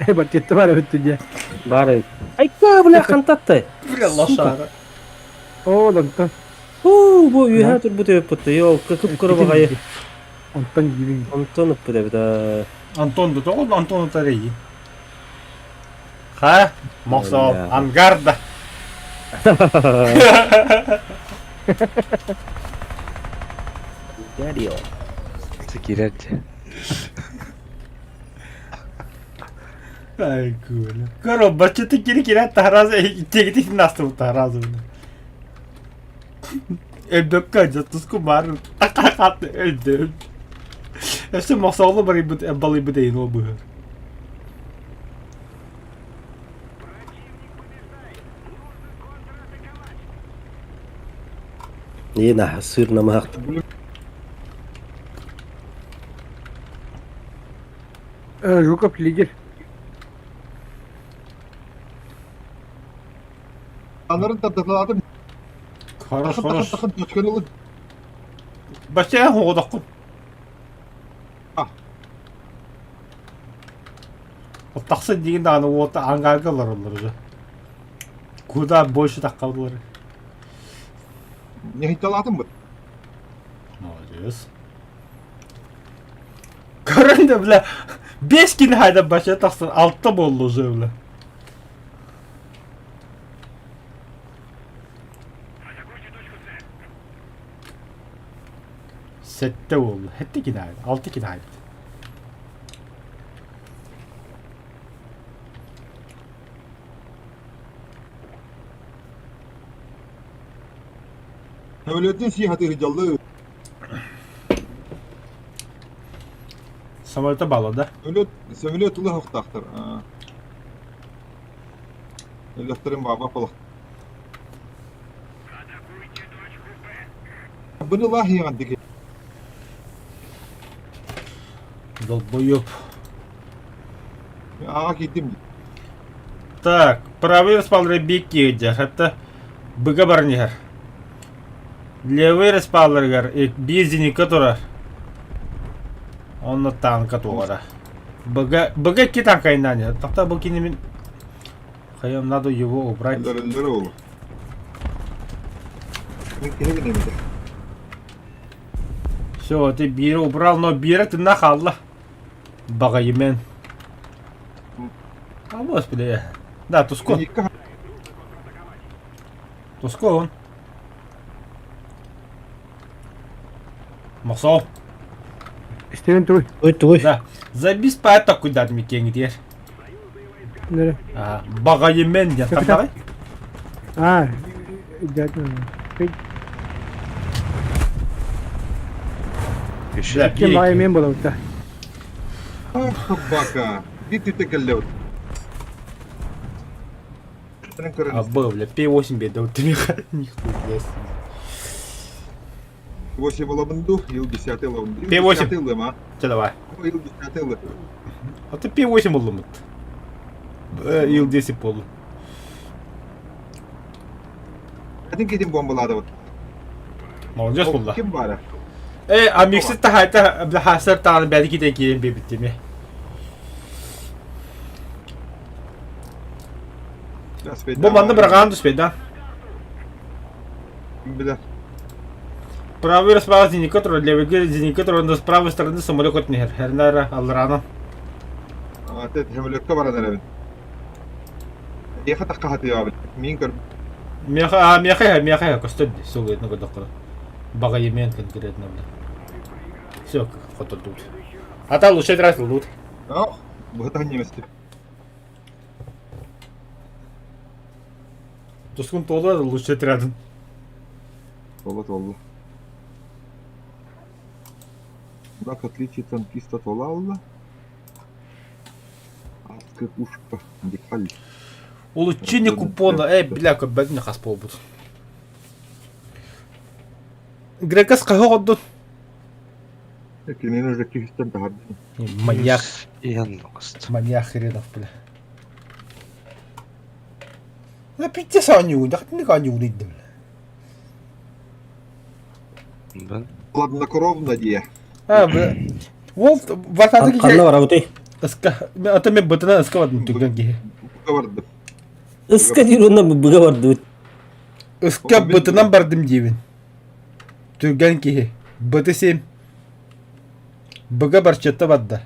Э, бартетте бар эбит дьэ. Бар эбит. Айка, бля, хантаттай. Бля, лошара. Оо, онтон. Уу, бу үөһэ турбут эбиппит. Йоо, кып-кыра баҕайы. Онтон дьиибин. Онтон ыппыт эбит. аа. Антон да тоҕо Антон тарей. Ха, мохсоол, ангарда. Daddy. Киирэр дьэ. Ай, куля. Коро, баччыты кири кирэ таһаразы, тегити настыбыт таһаразы. Өлбөккө дьэ туску баар такакат өлдө. Өссө мохсоолу барыйбыт балыйбыт эйин ол быһыр. Иена сыр намыһах. Э, Жуков лидер. Анарын тардаталаатым. Хорош, Тахын хорош. тахын тахын точканы ылын. Бачча хоҕодоххун. А. Ол тахсан диигин даҕаны уота ангарга олороллор уже. Куда больше таххаллар. Нехитталаатым быт. Молодец. Көрөн да бля, бес кини хайда бачча тахсан алта буолла уже бля. Сэттэ буолла. Сэттэ кини хайда, алта кини хайда. Самолеттин сии хатыһы дьаллы. Самолета балла да? Самолет, самолет улы хохтаахтар. Өлөхтөрүн баба полох. Быны лахияган диги. Долбоеб. Аға киттим. Так, правый распалры бикки дьэ, хатта быга баран иһэр. Левый распалларыгар биир зенитка турар. Онно танка туора. Быга, быга икки танка айнаан иһэр. Тохтоо бу кини мин... Хайам надо его убрать. Өлөрөллөр ол. Мен киһи гинемите. Все, ты биири убрал, но биирэ тынна хаалла. Баҕайымен. А господи. Да, Туско. Туско он. Мохсоо. Истэбин туй. Ой, туй. Да. Забис спать такой дат микең диэр. Нere? Баҕайымен диэн ханнаҕай? А, дядя. Да, Ким баҕайымен буолабыт Собака. Биир түттэ кэллэбит. А, бля, П8 беда, вот ты нихуя себе. 8 лабынду, ил 10 лабынду. П8. Ылыма. Че давай. Ил 10 ылы. А ты П8 ылымыт. Ил 10 болду. Один кидин бомбалады вот. Молодец болду. Ким бара? Э, а миксер таһайта бляхасар тааны бәді китен киирен биэбиттими. Бу манна бырагаан түспэт да? Билэр. Правый справа зенитка турар, левый зенитка турар, но с правой стороны самолет көтөн иһэр. Хернара алларана. Аты самолекка баран эрэбин. Эха тахха хатыябын. Мин көр. Меха, а, меха, меха, көстөр сол етіне көрдік Бағайымен конкретно. Все, хотор тут. А та лучше раз лут. Ох, быһытан немести. Тускун толы лучше отрядын. Тола толла. Знак отличия танкиста тола алла. Адская пушка. Декаль. Улучшение купона. Эй, бля, бәдіне қас болбут. Грекас қайға қоддun? Кинин уже кихистен тахардын. Маньяк. Иан лост. Маньяк хренов, бля. На пиздец анюун, да не анюун идем. Бен. Хладнокровно дие. А, бля. Ол ватады Ханна барабытай. Ыска, ата мен бытына ыска бардым түрген киһи. Буга барды. Ыска диир уонна быга бардыбыт. Ыска бытынан бардым диибин. Түргэн киһи. Быты сим. Быга барчатта барда.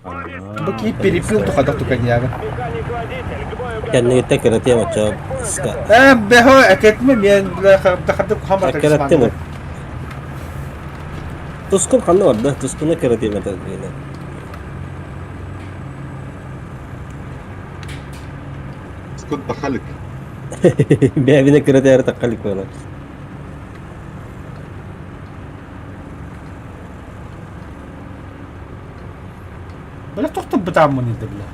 Бу киһи перепил тухадах туканьягын. Кэннигиттэн кыратыам оччо ыска. Э, бэхо, экетме мен тахардык хамар Кыраттым. Тускун ханна барда? Тускуна кыратыам этэ Скот тахалик. Бэбине кыратыары тахалик буолар. Бля, тохтон бытааммын инде бля.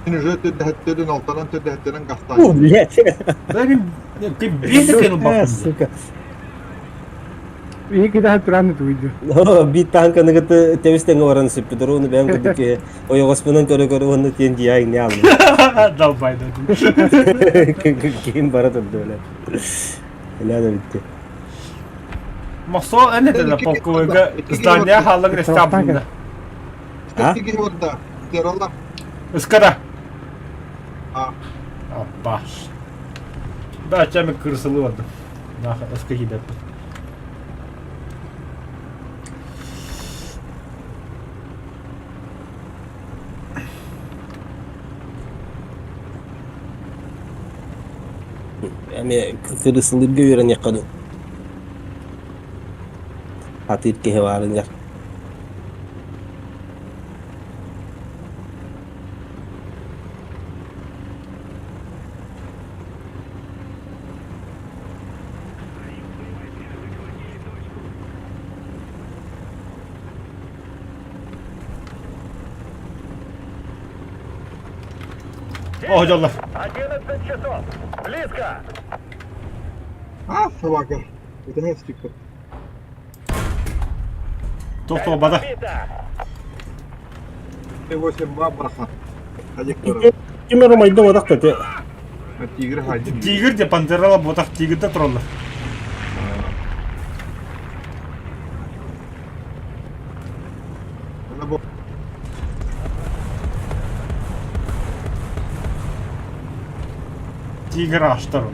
Мин уже төрдөһөттөрүн алтанан төрдөһөттөрүн О, гастан. блядь. Бля, мен бейді кен А, сука. Iyi ki daha туран туйду. О, биир танканы кытта тэбис-тэҥҥэ баран сүппүт, ону бэйэм курдук киһи ойоҕоспунан көрө-көрө уонна тиэн дьиэ иҥнэ ааллым. Долбайды. Киһим бара турда, бля. Бля да бүттэ. Мосол эне де полковойга здание халык рестабында. А? Киһи барда. Тералла. Ыскара. А. Абаш. Да, чами кырсылы барды. Наха, ыска кидеп. Эмиэ кырысылыырга үөрэниэххэ дуу. Хатыыр киһи баарыгар. О, дьоллор. 11 часов. Близко. А, собака. Это не стикер. Тохтоо бада. 8 бабраха. Хадик Ким эрэ майда бодах да Тигр хадик. Тигр де пантерала ботах тигрде тураллар. Тигр аштар.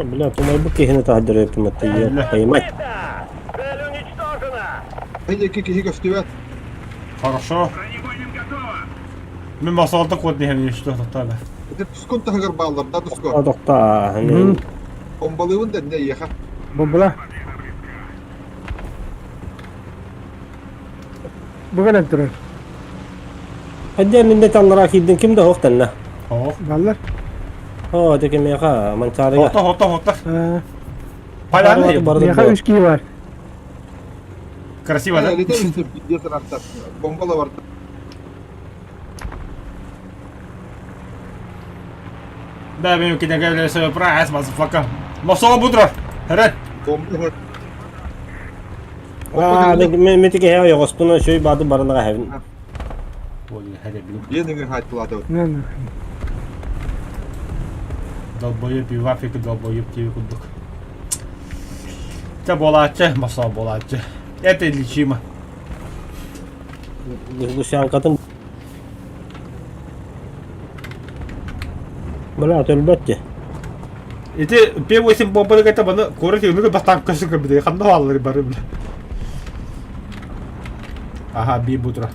Бля, тумайбыт киһини таһырдьа өппүмэт поймать. Цель уничтожена. Эйди киһи көстүбэт. Хорошо. Бронебойным готово. Мен масалда код не что тоқтады. Это тускун тахыгар бааллар да туско. Тохта, Бомбалыыбын да не еха. Бомбала. Быгалан турар. Хаддер минде таллара киирдин ким да хоқтанна. О, Баллар. О, деке меха, манчарыга. Хотта, хотта, хотта. Э, Поляны. Меха үш киһи бар. Красиво, да? Летен пиздец рахтар. Бомбала бар. Да, мен киден свой прайс, мазафака. Масол будрар. Хәрәт. Бомба Аа, мен мен теке хэ йогоспуна шөй бады барыныга хэвин. Ой, хәрәт билим. Енеңе хайтылады. Не, не. Долбоеб и в Африке долбоеб диэби курдук. Чэ буолааччы, мосоо буолааччы. Это излечимо. Гусянкатын Бля, өлбөт дии. Ити П-8 бомбаны кытта баны куорат иһинэ бастаан көсүн көрбүтэ. Ханна бааллар бары бля. Аха, би бутура.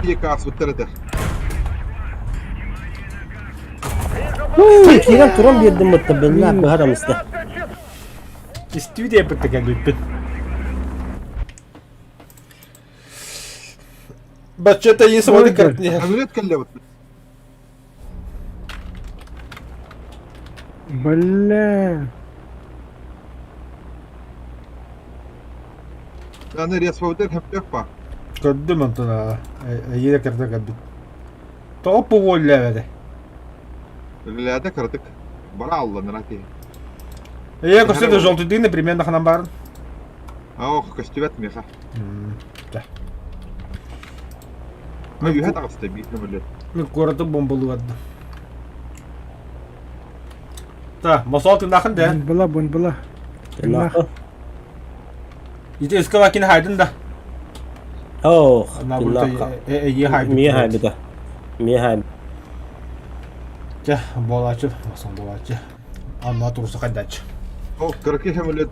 Диэки ааспыттар этэ. Киирэн туран биэрдим бытта биллаах быһар амыста. Истүү диэбитте кэлбиппин. Баччата есть воды картне. Самолет кэллэ бут. Бля. Аны ресваутер хэппэх па. Көрдүм онтон эйиэ кэрдэ кэлбит. Тоҕо пугуоллээбэдэ? Үлэлээтэ кыратык. Бара алланара киһи. Эйиэ көстө желтый примерно ханан баарын. Ох, көстүбэт миэхэ. Да. Үһэ таҕыста биир көмөлөт. Мин куораты бомбалыырдым. Да, мосол тыыннаахын да. Была, бун была. Тыыннаах. Ити ыскалакин хайдын да. Ох, На тыыннаахха. Эйиэ хайбыт. Миэ хайбыта. Миэ хайбыт. Чэ, буолааччы, мосон буолааччы. Анна турса хайдааччы. Ол кыракый көмөлөт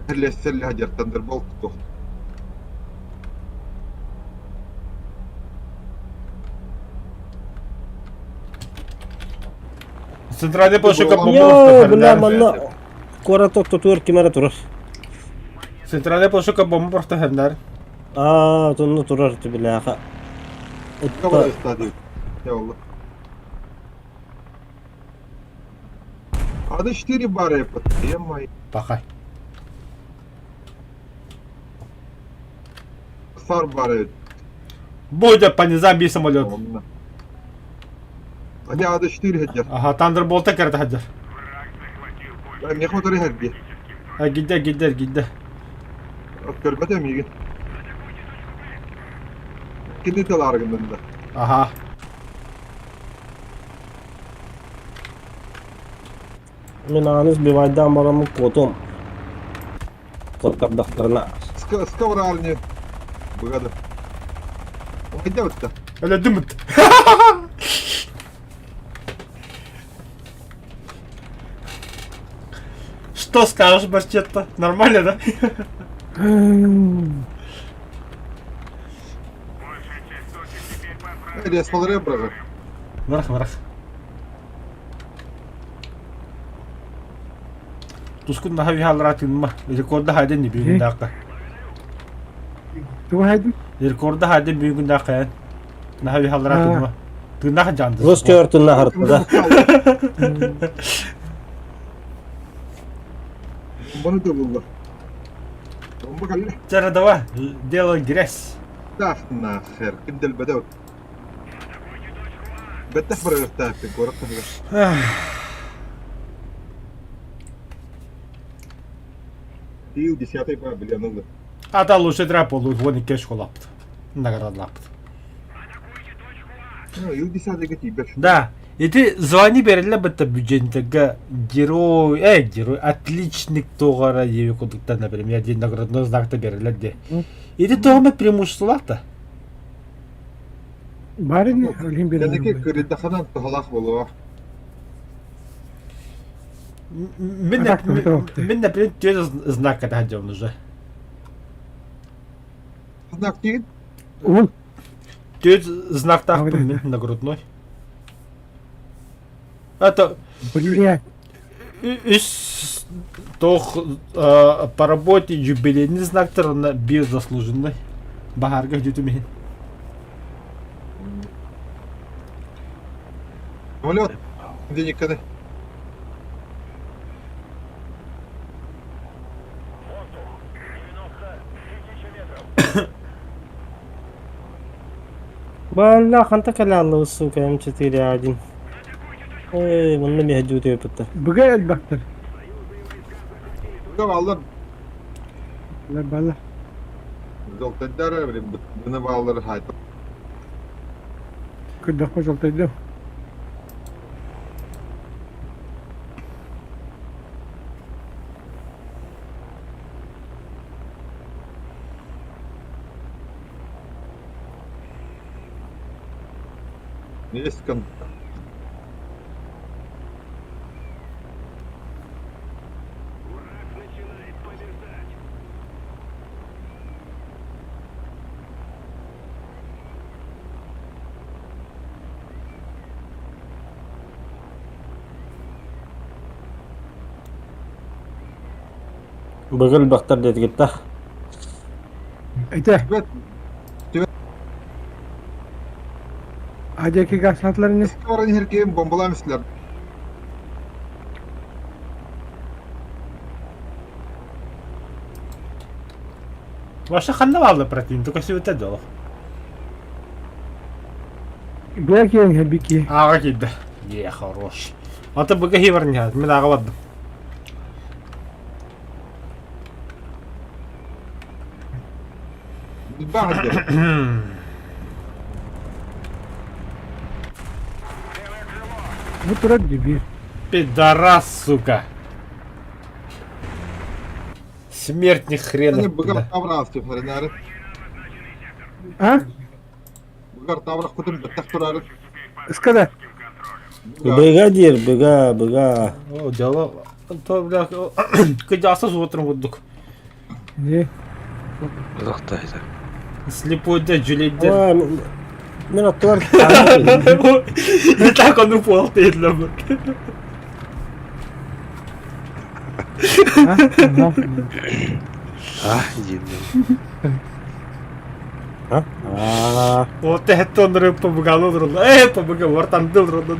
херлессер хадьартандыр бол тух. Центральный площадка Йоо, бля, манна куорат ортотугар ким эрэ турар. Центральная площадка бомба просто хернер. Аа, тонно турар бляха. Кого стадию? Я Ады 4 бара под темой. Пахай. Сар бара. Бодя по низам би самолет. Ады ады 4 хеджер. Ага, Thunderbolt-а кэрэ хеджер. Мне хватает херби. А гидде, гидде, гидде. Көрбөтө миигин. Кини тылааргыннан да. Ага. Мин ааныс бивайдаан бараммын куотуом. Куоттардахтарына. Сковорарни. Быгады. Хайда бытта. Өлөдүм быт. Что скажешь, Барчетта? Нормально, да? Респалары бырагы. Барах, барах. Тускун наха вихалра тынма. Рекорда хайден не бүгүн дааққа. Тугу хайдым? Рекорда хайден бүгүн дааққа. Наха вихалра тынма. Тыннаха жанды. Рус көртүнна хартыда. Bunu da buldu. Bomba kalli. Чара давай, делай грязь. Тах нахер. Кимдел бедеут. Беттэх бырагыктаахпын куорат таһыгар. Тиил десятый па билен ылды. Ата лучше трап болу, вон и кеш холапт. Наградлапт. Ну, ил десятыйга тиийбэт. Да, ити звание бериллэ бытта бюджетга герой, герой, отличник тоҕара диэби курдуктан, например, день наградной знакта бериллэр де. Ити тоҕо преимуществолаах Барын өлүн Кэнники берер. кырыйдаханан туһалаах буолуо. Мин, А так, ну, то. мин, например, түөрт знак катаһа уже. Знак тиин. Ол Түөрт знактаахпын А, мин нагрудной. Это блядь. үс тох по работе юбилейный знактар на биир заслуженный. Баһаарга бүтүм иһин. Самолет. Денег Бля, ханта кэлэ сука, М4А1. Эй, манна миэхэ дьуутуйа бытта. Быга элбэхтэр. Баллар Бала бала. Золтайдар блин, быны баллар хайт. Көрдөхпө жолтойдум. Есть контакт. Быгыл бахтар диэтигиттах. Ите. Түбэт Адьаки гасатлар не? баран иһэр киһим бомбалаан истилэр. Вообще ханна баалла противник, только сүүтэ доо. Бэйэ киэн хэбики. Ааҕа киирдэ. Е, хорош. Ата быга хибарня, мин ааҕа бардым. Баар диэн. Бу турар дии. Пидорас, сука. Смертник Они хренов. быгар бля. тавра астыхларынары. А? Быгар тавра кутун баттах турары. Ыскада. Быга диир, быга, быга. О, дело. То, бля, кыдьааса суотрун курдук. Не. Ылахтайда. Слепой да дьүлэйдэр. Aa, Мин оттугар Не так он упал, ты для А? Ага. А, диэн. Аа, Вот это он рыб помогал, он помогал, вартандыл, рудун.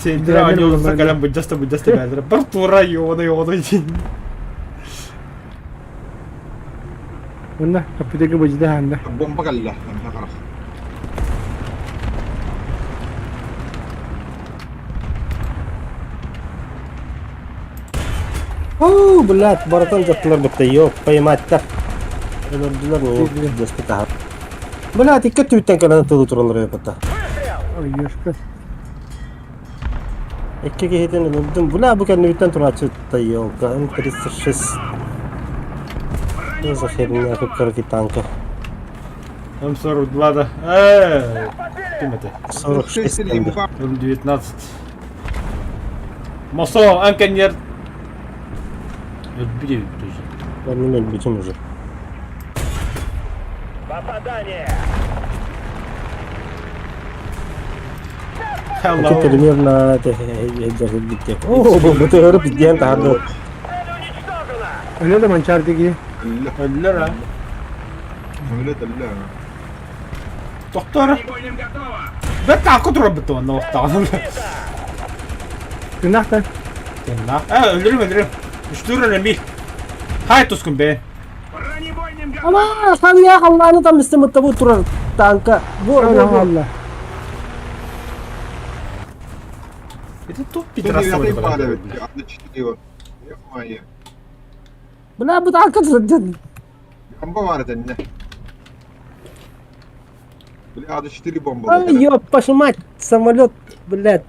Сендер аньолса кэлэн быдьаста быдьаста бээлэрэ бар тура йоона йоона дин. Онна капитеге быжда ханда. Бомба кэллэ. Эмэ харах. Оо, блядь, барытын дьахталар бытта, ёп, поймать-то. Өлөрдүлэр, ну, дьэспит аһар. Блядь, икки өттүбүттэн кэлэн тылы тураллар эбит Ой, ёшка. Икки киһитин өлөрдүм. Бля, бу кэннибиттэн турааччы ёлка, М36. Что за херня, как танка? М42 да. Ким это? 46 тенге. М19. Мосо, анканер. Өлбүт уже. Мен өлбүтүм уже. Hello. Это примерно О, бу тыгырып диэн таһарды. Өлө да манчар диги. Өллө. Өллөр а. Өлө төллө. Доктор. Бэт таакы турар бит онно охтаҕына. Тынахта. Тынна. Э, өлөрүм өлөрүм. Үстүр өлөмүй. Хай тускун бэ. Ама, ханья халлааны там истемытта бу турар танка. Бу Алла алла. Это топ пидорас. Баар эбит. Аны четыре. Ё-моё. Бля, бу танка турар. Бомба бар этэннэ. Бля, ады 4 бомба. Ай, ёб вашу мать, самолет, блядь.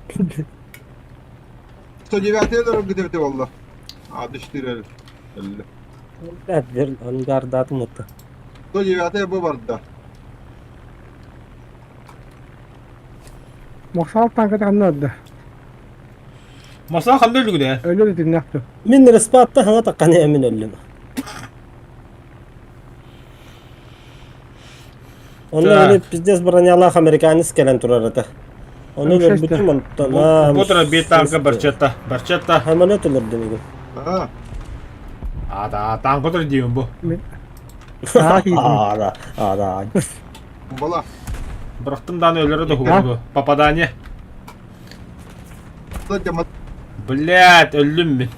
109 өлөр гидебите болла. Ады 4 өллө. Блядь, бер ангардатын отта. 109 бу барда. Мохсал танката ханна да. Маса ханна өлүгүнэ. Өлө да тынахта. Мин респатта хана такканы эмин өллүм. Онно Так. өлүп пиздец бронялаах американец кэлэн турар этэ. Ону өлөрбүтүм онтон. Бу тура бир танка барчатта. Барчатта. Самолет өлөрдүм игин. А, А да, танка тура диим бу. Аа киитин. Ара, ара. бомбала. Бырахтым дааны өлөрө да хугуду. Попадание. Садьма Блядь, өллүм мин.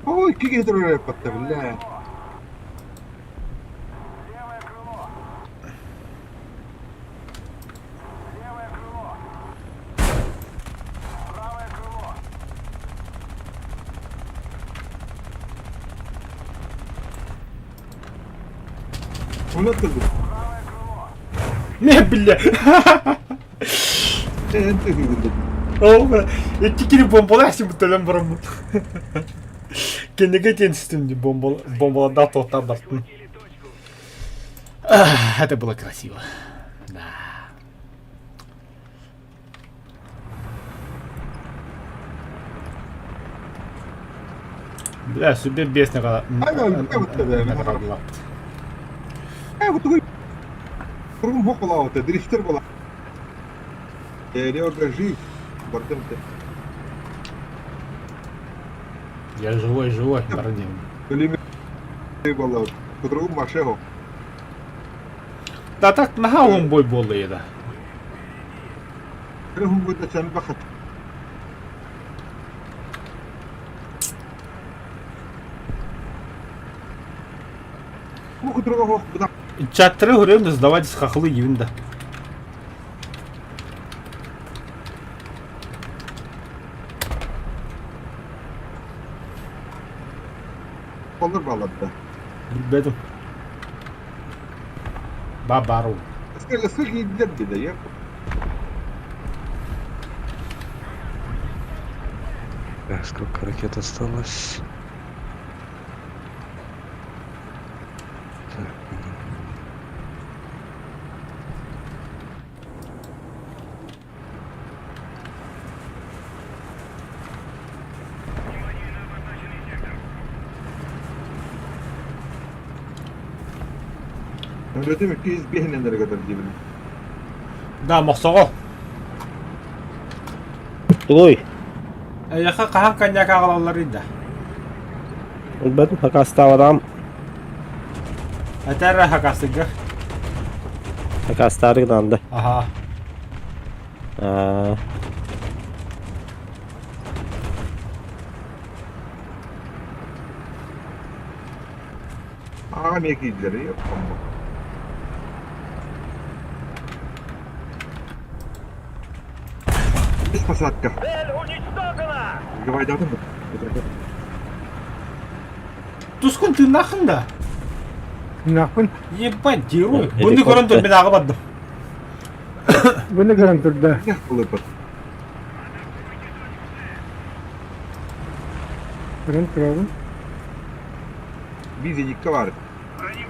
Ой, киги турар патта, бля. Оны кызы. Не, бля. Энте кызы. Ол икки кини бомбалаах симмит өлөн бараммыт. Кэннигэ диэн систем бомбаладаах туохтаах бартын. Это было красиво. Да. Бля, сүбэ биэс наградалааппыт. Дрифтер была. Серега жив. Бардым ты. Я живой, живой, бардым. Была. По-другому машеху. Да так наһаа уһун бой буолла да. Чаттары көрөм сдавать хахлы диибин да. Olur баларда. Билбэтим. Ба-бару. Ысыр киирдилэр диде, я. Так, сколько ракет осталось? Так, Öğretim 205 nereye kadar diyebilirim. Да, мохсоҕо. Тугуй? Эйиэхэ хаһан коньяк аҕалалларый да? Билбэтим, хакастаабатаҕым. Этэр эрэ хакастыгар. Хакастаары гынан да. Аха. Аа. Аҕам киирдилэр, Без посадка. Гавайдатын Тускун тыыннааххын да? Тыыннаахпын. Ебать, герой. Буну көрөн тур, мин ааҕа бардым. Буну көрөн турда. Көрөн турабын. Бизникка бар.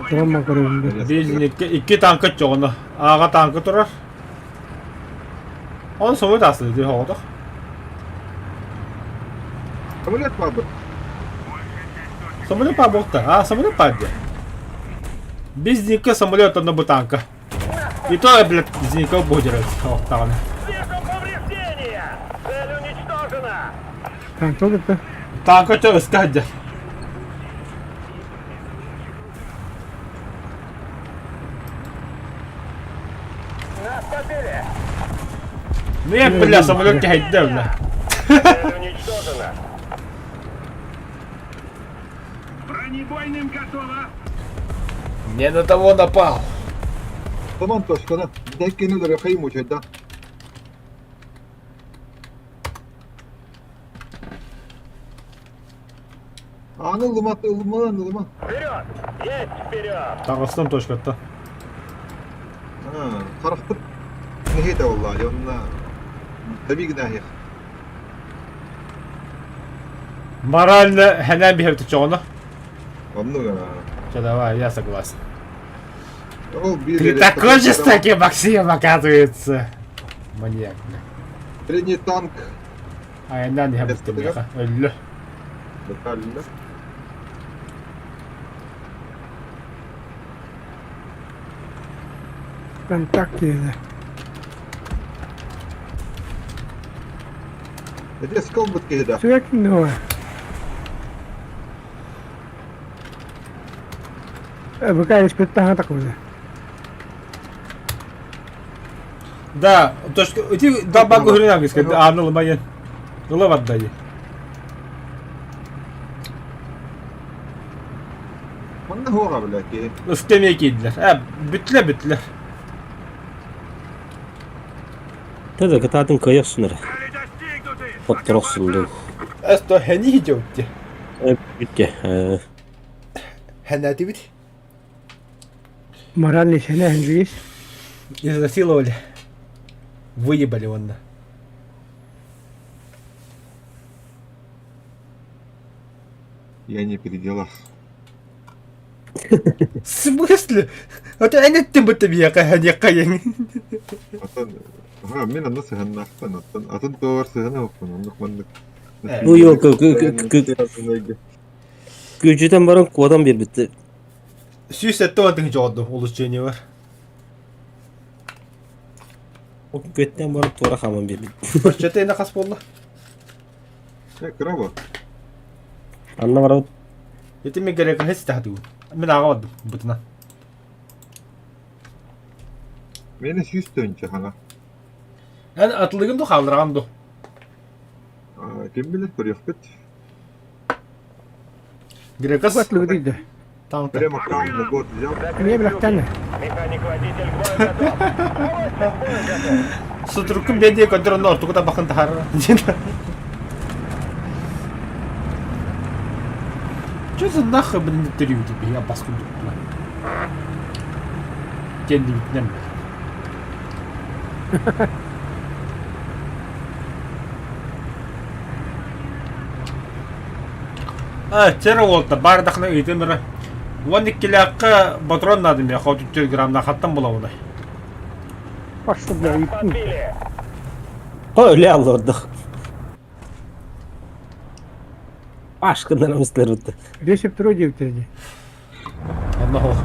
Туран көрөбүн. Бизникке икки танка чоҕуна. Ааҕа танка турар. Оны самолет астыды дии оҕотох. Самолет баар Самолет баар буолта. А, самолет баар дии. Бизникка самолет онно бу танка. И то, блядь, Зенитка будет оттаҕына. Танка кытта. Танка чө өскө сылдьар. Ну бля, самолет кэһэйдэ, бля. Бронебойным готово! Не на того напал. Tamam точкана. Дэккини дөрөхөй мучайда. Аны ылыма, ылыма, ылыма. Таҕыстым точкаттан. Харахпыт нэһиэтэ буолла, онно тэбии гынаһыах. Морально хэнээн биһэбит чоҕуна. Оннук Чэ, давай, я согласен. Ол биир Ты такой жестокий, Максим, оказывается. Маньяк, бля. Средний танк. Айаннаан иһэбит миэхэ. Өллө. Детально. Контакт диэтэ. Ити сколбут киһи да. Сүгэ ким Быка испыттаһа такыбыта. Да, точка, ити далбаан көһүрүн английскай ааны ылыма диэн. Ыла барда дии. Манна хуоҕа бля киһи. Ыстемиэ киирдилэр. Э, бүттүлэр бүттүлэр. Тэдэ кытаатын кыайа охсун эрэ. Хотторо охсун дуу. Эсто хэни хидеутти. Бүттэ. Хэнэтибит. Моральный сэнэ хэнжигис. Изнасиловали. Выебали онно. Я не при делах. В смысле? Это эн эттин бытта биһиэхэ эһэниэххэ диэн. Оттон аха мин онно сыһыннаахпын, оттон атын туоҕар сыһына оһохпун, оннук маннык. Ну йо күчүтэн баран куотан биэрбиттэр. 170 тыһыынча оҕордум улучшениебар. Күөттэн баран туора хааман биэрбит. Оччото ина хас буолла? Э, кыра бу. Анна барабыт. Ити мен грекаһы ситаһатыгын. Мин ааҕа бардым бытынан. Мені 100 тыһыынча хаҥа. Эн атылыгын ду хааллараҕын ду? Ким билэр көрүөхпүт. Грекас Атлыгы дейді. танка. Прямо аккаунт на год взял. Эмиэ билэхтэн. Сутуруккун биэдиэ көрдөр онно ортуку табахын таһаарар. Что за нахуй блин интервью тебе я баску Кендибитинен А, тера уолта баар дахына ыйтым бара. Уон иккилээххэ патрон наада миэхэ 34 граммнаах хаттан булабыный. Пошел, бля, ыйыттым. Өлө аллордук. Башкындан эместер бутта. 202 диэбиттэр дии. Онно хоох.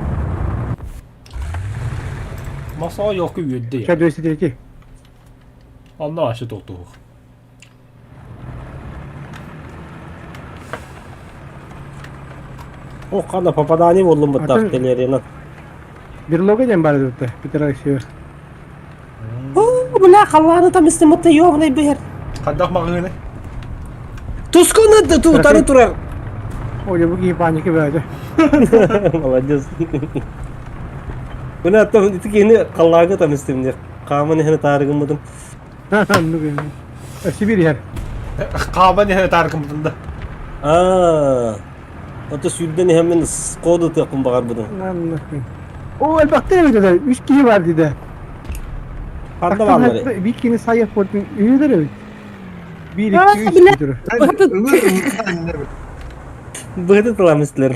Масаа ёлку үөрдэ. Сейчас 203. Онно ашы тоқтуох. О, қана попадание болдум бутта Атын- артиллерияна. Берлога диэн баар эбит Петр Алексеев. О, бля, халлааны там истимытта ёбаный бэр. Хаддах маҕыыны. Тускуны тутары турар. Ой, бу киһи паника бөҕөтө. Молодец. Бына там ити киһини халлааҥҥа там истимнер. Хааман иһэн таарыгыммытым. Оннук Өссө биир иһэр. Хааман иһэн таарыгыммытым да. Аа. Ото сүүрдэн иһэммин коду тыакпын баҕарбытым. О, элбэхтэр эбит этэ. Үс киһи бар диде. Ханна бааллар? Биир киһини сайып портун үһүлэр эбит. Биир, икки, үс дии турар. Быһыты тылам истилер.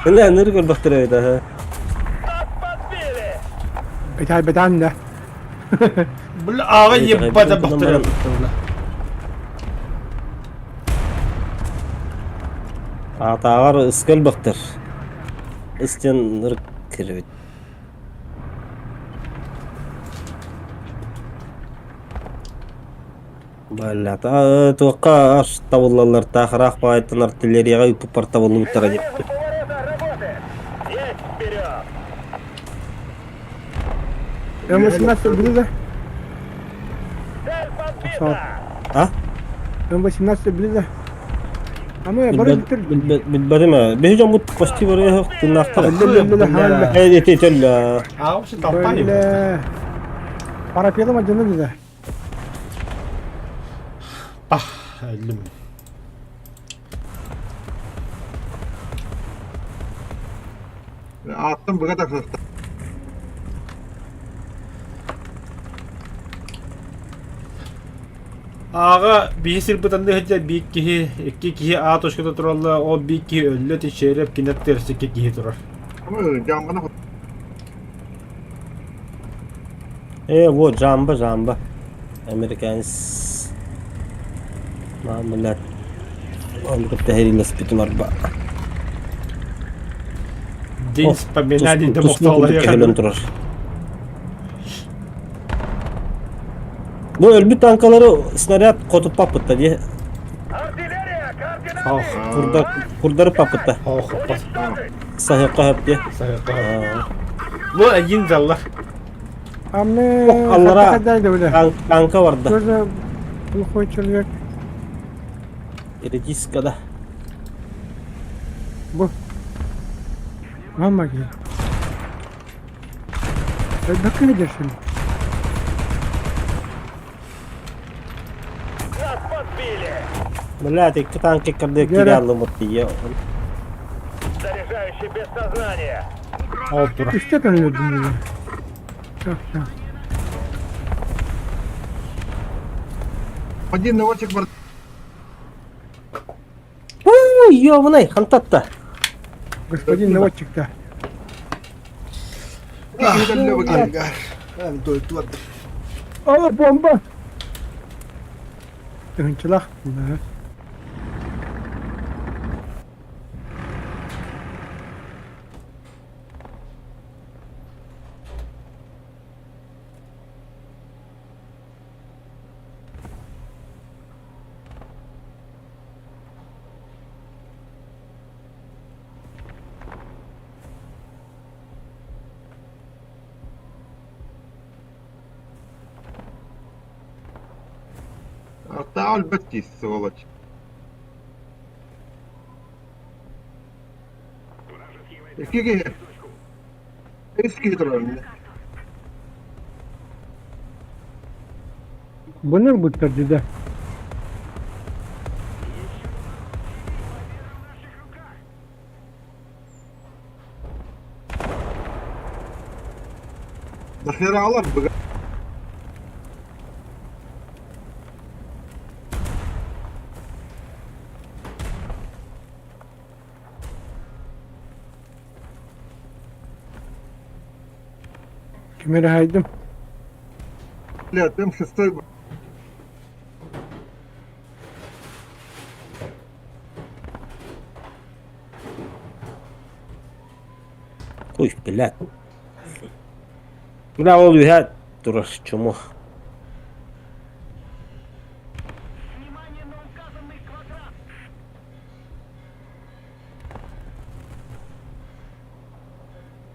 Ына ныр көрбөхтөр эбит аха. Бетал бетан да. Бля, аҕа ебать бахтар. Атааҕар ыскал бахтар. Истен ныр кирбит. Баллата туохха ас табыллаллар таахыраах баайтан артиллерияҕа ыыппыппар табыллыбыттара диэн. М18 билэ. А? М18 билэ. Аны бары бүтөр. Билбэтим ээ. Биһи дьоммут почти бары тыыннаахтар. Биллэ Эти төллө. А вообще толпа Биллэ. Парапелом отдельно билэ. Пах, өллүм. Ааттан быга тахсыста. Ааҕа биһи сирбытанны сылдьар биир киһи, икки киһи А точката тураллар, ол биир киһи өллө тичээреп кинет икки киһи турар. Жамбаны Э, вот жамба, жамба. Американец. Мамылар. Оны кытта херилеспитим арба. День вспоминаний да Кэлэн турар. Бу өлбүт танкалары снаряд хотуп паппытта дии. Ох, Курдар курдары паппытта. ох, Саһыqqa хөп дии. Бу один заллар. Амны Аллара танка барда. Тоже плохой человек. Редискада. Бу. Мама ки. Бакы держим. Блядь, икки танка кырдык кире аллымыт дии. Ол турар. Үстэ төнүлүрдүм Так, так. Один наводчик бар. ёбаный, хантатта. Господин наводчик-то. Ангар. Ан О, бомба! Тыһынчылах. Да. Артаа өлбөт дии, сволочь. Икки киһи. Үс киһи турар иннэ. Бұны ылбыттар дии да. Нахералар быга. Ким эрэ хайдым. Бля, М6 Ой, блядь. Бля, ол үһэ турар чуму.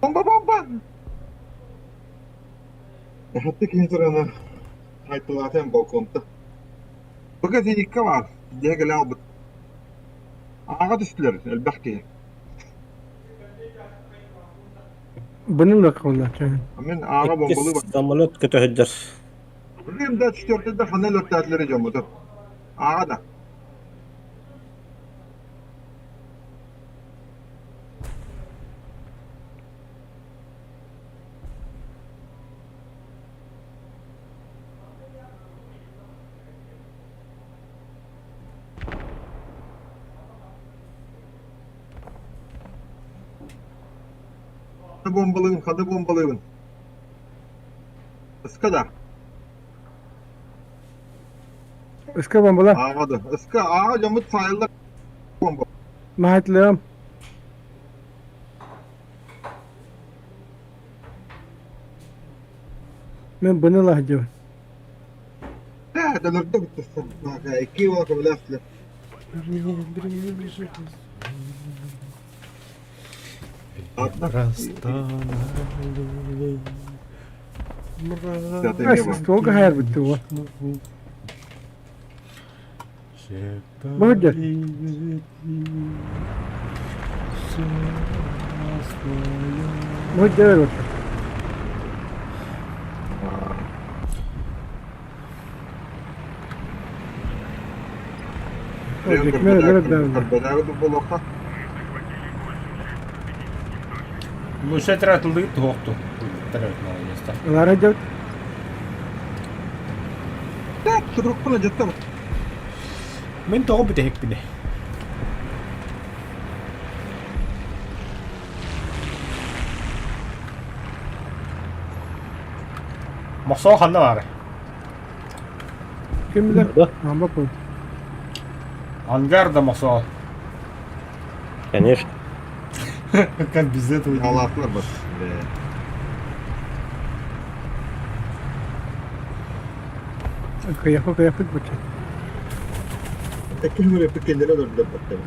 Бомба, бомба! Хатты киһи турана айтылаатын балконта. Быга зеникка бар, дьиэ кэлэ албыт. Ааҕа түстүлэр, элбэх киһи. Бұны ылыахха Мин ааҕа бомбалыы Иккис самолет көтө сылдьар. Билигин да четвертыйда ханна өлөртөөтүлэр дьоммутун. Ааҕа да. Ханы бомбалыыбын, ханы бомбалыыбын. Ыска да. Ыска бомбала. Ааҕа да. Ыска ааҕа дьоммут саайыллар бомба. Маһатлыам. Мен бұны ылаһдьыбын. Ээ, дөлөрдө бүттэ. Икки уола көмөлөөхтүлэр. Стволга хайар бүтті о. Бу Бу дьэ Ну, ще треба туди туохту. Молодец. Лара дьэ Турукпуна дьаттам. Мен тоҕо бүтэһикпиний? Мохсоо ханна баар? ким билэр? Ама бу. Ангар да мохсоо. Конечно. Как без этого? Алаахтылар бар. Кыйахы кыйахыт буча. Икки күн өппүт кэннилэр өлөрдө баттар.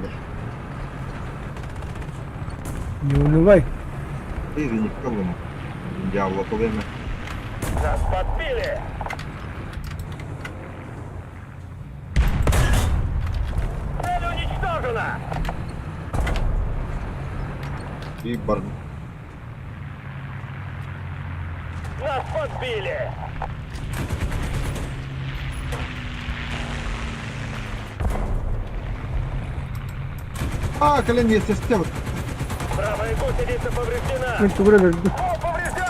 Не унывай. Извини, калым. Дьявола толеме. Нас подбили! Цель уничтожена! И бар. Нас подбили! А, кэлэн естественно. Правая гусеница повреждена! Мен тугура берди. О, поврежден!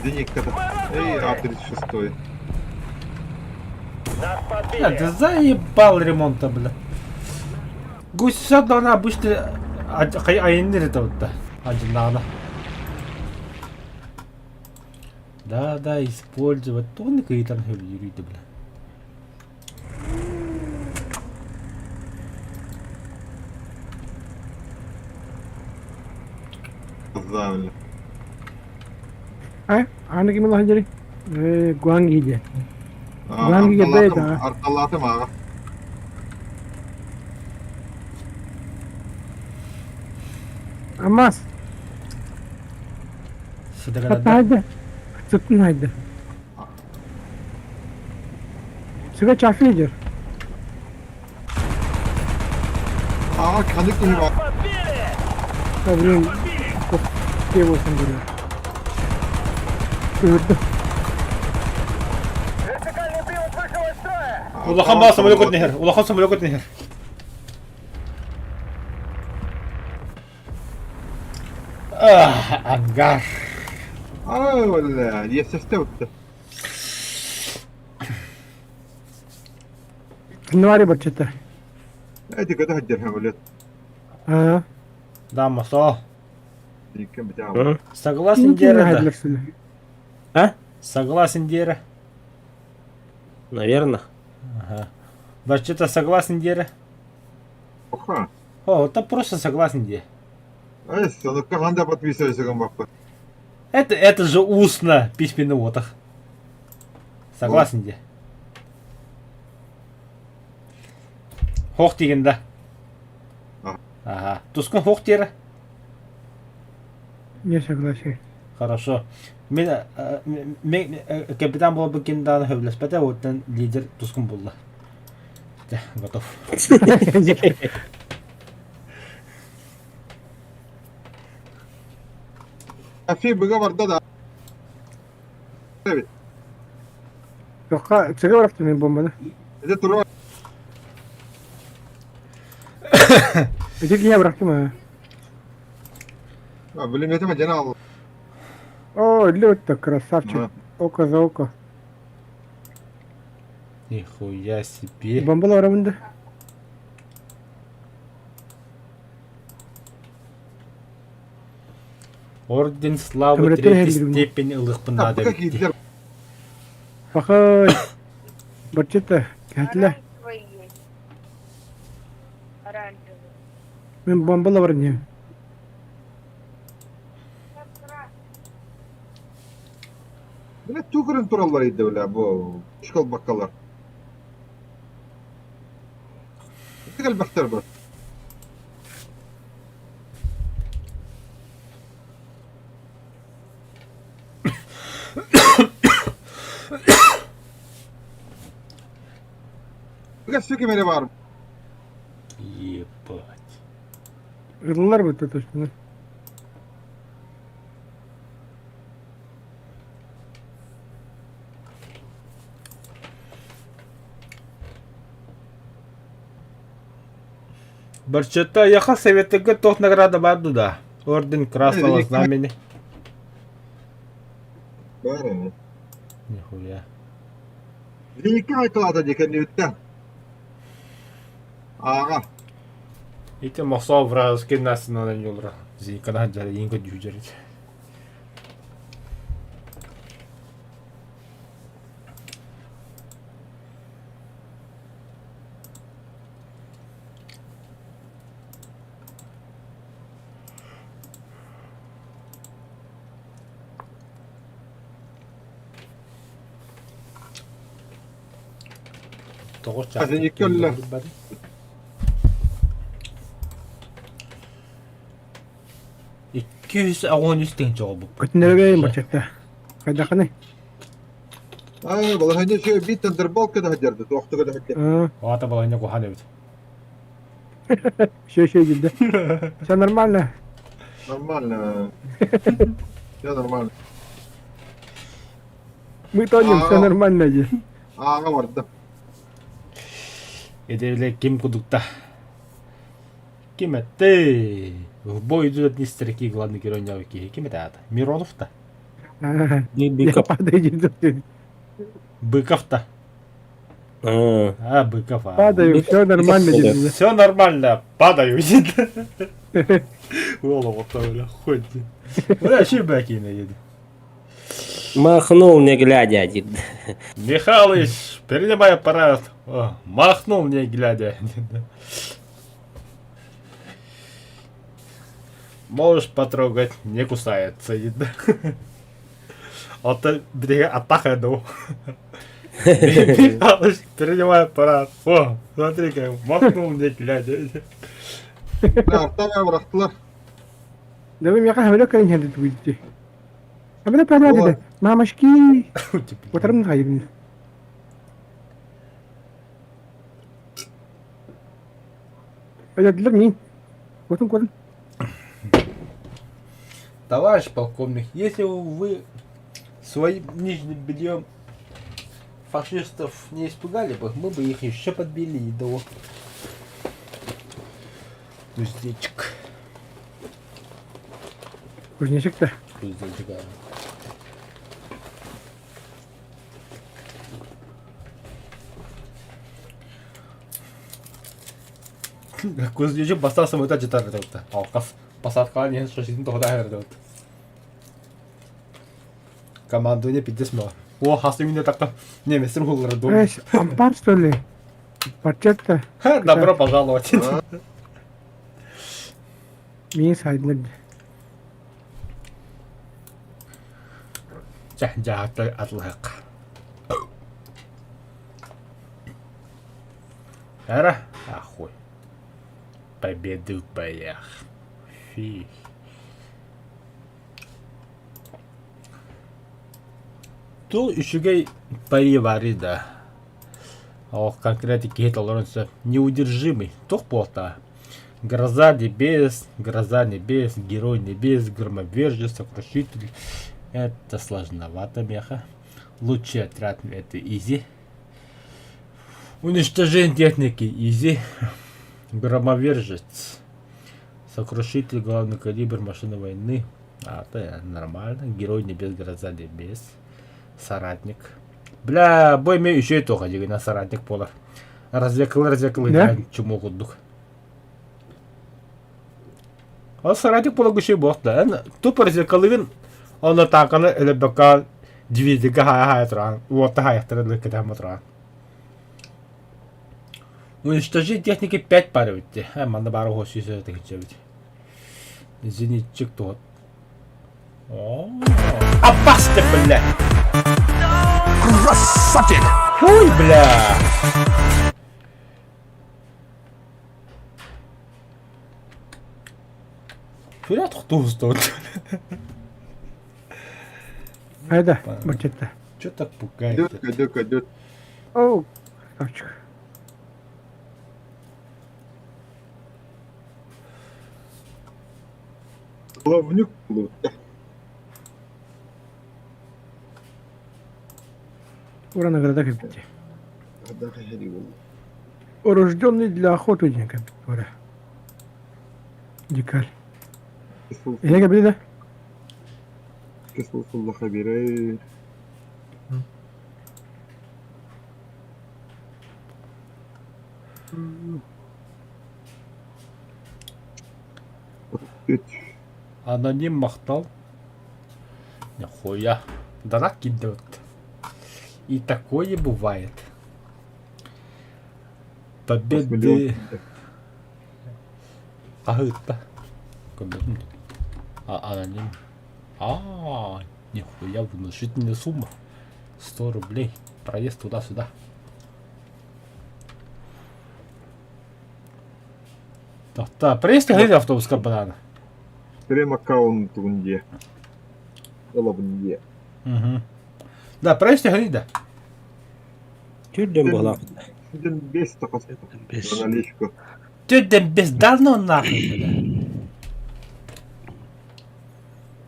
Зенитка. Эй, А-36. Нас Бля, подбили! ты заебал ремонта, бля. Гуся даҕаны обычно айанныыр этэ бутта. Адьыннаҕына. Да, да, использовать. Тугун кыйтан хөлүрүйдэ бля. Правильно. А, аны ким улахан дьэри? Э, Гуанги диэн. Гуанги Арталаатым, да. арталаатым аҕа. Аммас, Сыдыгада. хайда. Сыттын хайда. Сыга чафы дьэр. Аҕа ханнык киһи бар? Да, блин, копте болсын көрөр. Көрдüm. Улахан баа самолет көтөн иһэр. Улахан самолет көтөн иһэр. Ах, ангар. Ай, бля, ЕССТ утты. Нуари барчата. Эти көтө сылдьар самолет. Аа. Да, мосоо. Икки битаа. Согласен диэра да. А? Согласен диэра. Наверное. Ага. Вообще-то согласен диэра. Оха. О, это просто согласен диэ. Ай, сонукка ханда подписывайся гамбаппа. Это же устно письменный отах. Согласен диэ. Хох деген да. Ага. Тускун хох диэра. Не согласен. Хорошо. Мен, мен капитан буолбут ким даҕаны сөбүлэспэтэ, оттон лидер тускун булла. Дьэ, готов. Афи быга барда да. Тоққа цыга барахтым мен бомбаны. Это тура. Эти кия барахтым а. Билеметим жана ал. О, лёд-то красавчик. Око за око. Нихуя себе. Бомбалар арамында. Орден славы третьей степени ылыхпын надо битти. Пахай. Барчета, кәтле. Мен бомбала бар не. Бile тугрын тураллар иде бile бу школ баккалар. Элбэхтэр бар. Өссө ким эрэ баар. Ебать. Ыллар бытта точно. Барчата яха советыга тох награда бар да. Орден Красного Знамени. Баар эми. Нихуя. Зенитке айтылата дии кэннибиттэн. Ааҕа. Ити мохсоо вражеский национальный юлра. Зикана хаджары инго дүүжэрит. Тоҕус Зенитке өллө. 213 тыһыынча оҕолбуппут. Көтүнэргэ барчатта. Хайдаханы? Ай, балаһанньа үчүгэй биир тандерболка да сылдьарды, туохтуга да сылдьар. Аа, Аата балаһанньа куһаҕан эбит. Все, все, да. Все нормально. Нормально. Все нормально. Мы тонем, все нормально. дии. Ааҕа барда. Эдэрилэр ким кудукта? Ким эттэй? В бой идут одни старики, главный герой киһи. Ким это аата? Миронов-то? Я Быков. падаю, Быков-то? А, Быков. а. Падаю, все нормально дедилэр. Все нормально, падаю. Голову бля, хоть. Бля, вообще бэкина едет. Махнул не глядя диир. Михалыч, принимай аппарат. О, махнул не глядя. Можешь потрогать, не кусается. Оттон биһиги атах эду. Михалыч, принимай аппарат. О, смотри-ка, махнул не глядя. Артан бырахтылар. Давай миэхэ самолет кэлэн иһэн дии. Самолет панады да. Мамашки. Утарым хайыбын. Өлөрдүлэр миин. Куотун куотун. Товарищ полковник, если вы своим нижним бельем фашистов не испугали бы, мы бы их еще подбили до Кузнечик. Кузнечик да. Кузнечик, да. Кузнечик бастан самолета жетар деп Алкас посадкаға не шашитын тоғда деп Командование пиздец мало. О, хасы мине такта. Немецтер хуллары дом. Эс, ампар что ли? Парчетта. Добро пожаловать. Миин сайдылар. Жа, жа, атлык. Ара, ахуй. Победы в боях. Фи. Тул үчүгэй пари да. Ох, конкретно киһи толорон сөп. Неудержимый. Тух буолта. Гроза небес, гроза небес, герой небес, громовержец, сокрушитель. Это сложновато, меха. Лучший отряд это изи. Уничтожение техники изи. Громовержец. Сокрушитель, главный калибр, машина войны. А, это нормально. Герой небес, гроза небес. Соратник. Бля, бой мне еще и тоха на соратник полар. Развекал, развекал, Да? чему курдук. Ол соратник буолар үчүгэй буолуох да. Тупо развекалыгын, онно танканы өлөрбөккө дивизияга хаайа туран, уотта хаайахтара кэтээн туран. Уничтожить техники 5 пары битти. Э, манна бары хос сүүс бит. Зенитчик тот. О, опасно, бля! Красавчик! Ой, бля! Вперед, кто тут? Айда, барчетта. Че так пугаете? Идет, идет, идет. Оу, красавчик. Главнюк лутта. Ура награда кэлбитэ. Да, хери был. Рожденный для охоты диэн кэлбит ура. Дикарь. Эһэ кэлбитэ да? Кисул хабире. Аноним махтал. Нихуя. Донат кидают. И такое бывает. Победы. Аһыытта. Көрбөтүм. А, аноним. А, нихуя, внушительная сумма. 100 рублей. Проезд туда-сюда. Так, проезд ходит автобус банана. Прем аккаунт где? Головне. Угу. Да, проезд ходит, да. Түрден буолаах. Ден бес тақас. Бес. Наличка. Ты без давно нахуй.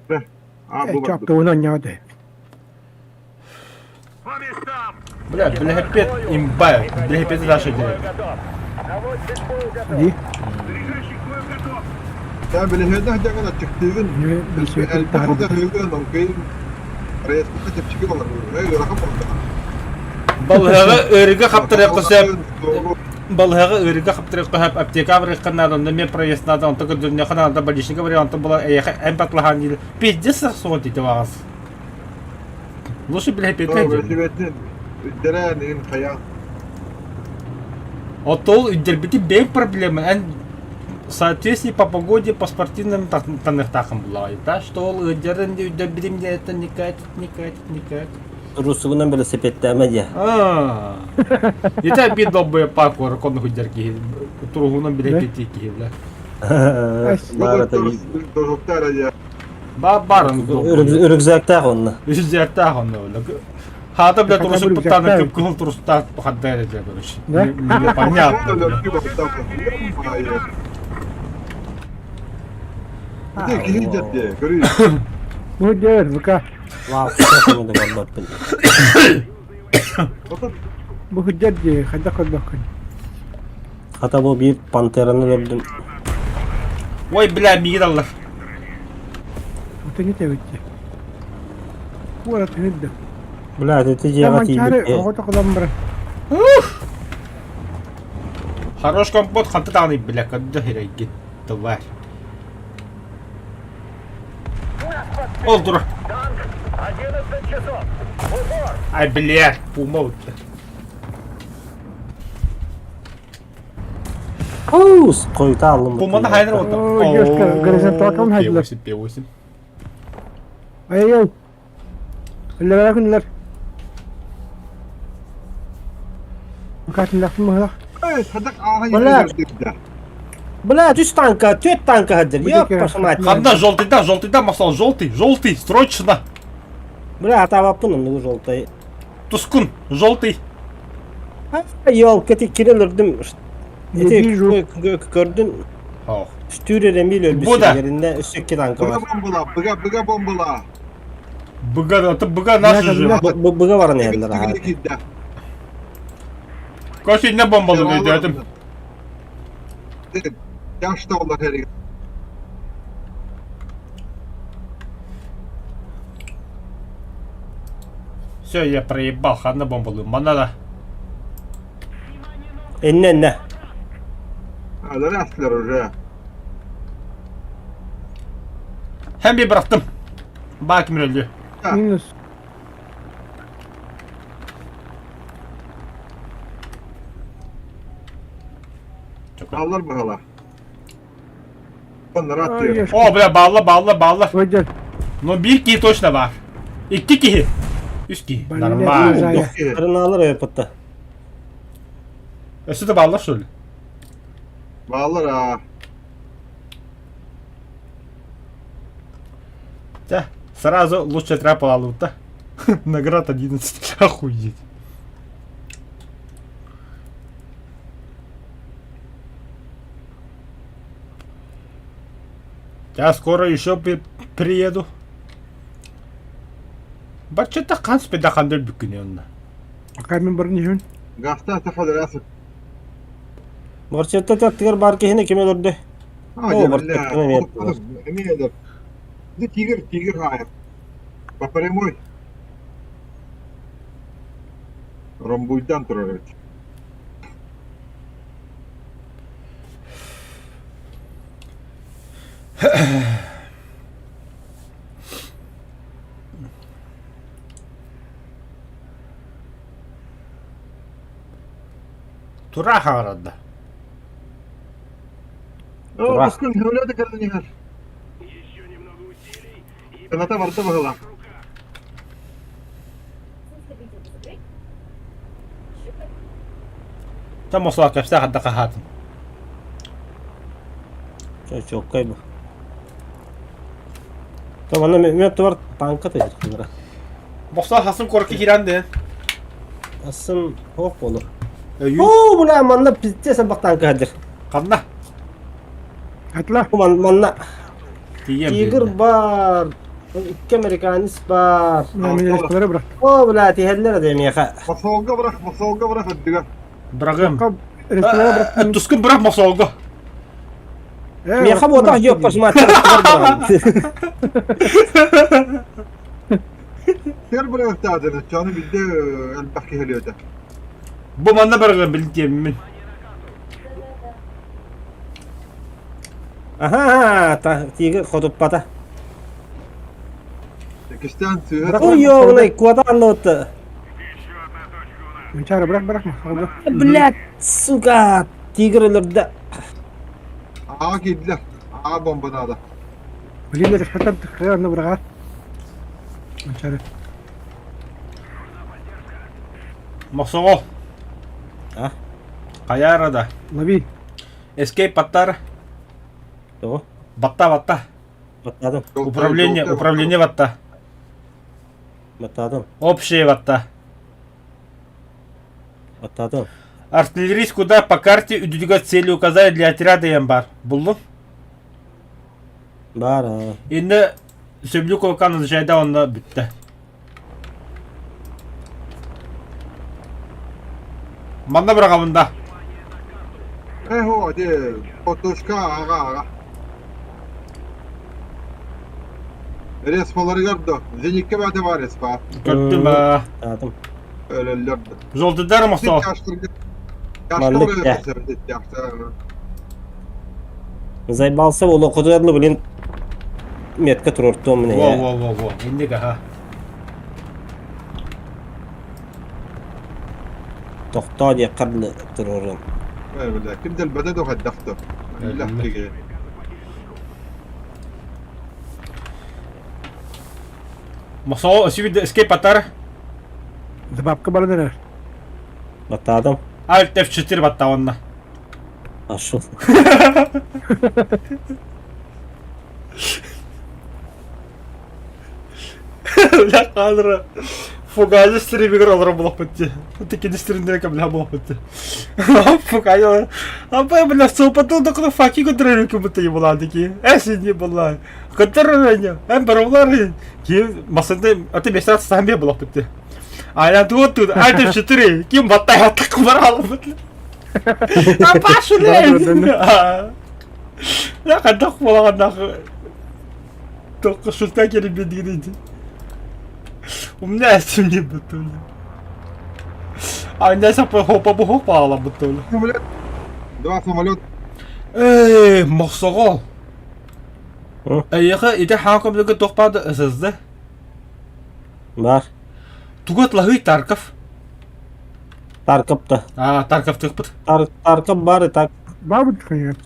бля. А, Э, бұл чаптауын анньаҕа По местам! Бля, бляхепет имба. Бляхепет наша делает. Дии. Заряжающий к бою готов! Я билеһедах дьаҕан аччыктыыгын. Ньүө билсибэт Элбэх таһаарбыт. хыгын оҥкыйын. Рейспукка чэпчэки болар. Эй, ырахан болар. Балыһаҕа ыарыыга хаптарыахха сөп. Балыһаҕа ыарыыга хаптарыахха сөп. Аптека барыахха наада, онно эмиэ проезд наада, онтон көрдөрүнүөххэ наада, больничныйга барыах, онтон була эйиэхэ эмп атлаһаан диир. Пиздец суох дии баҕас. Лучше билэ петля Велосипедин үддэрэн иһин хайаан. Отол үддэрбити бэйэҥ проблема. Эн соответствии по погоде, по спортивным таныахтааххын буллаҕай. Да, что ол ыалдьарын үддэрбитим диэн это не катит, не катит, не катит. Русугунан велосипедтээмэ диэ. Аа. Ити биир долбоеб куоракка оннук сылдьар киһи. Туруһунан билэ киһи киһи бля. Баарата Дожуктар дьэ. Ба бар Рюкзактаах онно. Рюкзактаах онно. Хаата бля турусук туттааны кып-кыһыл турустаах хадда эрэ дьэ короче. Непонятно. Киһи дьэ көрүй. Бу дьэр, ВК. Бу сылдьар дии, хайдах көрбөккүн? Хата бу биир пантераны өлөрдүм. Ой, бля, миигин аллар. Ото не тэбит дии. Куора түһүрдэ. Бля, ити дьиэҕэ Манчаары тиийбит. оҕото кылан баран. Хорош компот ханта даҕаны бля, көрдө хирайгин. Товарь. Ол тура. Ай, бля, пума утта. Оус, хойута аллым. Пуманы хайнар болду. О, девушка, горизонталкам хайдылар. P8, P8. Ай-ай. Үллэрэ күннэр. Катынлахтым быһылах. Бля. Бля, үс танка, түөрт танка сылдьар. Ёппа мать. Ханна желтый-да, желтый-да, Масал, желтый, желтый, срочно. Бля, атаабаппын оннугу желтый. Тускун, желтый. Ёлка, ти кирен өлөрдүм. Не вижу. Көрдүн. Ох. Штүр Эмиль өлбүт Бу да. сиригэринде өссө икки танка Быга бар. бомбала, быга, быга бомбала. Быга, это быга наши же. Быга баран иһэллэр аха. Киирдэ. Короче, инне бомбалын өйдөөтүм. Yaşta олар herif. Все, я проебал, ханна бомбалыым. Манна да. Эннэ эннэ. Алар астылар уже. Hem bir bıraktım. Bak kim öldü. Минус. Çok Allar bakalım. Onları Ай, atıyor. ёшки. О, бля, балла, балла, балла. Выйдет. Ну, bir киһи точно бар. Икки киһи. Үс киһи. Блядь, Нормально. Зая. Арынаалар өйөппүттэ. Өссө да баллар что ли? Bağlar ha. Тя, сразу лучше тряпа алута. Наград 11. Охуеть. Я скоро еще приеду. Баччата хан спеда хандыр бүкүнө онна. Пока мен барын иһин. Gazta tafalar asıp. Барчетта таттыгар бар киһини ким өлөрдө? О, барчетта эмиэ Эмиэ Тигр, тигр хайыр. По прямой. Ромбуйдан турар эбит. Тура хаарада. О, Тура. Баскын хөвлөдө кэлэн иһэр. Каната барда баһыла. Там осла кәпсә хадда кахатын. Чоккай бу. То манна мен туар танка тыйыр. Босла хасын корки киранды. Асын хоқ болur. Өйү. Оо, бля, манна пиздец бак танка хадыр. Ханна. Атла. Бу манна Тием. тигр бар. Икки американец бар. Мен ресторан бырах. О, бля, тиһэллэр демиэхэ. Мосолга бырах, мосолга бырах өттүгэр. Брагым. Ресторан бырах. Тускун брак мосолго. Миэхэ буотах ёппаш маттар. Тигр. Тигр бырыахтаатын, оччону билдэ элбэх киһи өлүөтэ. Бу манна барыгын билтиэммин. Аха, тигр хотуппата. Кистээн сыыһа Ой, ёбаный, куда аллыбыт? Манчаары бырах бырах ма. Блядь, сука, тигр өлөрдө. Аҕа киирдилэр. Аҕа бомба наада. Блин, это что там на быраҕар. Манчаары. Мохсоҕол. А? Хайа да. Лови. Escape баттар. Тоҕо? Батта батта. Баттадым. Управление, управление батта. Баттадым. Общее батта. Баттадым. Артиллерист куда по карте үдүдүгэр цели указали для отряда янбар. Буллум? Баар аа. Инне сөбүлүү кулакан назначайда онно бүттэ. Манна быраҕабын да. Эхо, ди, потушка, аҕа, аҕа. Респаларыгар да, зеникке баата бар респа. Көрдүм аа. Таатым. Өлөллөр да. Жолтудар мохсоо. Маннык да. Заебался олоқотуярлы, блин, метка туруортуом мин Во, во, во, во. Инник аха. Тохтоо диэххэр туруорун. Ким дэлбэтэ да хайдахта. Мохсоо өсүбүт эскейп атар. Забабка баран эрэр. Баттаатым. Alt F4 батта онно. Ашыл. Бля, кадра. Фугазы стримигер олорон булахпыт дии. Тикини стримнere бля булахпыт дии. Фугазы. А бля, сопатыл да куда факи көтөрөр будто була дики. Эс не была. Көтөрөр Эм баровлар ким масында аты бесат самбе булахпыт дии. А я тут тут Alt F4 ким баттай аттак бар албыт. А пашу Я хайдах буолаҕаннаах Только шутка келбедигин У меня этим не бутули. А у меня хопа хопа ала бутули. Самолет. Два самолет. Эй, мохсоҕол. Эйиэхэ ити хаан көмөлгө туох баада ССД? Бар. Тугу атлаһый Тарков? Тарков да. А, Тарков тыхпыт. Тар Тарков бар и так. Бар бут конечно.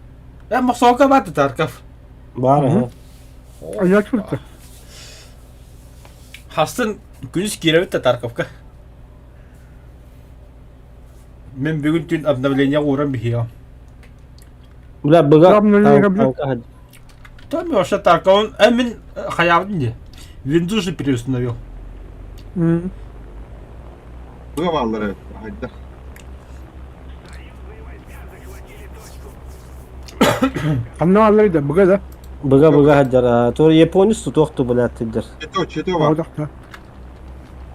Э, мохсоҕолго баады Тарков. Бар, ага. А я чурта. Хастын күнүс киирэбит да Тарковка. Мен бүгүн түүн обновление ууран биһиэҕим. Бля, быга. Обновление, бля. Там вообще Тарковын, э, мин хайаабын дии. Windows же переустановил. Быга бааллар хайдах. Ханна аллар да быга да. Быга быга хаджар. Тур японец тутуохту блядь тидер. Чето, чето бар. Одахта.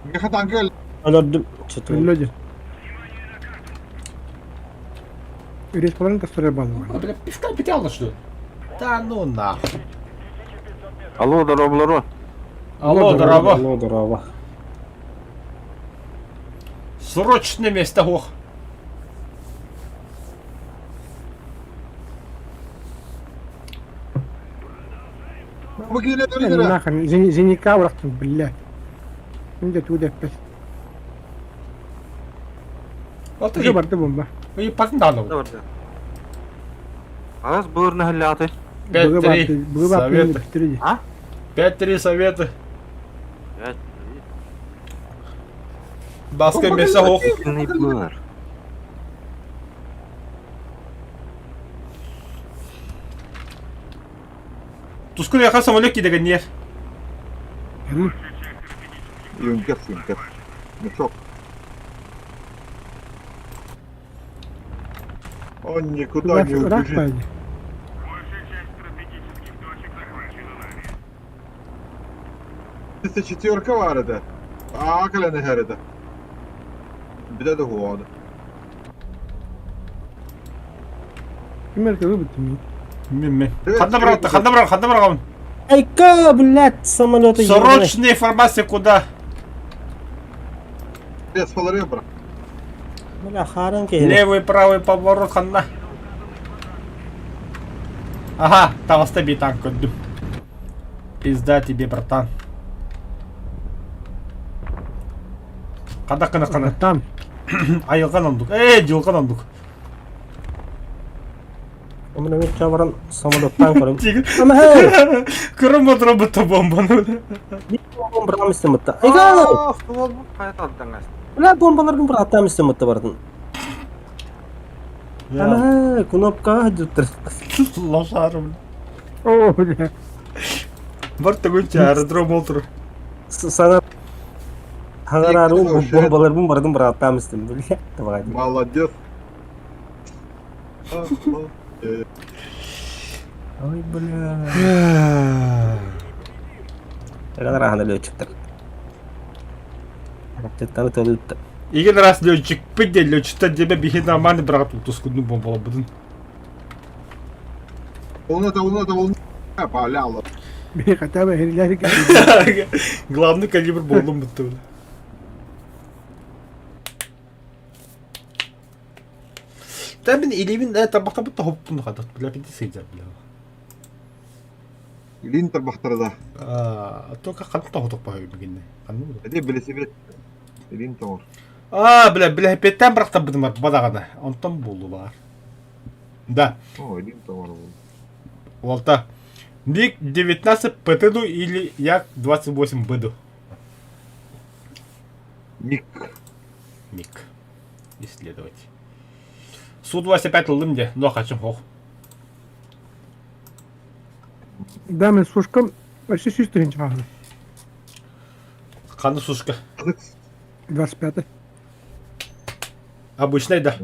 Меха танка Олордум. Чето. Өллөдө. Ресторан тастыры баллар. А, бля, пивка пить что ли? Да ну нахуй. Алло, здорово, Алло, здорово. Алло, здорово. Срочное место, ох. Бу киирэ турар. Нахрен, зеника урахтым, блядь. Инде туда пес. Вот Уже барды бомба. И погнали. Арас былырны хәлләте. 5-3 советы. Советы. 5-3 советы. Баска место, ох. Булыр. Тускул яха самолет кидеген нер. Юнкер, юнкер. Мешок. Он никуда не убежит. Триста четверка var это. А, калены это. Беда да года. Кимер выбыт Мин Ханна брат, ханна брат, ханна брат. Айка, блядь, самолеты. Срочная информация куда? Средстволары быра. Бля, хааран киһини. Левый, правый поворот ханна? Ага, таҕыста би танк көрдүм. Пизда тебе, братан. Хада кына кына. Там. Айылган ондук. Эй, дьылган ондук. Омуна мен чабаран самолеттан көрөм. Ама хэ! Кырым отробутта бомбаны. Бомба быраамыстым бытта. Айга! Бля, бомбаларгын бырааттаамыстым бытта бардын. Ама хэ, кнопкаҕа сылдьыттар. Лошарым. О, бля. Бар төгүнчэ аэродром олтур. Саҥа хаҥараары бомбаларбын бардын бырааттаамыстым. Бля, давай. Молодец. Ой, бля. Ыраахана летчиктэр. Ракеттары тылыытта. Игин раз летчикпит де летчиктер диэбэ биһи нормально быраҕат утускунну бомбалабытын. Волна-то, волна-то, волна. Повляла. Били хотя бы херилэр Главный калибр болдум бутты. Та мин илиибин тарбахтарбыт тоһуппун хатат бля бити сылдьар бля. Илин тарбахтара да. А только ханнык тоһутук баһы гинне. Ханнык буду. Эти билесибет. Илин тоҥор. А, бля, бля, петтен бырахтарбытым бар бадаҕана. Онтон буолу баар. Да. О, илин тоҥор буолу. Уолта. Ник 19 ПТДу или Як 28 БДу. Ник. Ник. Исследовать. Су-25 ыллым де, но хочу хох. Да, мен сушкам почти 100 тысяч хаалла. Ханы сушка. 25 Обычный да.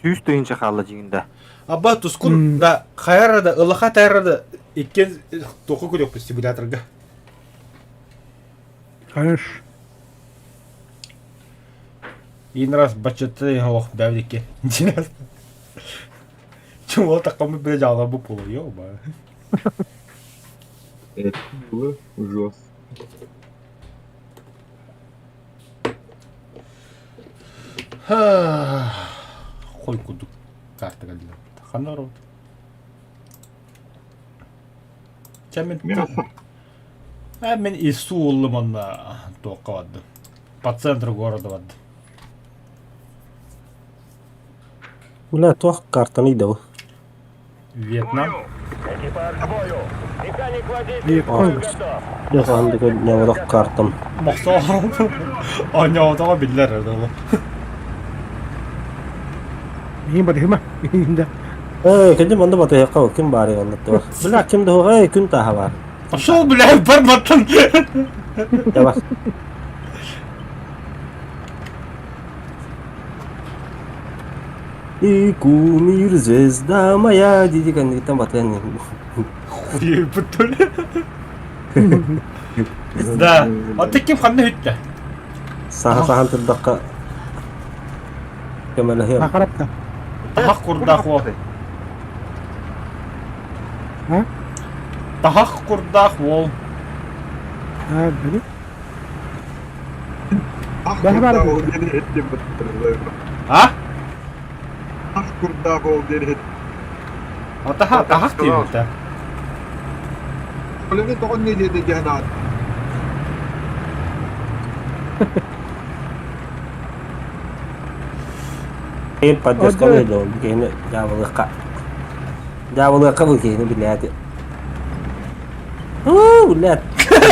100 тыһыынча хаалла дьиҥинда. Аба тускун да хайара да ылаха тайра да иккен току көрөкпүт симуляторга. Хорош. Ин раз бачатты ох бәвдикке. Чума такамы бile жаала бу болу ёба. Это было ужас. Хой кудук карта калдылар. Ханна робот. Чамен Мясо. А мен ису уллум онна туокка бардым. По центру города бардым. Бля, туох картаны да Вьетнам. Дьэ, ханнык ньоҕорох картам. Мохсоо. Оньоотоҕо биллэр эрэ Мин барыма. Да. Ээ, кэлдим манна батыһыахха ким баарый онно туох. Бля, ким да суох, ээ, күн тааһа баар. Пошел, бля, барбаттан. Давай. И кумир, звезда моя, диди кэнниттэн батыһан Хуйбут Да. А ты ким ханна хүттэ? Саха сахан турдахха көмөлөһүөм. Хахарапта. Тахах курдаах уол. А? Тахах курдаах уол. А, били. Ах Бәһ бар курдаах бу. ол диэни эттим быттырылар. А? Ах курдаах ол диэни эт. А таха тахах диэбитэ. Олеми тоҕон не диэди диэн аат. Эн поддержканы дьон киһини дьаабылыахха. Дьаабылыахха бу киһини билээти. Уу, блядь.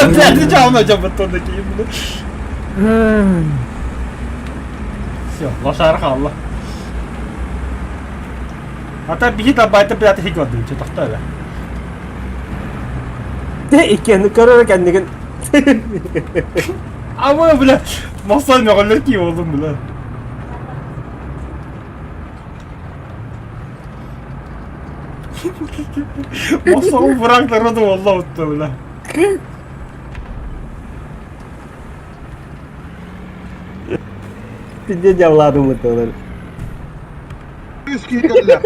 Блядь, дьаабына дьабыттан киһи били. Все, лошара хаалла. А та биһи табайта блядь хиг барды, че тохто эбэ. Де иккиэнни көрөр кэннигин. Абы, бля, мохсон мөҕөллөр кии болдум, бля. Мохсон бырактары да болла утта, бля. Пизде дьаабылаатым быттылар. Үс киһи кэллэ.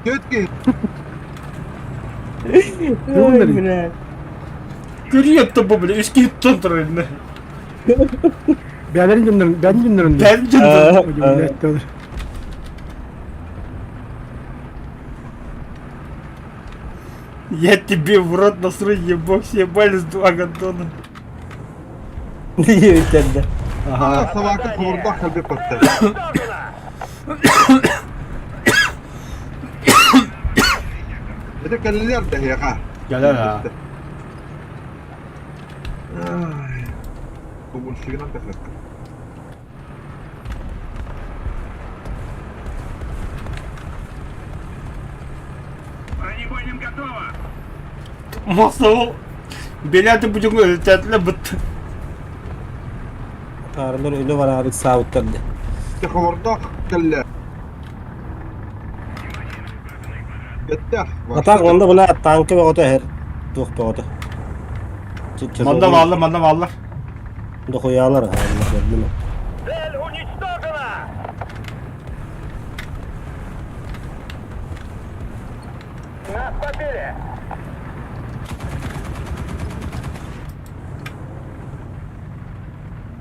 Түөрт киһи. Ой, блядь. Көрүйөттө бу, бля, үс киһиттэн турар инне. Бээлэрин дьоннорун, бэйэн дьоннорун. Бэйэн дьоннорун. Я тебе в рот насру, ебок, съебали с два гондона. Диэбиттэр Ага. Собака куурдах кэлбит батта. Это кэллилэр да эһиэхэ. Кэлэр аа. Тумульщигынан тахсыкка. Бронебойным готово! Мохсоҕол билээти будьуҥ өлүтээтлэ быт. Таарылар өлө бараары ыксаабыттар дии. Теховордоох кэллэ. Бэттэх. Атак онно бына танка бөҕөтө эһэр туох бөҕөтө. Манна бааллар, манна бааллар. Дохуялар аһаанна көрдүм. Цель уничтожена! Нас побили!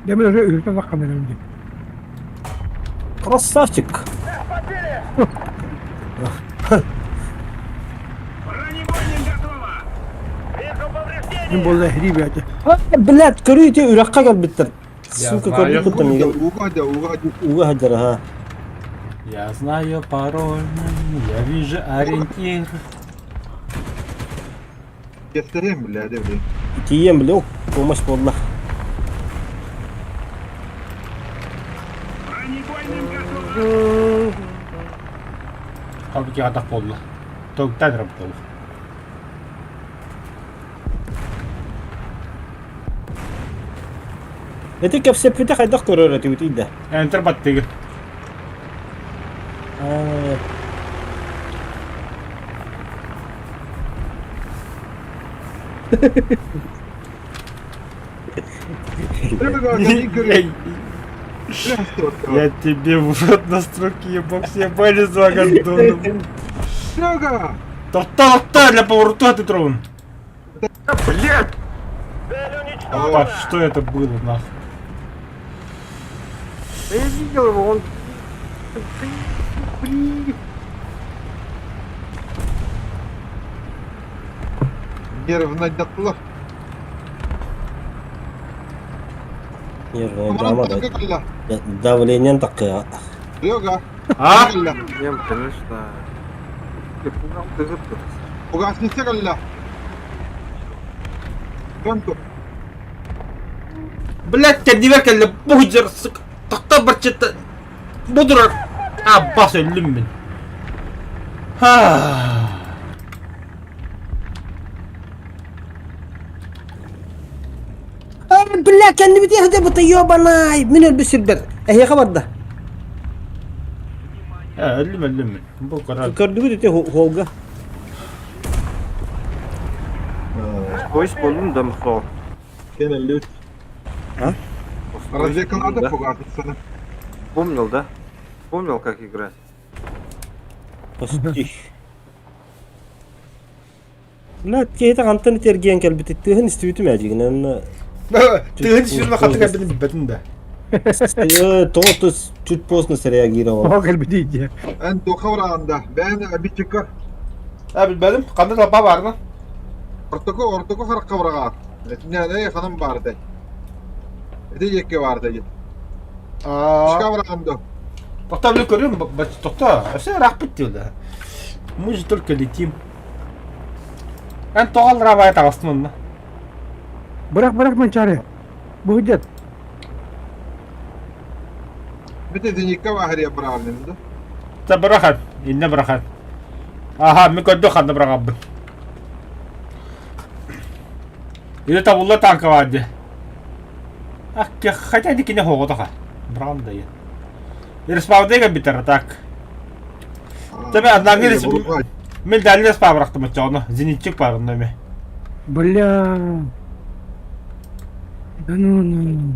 Дьэ мин уже үрүтэ таххан дии. Красавчик! Бронебойным готово! Вижу повреждения! Мин буолла эһирии бэйэтэ. Блядь, көрүү ити үрэххэ кэлбиттэр. Я Сука, знаю. көрбүт кытта миигин. Ууга да, ууга да. Ууга сылдьар, аха. Я знаю пароль, я вижу ориентир. Кэстэриэм бля, да блин. Тиийэн бile, помощь буолла. Бронебойным готово! Halbuki атах буолла. Токтан работал. Ити кэпсэппитэ хайдах көрөр этибитий да? Энтер баттыгы. Я тебе в рот на строки ебок съебали за гондоном. Серега! Тохта, тохта, для поворота ты трон. Блядь! Опа, что это было, нахуй? Да я видел его, он... Блин. Нервнайдаттылар. Нервная дама, да. Давлением такая. Серега! А? Нем, конечно. Пугал ты Пугасница кэллэ. Көнтө. Блядь, кэннибэр кэллэ буһдьар сука. Тохто барчыта. Бу турар. А, бас өллүм мин. Ха. Бля, кэннибит иһдэ быта ёбанай. Мин өлбүт сирбэр. Эһиэхэ барда. Э, өллүм өллүм мин. Бу көрөр. Көрдүгүт ити холга. Поезд болдум да мхо. Кенеллүт. А? Разведкаларда Да. пугасницаны. Помнил, да? Помнил, как играть. Почти. Бля, киһитэ хантан итергиэн кэлбит тыһын истибитим ээдьигинэн Тыһын сүрүн хатык эбитин билбэтин да. тоҕо тус чуть поздно среагировал. Оҕо кэлбитий дии. Эн туха бараанда. Бэйэн обидчикка. А билбэтим. Ханна толпа баарына? Ортоку ортоку харакка барагаат. Этиннэ ханан баардай. Ити диэкки баардай. Аа. Ишка бараанда. Тохто, били көрүм, тохто. Өссө ыраахпыт дии да. Мы же только летим. Эн тоҕо аллараа таҕыстым онно? Бырах бырах Манчаары. Бу дед. Бите зеникка баахырыйа быраҕаллым да. Та бырахан, иннэ бырахан. Аха, мин көрдүк ханна быраҕабын. Или табылла танка баар дии. Ах, хотя дикине хоҕотоха. Быраҕам да Респаунда кэлбиттэр так. Тебе однагы Мин дальний респа бырахтым оччоҕуна. Зенитчик баар онно эмиэ. Бля. Да ну ну.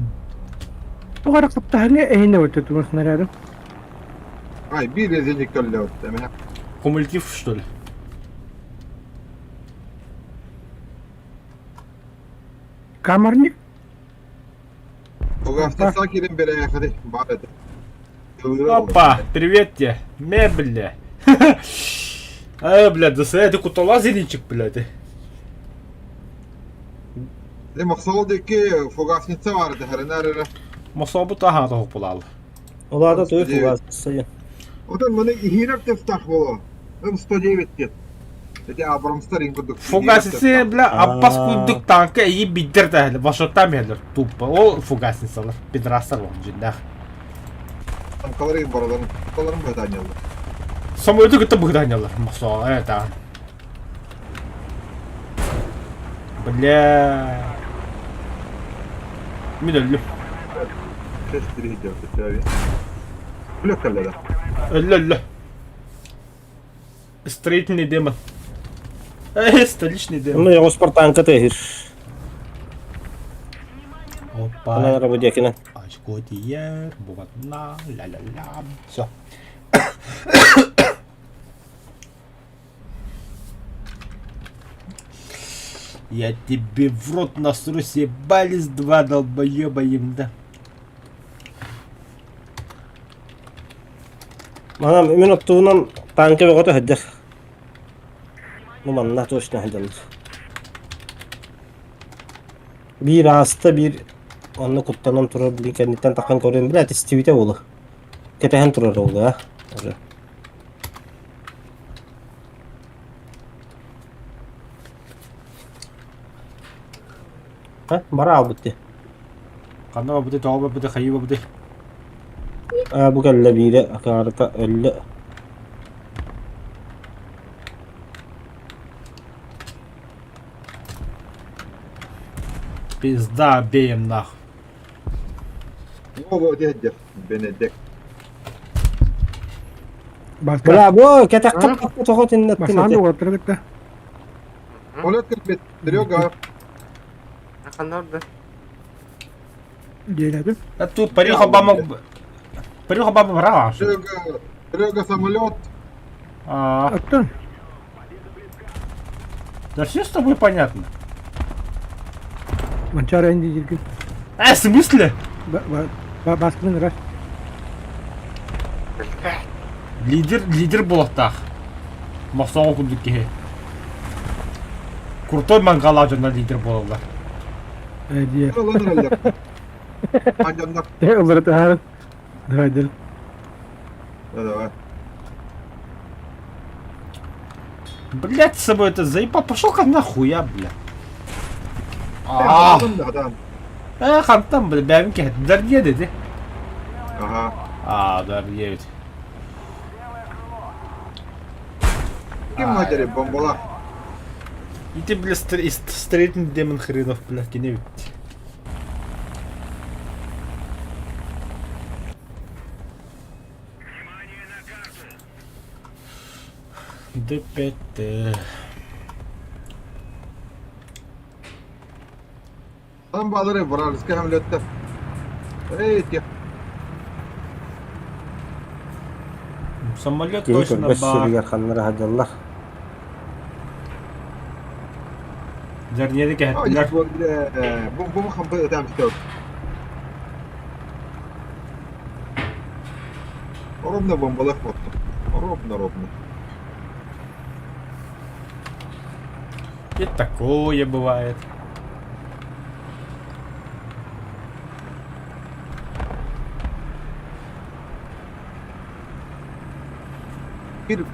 Тоҕо эрэ хаптаһыҥҥа эһинэ өтө тугун снарядым. Ай, биир зеникка өллөбүт эмэ. Кумулятив, что ли? Камарник? Фугасница киирэн бэрээхэри баар этэ. Опа, привет тебе. Ме, бля. Э, бля, да ты кутала зеленчик, блядь. Де Мохсоҕол диэки фугасница баар этэ, хэрэнээр эрэ. Мохсообут аһаа тоһук булаалы. Улаата туй фугасница. Отон маны иһиирэр тестаах буолуо. М109 диэн. Эти Абрамстар иҥ курдук. Фугасница, бля, аппас курдук танка эйи биддер тәһэлэр, башоттаам иһэлэр туппа. Ол фугасницалар, пидорастар ол дьиннээх. Танкалар иҥ бараларын, танкаларын быһытаанньаллар. Самолету кытта быһытаанньаллар. Мохсоо, э, таан. Бля. Мин өллүм. Өллө өллө. Строительный демон. Э, столичный демон. Ну, я спартанка тыһыр. Опа. Она работекина. Очко тиер, бугатна, ля-ля-ля. Все. Я тебе в рот насру, съебались два долбоеба им, да. Манан мин оттуунан танка бөҕөтө сылдьар. Ну манна точно сылдьаллар. Биир ааста биир онно куттанан турар блин кэнниттэн таххан көрүөн билэ истибитэ буолуо. Кэтэһэн турар ол да. Уже. Ха, бара албыт дии. Ханна барбыты, тоҕо барбыты, хайыы барбыты? Аа, бу кэллэ биирэ акаарыта өллө. Пизда обеим нахуй. Во, дядя, Бенедик. Браво, кэтэххэ тоҕо тиннэттин Басаан ити. уолаттары кытта. Олет кэлбит, Серега. Ханна Диэлэтим. А тут Париж Обама... Париж Обама браво. Серега, Серега самолет. А, Оттон да все с тобой понятно. Манчаары эн дииргин. А, в смысле? Бааскынан ырар. Лидер, лидер буолуохтаах. Мохсоҕо курдук киһи. Крутой мангалаах дьоннор лидер буолаллар. Э диэ. Ылан эрэллэр. Андьаннар. Э ыллары таһааран. Давай дел. Да, давай. Блять, с собой это заебал. Пошел-ка нахуя, бля. А, э, хантан, бля, бэйэм кэһэтилэр диэ dedi. Ага. А, да, диэбит. Ким матери бомбала? Ити, бля, строительный демон хренов, бля, кини эбит. ДПТ. Там балары вражеская самолетта. Эй, тех. Самолет Киһи точно көрбөс баар. сиригэр ханнара сылдьаллар. Дьэрниэри кэһэттилэр. Бу бу хампы ытаам ситэ. Ровно бомбалах буолла. Ровно, ровно. И такое бывает. Бир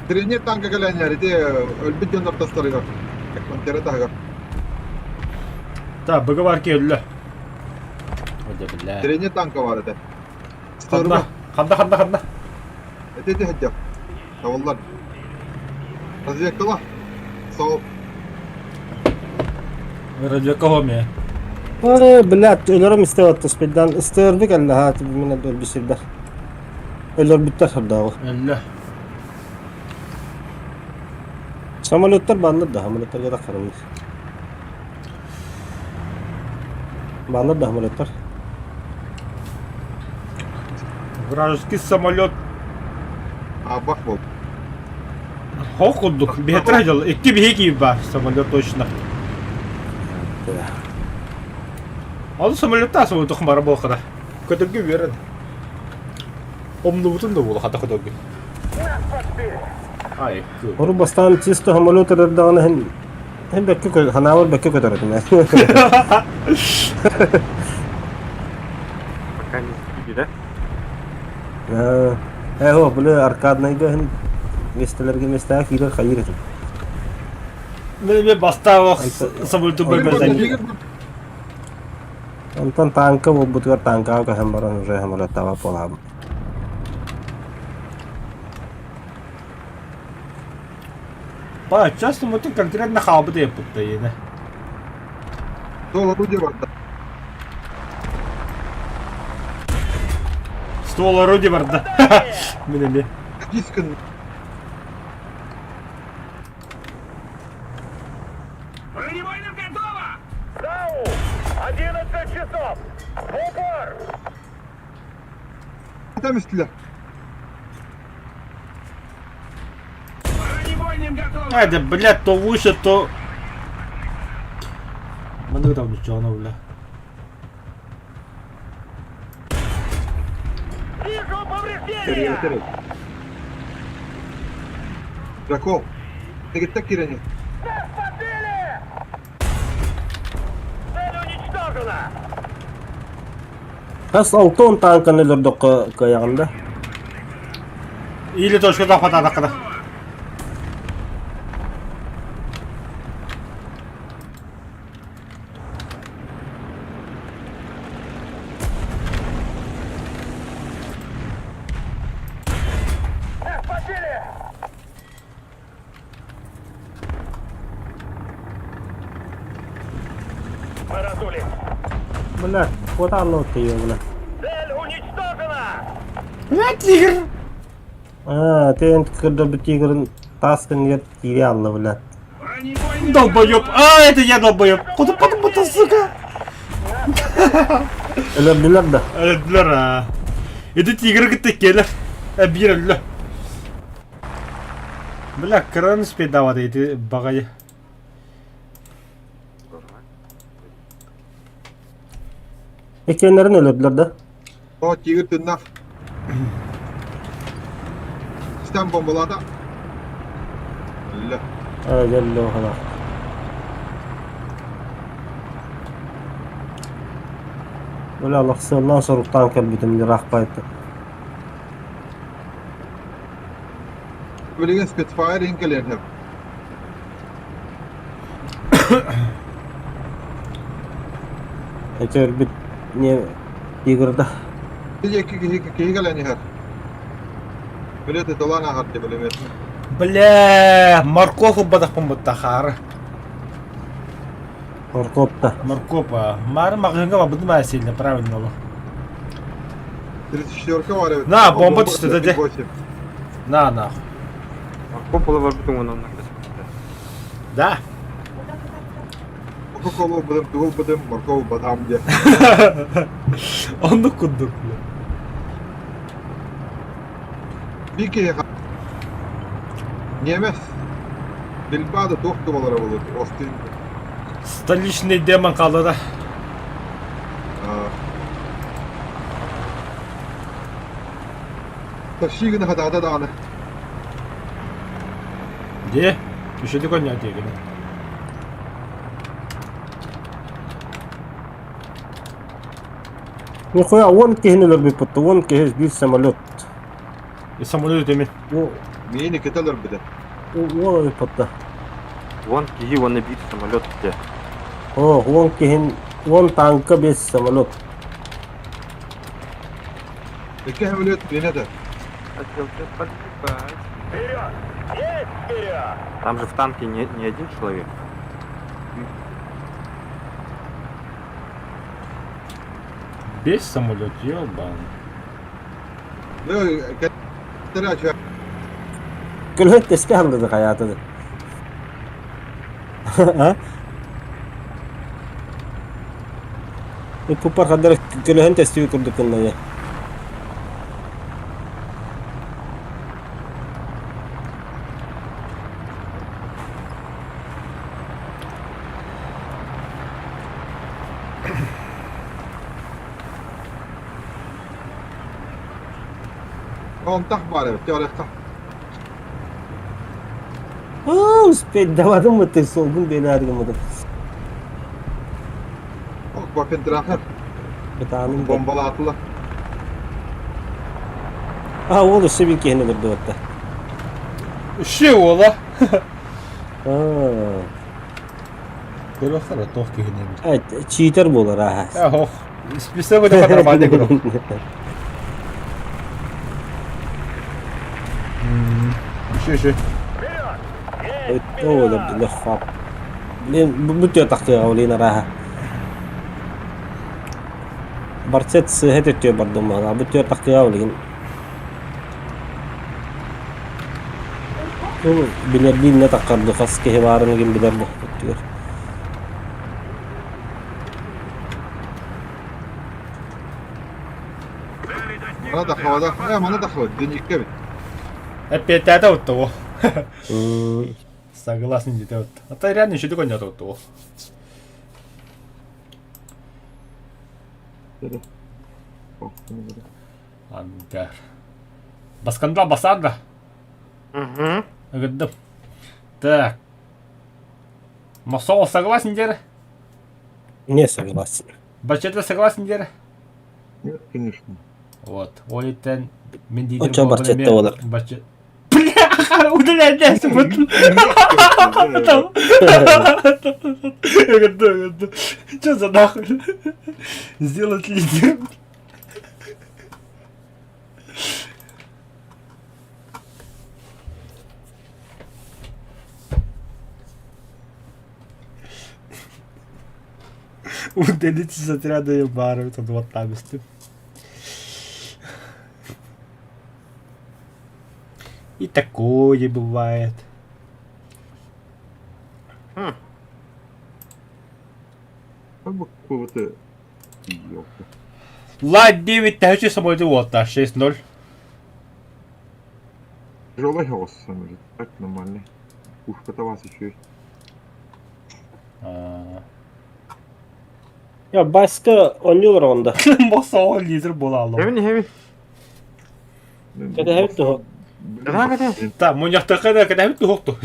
Тренер танка кэлэн ити өлбүт дьон ортостарыгар. Пантера таһыгар. Да, быгыбар өллө. Ода бля. Тренер танка бар этэ. Ханна, ханна, ханна, ханна. Эти эти сылдьар. Табыллар. Разведкала. Сол. Разведка хоме. Ой, блядь, өлөрөм истэ туспайдан ыстыырбык эллэһэ мин өлбүт сирбэр. Өлөрбүттэр сордооҕу. Өллө. Самолеттар бааллар да, самолеттарга да хараммыт. Бааллар да самолеттар. Вражеский самолет Абах бол. Хох курдук. Биһэтэр дьол. Икки биһи киир бар самолет точно. Ол самолеттаа самолету бара буолхата. Көтөргө үөрэн. Умнубутун да буола хата көтөргө. Ай, Ору бастаан чисто самолет ырырдаҕына иһин иһин бэккэ ханаабар бэккэ көтөр этим. Пока не сбили, да? Э, о, били аркаднайга иһин миэстэлэргэ миэстэҕэ киирэр хайыыр этим. Мен бастаах самолету бөлмөтөн. Онтон тааҥка буолбутугар тааҥкаҕа көһөн баран уже самолеттаабат буолаабыт. Ба, часто мы тут конкретно хаалбыт эппит иэнэ. Ствол орудия барда. Ствол орудия барда. Мин эмиэ. Дискын Бронебойным готово! САУ! 11 часов! В упор! Там истилэр. Бронебойным готово! А, да, блядь, то выше, то... Маннык там ничего, бля. Вижу повреждения! Тэрийэтэр. Дракол. Дэгиттэр киирэн Нас подбили! Цель уничтожена! Хас алтон тааҥканы өлөрдөххө кыайаҕын да? Или точка захвата Нас подбили! Мы разулись! Бля, куота алла тыйы бля. Цель уничтожена! Бля, тигр! Аа, тен кырдырбыт тигрин таас кэннигэр киири алла бля. Долбоеб! А, это я долбоеб! Куда потом сука? Өлөрдүлэр да. Өлөрдүлэр а. Ити тигр кытта келер. Биир өллө. Бля, кран спидавады ити багайы. Иккиэннэрин өлөрдүлэр да. О, тигр тыннах. Стан бомбалаата. Өллө. Аа, дьэллэ охана. Бля, лахсыаллаан соруктаан кэлбитим ыраахпайты. Билигин Spitfire иһин кэлиэн сөп. Эти өлбүт не тигрда. Икки киһи киһи кэлэн иһэр. Билет ыталаан ааһар дии билимиэт. Бля, морковь ылбатахпын бытта хаары. Морковта. Морковь, Мары маҕаһыыҥҥа барбытым аа сильно, правильно ол. 34-ка бар эбит. На, бомба түстэ да дьэ. 8. На, нахуй. Морковь була барбытын онон көспүттэр. Да. Кока-кола ылбытым, тугу ылбытым, морковь ылбатаҕым диэ. Оннук курдук. Биир киһиэхэ Ньиэмэс Бильбао да туох да буолара буолуо, Остин Столичный демон хаалла да. Тащи гына хатаата даҕаны. Дии, үчүгэй коньяк диэгин. Нихуя, уон киһини өлөрбүппүт, уон киһи биир самолет. Самолет эми. Миини кытал өлөрбүтэ. Уон өлөрбүттэ. Уон киһи уонна биир самолет дьэ. О, уон киһин, уон танка биэс самолет. Икки самолет миэнэ да. Хотел тебя подъебать. Вперед! Есть вперед! Там же в танке не один человек. Без самолет, ебан. Кэлэр Көлөһөт тэске халлыды хайаатыды. А? Куппар хаддар көлөһөн тэстүү курдук гынна Онтах баар эбит, теорияхха. Аа, успеть давадым ты солгун бенаргымыдым. Ох, Бафендрахар. Бытааным бэрт. Бомбалаатылар. А, ол өссө bir киһини өлөрдүбэттэ. Үше уола. Аа. Көрөхтөр туох киһини эбит. Читер буолар ааһа. Ох, список өтө нормально көрөх. Үше үше. Өттө өлөрдүлэр фап. Блин, бу тө тахтыга олин арааһа. Барцет сыһа төттүө бардым маҕа. Бу тө тахтыга олин. Ол билэрдиин не таххарды хас киһи баарын игин билэр бу өттүгэр. Мана да хавада, э, мана да хавада, деньгикке бит. Эппиэттээтэ уттугу. Согласен дите вот. А то реально еще такой нет уттугу. Ангар. Басканда басанда. Угу. Ыгырдым. Так. Мосол согласен дер? Не согласен. Бачета согласен дер? Нет, конечно. Вот. Ол иттен мен лидер Очо буолбун барчетта эмиэ буолар. Барчет. Бля, удаляйся, вот. Ыгырды, ыгырды. Че за нахуй? Сделать лидером. Удалить из отряда Ебаров, это вот там И такое бывает. Как бы какого-то... Ёлка. Лайт 9 тысяч самолеты вот, 6-0. Тяжелый голос самолет. Так нормальный. Пушка-то вас еще есть. А. Я Баска оонньуулар онда. Босоо лидер буола Эвин, эвин. Кэтэһэбит туһу. Да, кэтэһ. Та, мунньахтарга кэтэһэбит туһукту.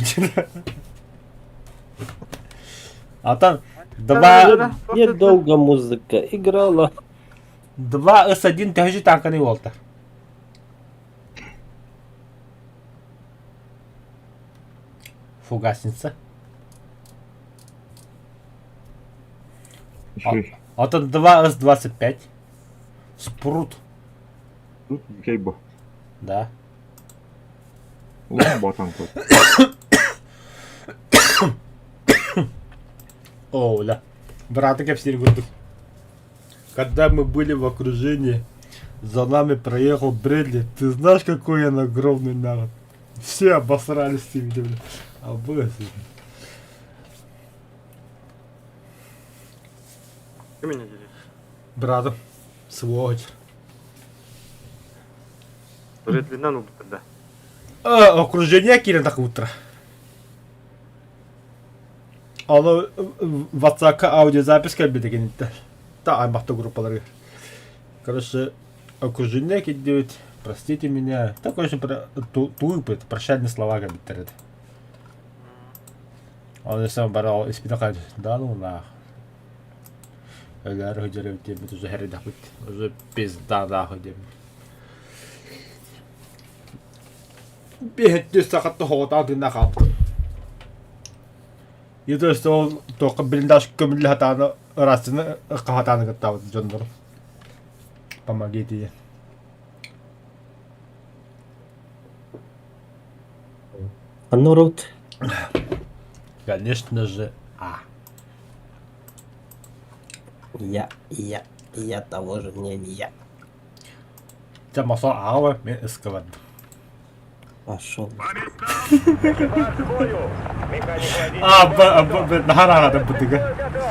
Атан 2 Недолго музыка играла. 2 С1 төһөжү танканы уолта. Фугасница. Еще Атан 2 С25. Спрут. Тут кейбо. Да. Ломба танк. О, да. Брата кэпсиир курдук. Когда мы были в окружении, за нами проехал Брэдли. Ты знаешь, какой он огромный народ? Все обосрались с ним, бля. А было Ты меня дери. Братом, сволочь. Брэдли ну тогда. А, окружение киирэн утро. Аны WhatsApp аудиозапись кэлбит киниттэн. Та аймахта группалары. Короче, окружение кидают. Простите меня. Такой очень про... тупый, прощальные слова кэлбиттэр. Он сам барал из пинака. Да ну нах. Өлөр хөдөрөм диэбит уже хэридахпыт. Уже пизда нахуй диэбит. Биһэтти сахатты хоҕотаах тыыннаах хаалбыт. И то есть ол туохха блиндаж көмүллэ сатааны ырастыны хаһатааны кыттаабыт дьоннору. Помогите диэн. Ханна урут? Конечно же, А. Я, я, я того же мнения. Дьэ мосо аҕа мен ыскалардым. Пошел. По местам! Экипаж к бою! Механик-водитель А, Б, Б, Б, наһаа аҕатым бытыга. готов!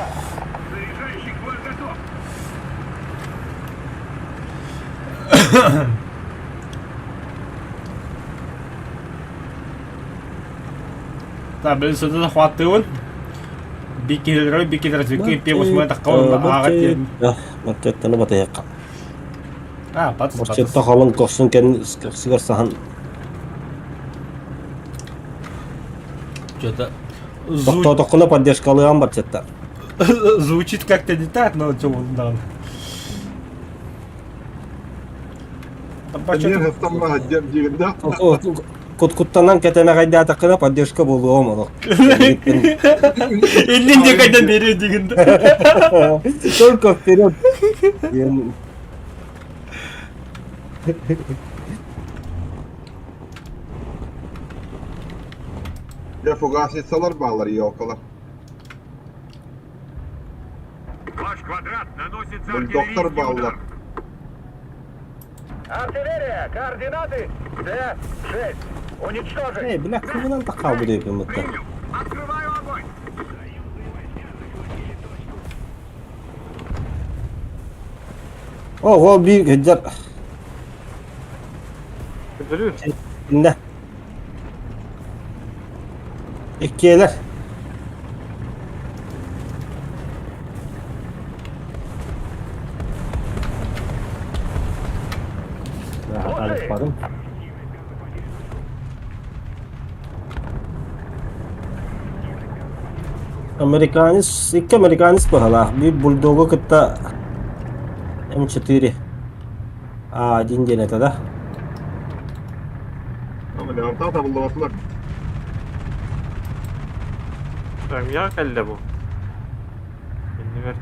Заряжающий квар готов! Та били сыты хваттыыбын. Биккилер биккилер звуки пе восьмой тахка ааҕа диэн. Маттыттаны батыйакка. А, батыс, батыс. Борчетта халыҥ көхсүн көхсүгэр саһан Что-то Тохтоотоххуна поддержкалыам барчетта. Звучит как-то не так, но что да. Куттанан кэтэмэҕэйдээтаххына поддержка буолуом олох. Иннин декайдан бере дигин. Только вперед. Дьэ фугасницалар бааллар елкалар. Ваш квадрат наносится Бульдогтар артиллерийский бааллар. удар. Артиллерия, координаты Д-6. Уничтожить. Эй, бля, кымынан такаабы дейбин бытта. Принял. Открываю огонь. О, ол биир кыдьар. Көтөрү. Иннэ. Иккиэлэр. Барым. Американец, икки американец быһалаах. Биир бульдогу кытта М4 А1 диэн этэ да. Ама табыллыбатылар. Армияға кэллэ бу. Иннибэр.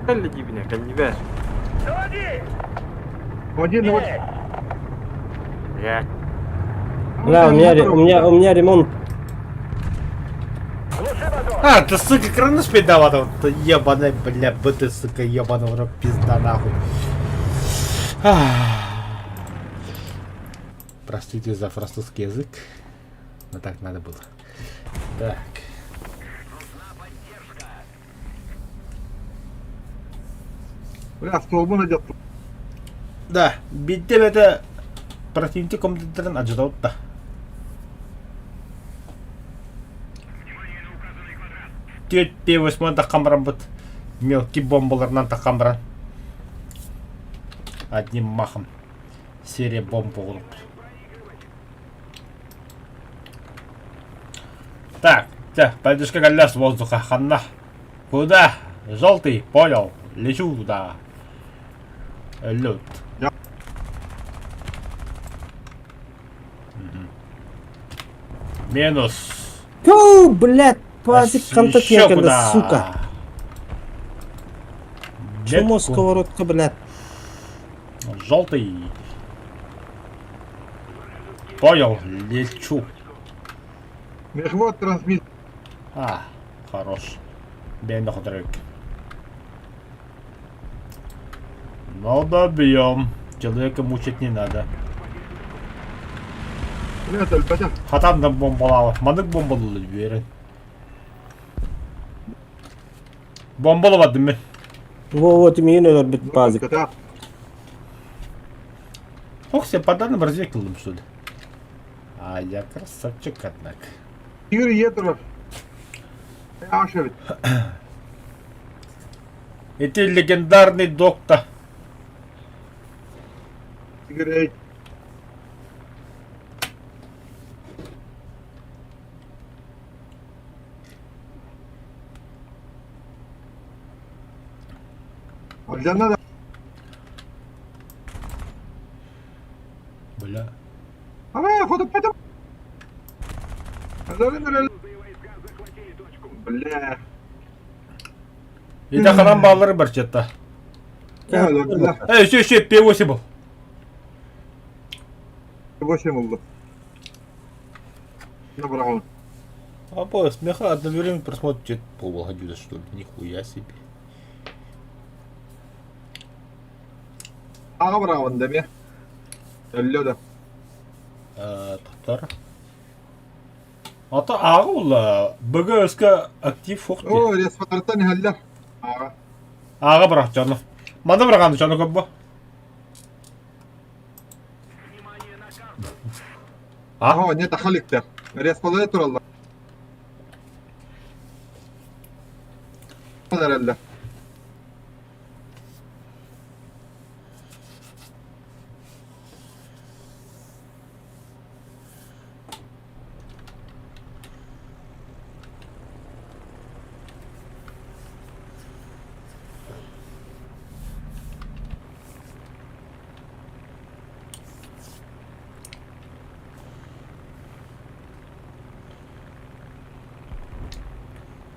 Кэллэ диибинэ, кэннибэр. Один вот. Блядь. Бля, у меня, у меня, у меня ремонт. А, ты, сука, краны спидала, вот, ебаная, бля, б ты, сука, ебаная, в рот, пизда, нахуй. Простите за французский язык, но так надо было. Так. Бля, столбун идет. Да, биттем это противник компьютерин ожидал да. Түөрт П8 таххан бараммыт мелкий бомбаларынан таххан баран одним махом серия бомб оҕолор. Так, так, поддержка колес воздуха, ханна. Куда? Желтый, понял. Лечу туда. Лед. Минус. Фу, блядь, пазик ханта Еще тиэкэнэ, куда? сука. Чмо Метку. сковородка, блядь. Желтый. Понял, лечу. Мехвод трансмиссия. А, хорош. Бен ходрык. Ну добьем. Человека мучить не надо. Бля, өлбөтөх. Хатан да бомбалаабат. Манык бомбалыы үөрэн. Бомбалабадым мен. Во-вот, миин өлөрбүт пазик. Кытаат. Ох, себе по данным разведкалым, что ли? А я красавчик, однако. Игорь Етров. Ашевит. Это легендарный доктор. Игорь Эй. Алдьанна да. Бля. Ава, хотуппатым. Бля. Это ханан баалары бар чета. Эй, еще, еще, П8 был. 8 oldu. Ne bırakalım. А по смеха одновременно просмотр что-то полгода, что ли? Нихуя себе. Аҕа быраҕабын да эмиэ. Өллө да. Тоқтар. Ата аҕа ула БГСК актив фохти. Оо, респатраттан иһэллэр. Аҕа. Аҕа бырах дьону. Маны быраҕан дьону көббө. А? Оо, не тахаликтар. Респалыы тураллар. Эрэллэр.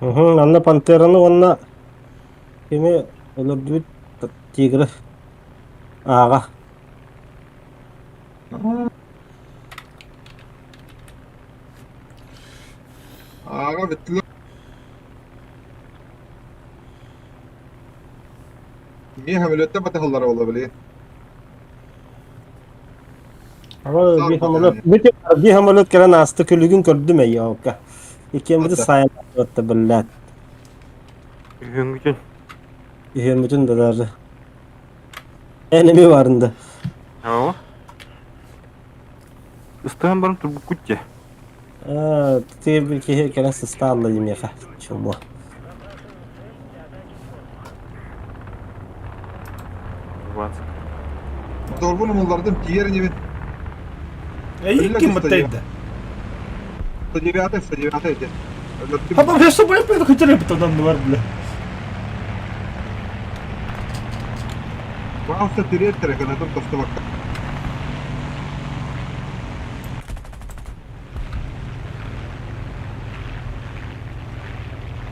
Уһун, анна Пантераны уонна кими өлөрдүбүт тигры ааҕа. Ааҕа бүттүлэр. Миэхэ самолеттан батыһаллара буолла били. Ама биир самолет, биир самолет кэлэн ааста күлүгүн көрдүм эйиэхэ. Иккиэммитин сайын биллээт. Үһүҥҥүтүн. Үһүөммүтүн да даже. Эн эмиэ баарын да. Ау. Ыстаан баран турбуккут дьэ. Аа, ти киһи кэлэн сыста алла миэхэ. Чумуа. Вот. Моторбун умуллардым, тиийэр инибин. Эй, ким баттайда? 109 109 эти. Папа, я что, блядь, хотели бы тогда бар, бля. Баалса тириэттэрэ кынатын тостубакка.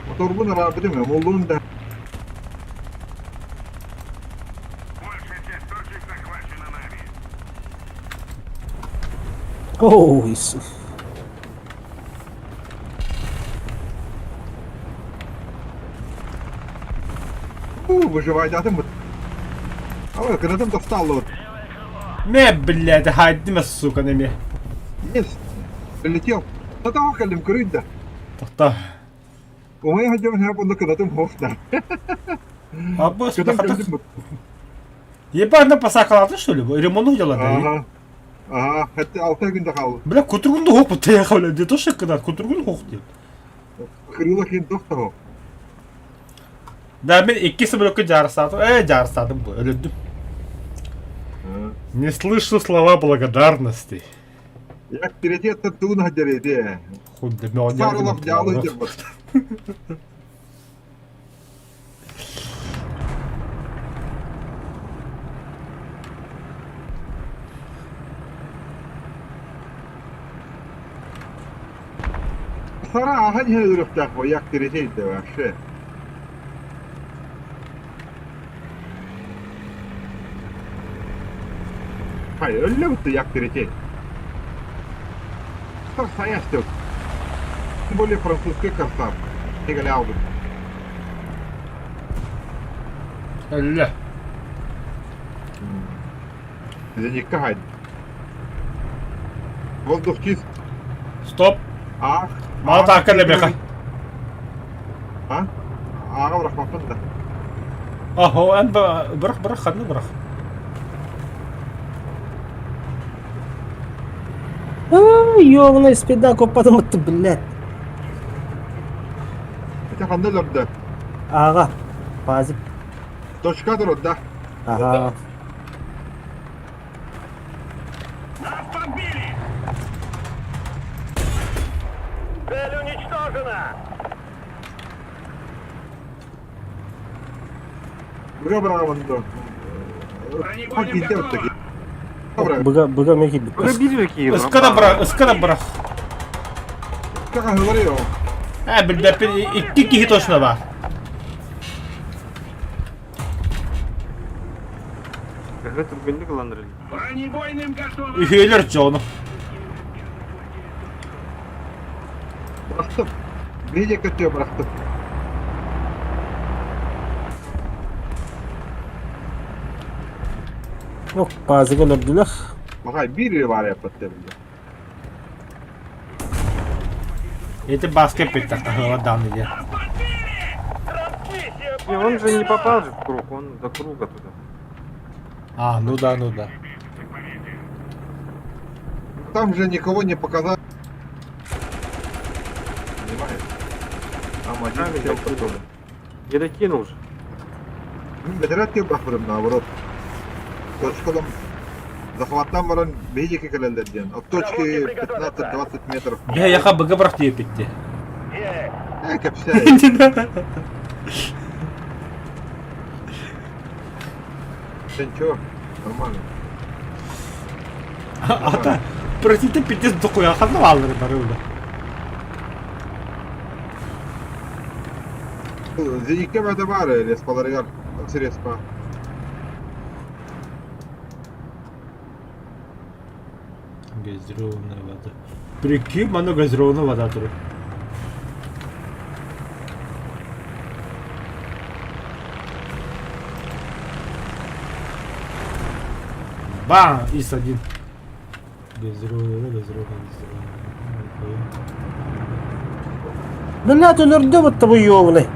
Моторбун араабытым, умуллуун да. Большая часть точек захвачена нами. Оо, Иисус. Уу, выживайдатым бут. Ой, кынатым тосталлыбыт. Мэ, блядь, хайдиме, сука, неме. Есть. Прилетел. Татаҕа кэллим көрүй да. Тохто. Умайа сылдьабын һээп онно кынатым хоох да. Абы, Кытым кэлбит бут. Ебать, на посакалаты, что ли? Ремонт делали? Ага. Ага, хәтта алта күндә калды. Бля, кутургун да хоқ бу бля, где тоже кынат, кутургун хоқ диэн. Крыло кин тохто. Да, мен икки самолекка дьаарыстаатым. Э, дьаарыстаатым бу, өлөрдүм. Не слышу слова благодарности. Як тиретиэттэн тугун хадьарети. Хуй да Сарылах дьаалы дьарбат. Сара ахан иһэн өлөрүөхтээх буо, як тиретей да вообще. Хай, өллө бутта як тиретей. Сайастык. Тем более французский корсар. Тигалябыт. Өллө. Зеникка хай. Воздух чист. Стоп. Ах. Мал таакка лебеха. А? Ааҕа бырахпаппын да. Ахо, эн бырах бырах ханна бырах. Ёбаный спида коппатым бутты, блядь. Это ханна өлөрдө? Ага. Пазик. Точка турда. Ага. Нас подбили! Цель уничтожена! Быга быраҕабын дуо? Бронебойным Киирдэ готово! быга. Быга быга мен киирбит. Быга биир киир. Ыска да бырах, ыска да бырах. Хаһылар йоо. Э, билбэппин, икки киһи точно баар. Төһө түргэнник ыланыр Бронебойным готово! Үһүөлэр дьону. Бырахтым. Биһиги көттүө бырахтым. Ох, пазик өлөрдүлэр. Бахай биир баар яппат били. Эти баска эппиттахтахыла дааны диэн. Не, он же не попал же в круг, он до круга туда. А, ну да, ну да. Там же никого не показали. Там один Правильно, сел докинул. потом. Я докинул же. Бэтэрээт киирбэхпитим наоборот. Точкалам захваттаан баран биһиги кэлэллэр диэн. От точки 15-20 метров. Бе яха быга бырах диэпитти. Э, кэпсээ. Сен чё? Нормально. Ата, простите, пиздец дохуя ханна бааллары бары ула. Зеникке бата бар респаларыгар. Респа. Газированная вода. Прикинь, мана газированная вода турар. Бам! ИС-1. Газированная вода, газированная, газированная. Блядь, өлөрдө будто бы ёбаный.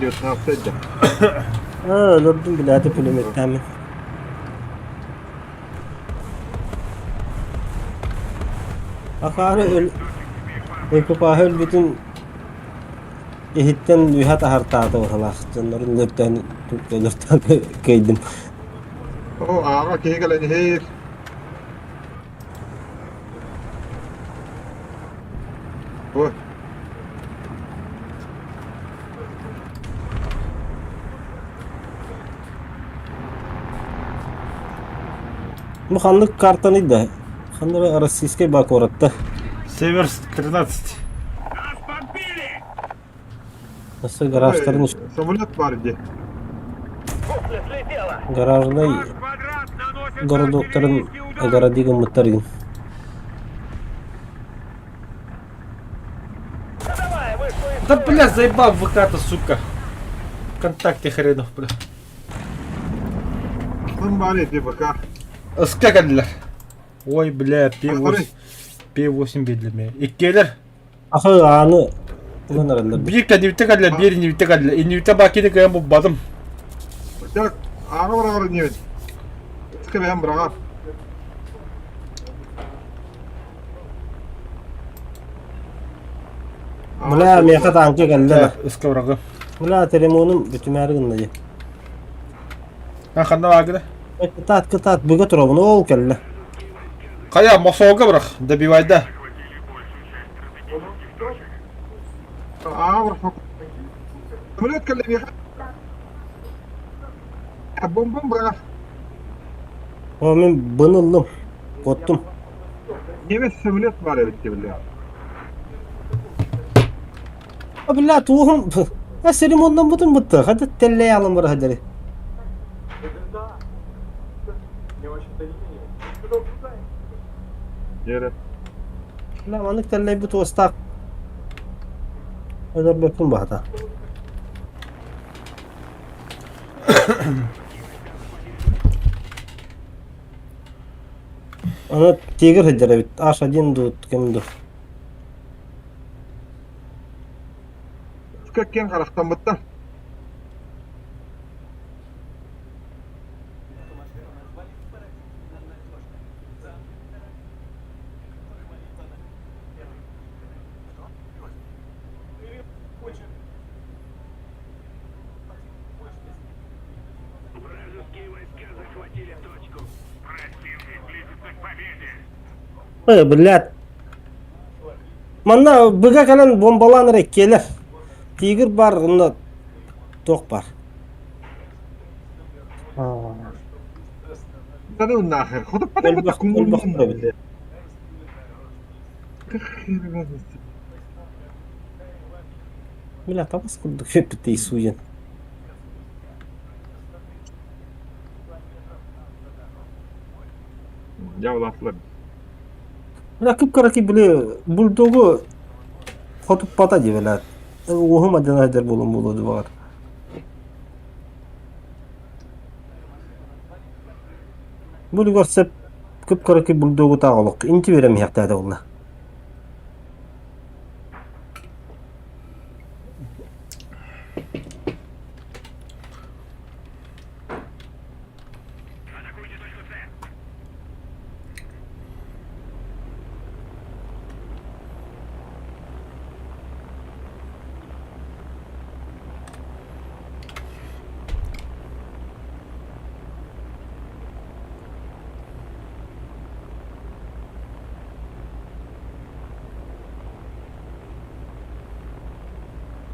19 да. А, өлөрдүм, блядь, пулеметтәмин. Акаары өл... Экипаһы өлбүтүн иһиттэн үһэ таһартаата быһалаах дьоннорун өлөртөөн өлөртөөн кыайдым. О, ааҕа киһи кэлэн иһэр. Ой, Бу ханнык картаный да? Ханнык российскай ба куоратта? Север 13. Нас бомбили! Өссө гаражтарын самолет бар дии. гаражнай Ваш квадрат наносится городоктарын артиллерийский удар! огороди гыммыттар игин. Да бля, заебал ВК-то, сука. Вконтакте хренов, бля. Кым бар ити ВК? Ыска кэллилэр. Ой, бля, П8. П8 биэрлимэ. Иккиэлэр. Ахы ааны ылан араллар. Биир кэннибитэ кэллэ, биир иннибитэ кэллэ. Иннибитэ баакины кыайан булбатым. Так, ааҕа быраҕар иннибин. Ыска бэйэм быраҕар. Бля, миэхэ танка кэллэ да. Ыска быраҕы. Бля, телефонум бүтүмээри гынна дии. А ханна баагына? Кытаат, кытаат, быга турабын, ол кэллэ. Хайа, мосолга бырах, добивайда. Ааҕа бырах. Самолет кэллэ миэхэ. Бомбам быраҕар. О, мин быны ыллым. Куоттум. Немец самолет бар эбит бля. А, бля, туоһум... А, церемоннан бутун бутта. Хата теллей алым бар хадары. Дьэрэ. Бля, маннык тэллэйбит уостаах. Өлөрбөппүн баһата. Аны тигр сылдьар эбит. H1 дуу, ким дуу. Кэккэн харахтаммыттар. Противник близится к победе! Ой, блядь. Манна быга кэлэн бомбалаан эрэ кэлэр. Тигр бар, онно туох бар. Да ну нахер, хотуппата Өлбөх, өлбөх эбит. Бля, табас курдук эппит суен. Дьяволаслар. Бля, кып-кыракый били бульдогу хотуппата дии бля. Уоһум адьан сылдьар буолан буолуо дуу баҕар. Бу үлүгэр сөп кып-кыракый бульдогу таах олох инчи биэрэн иһиэхтээтэ буолла.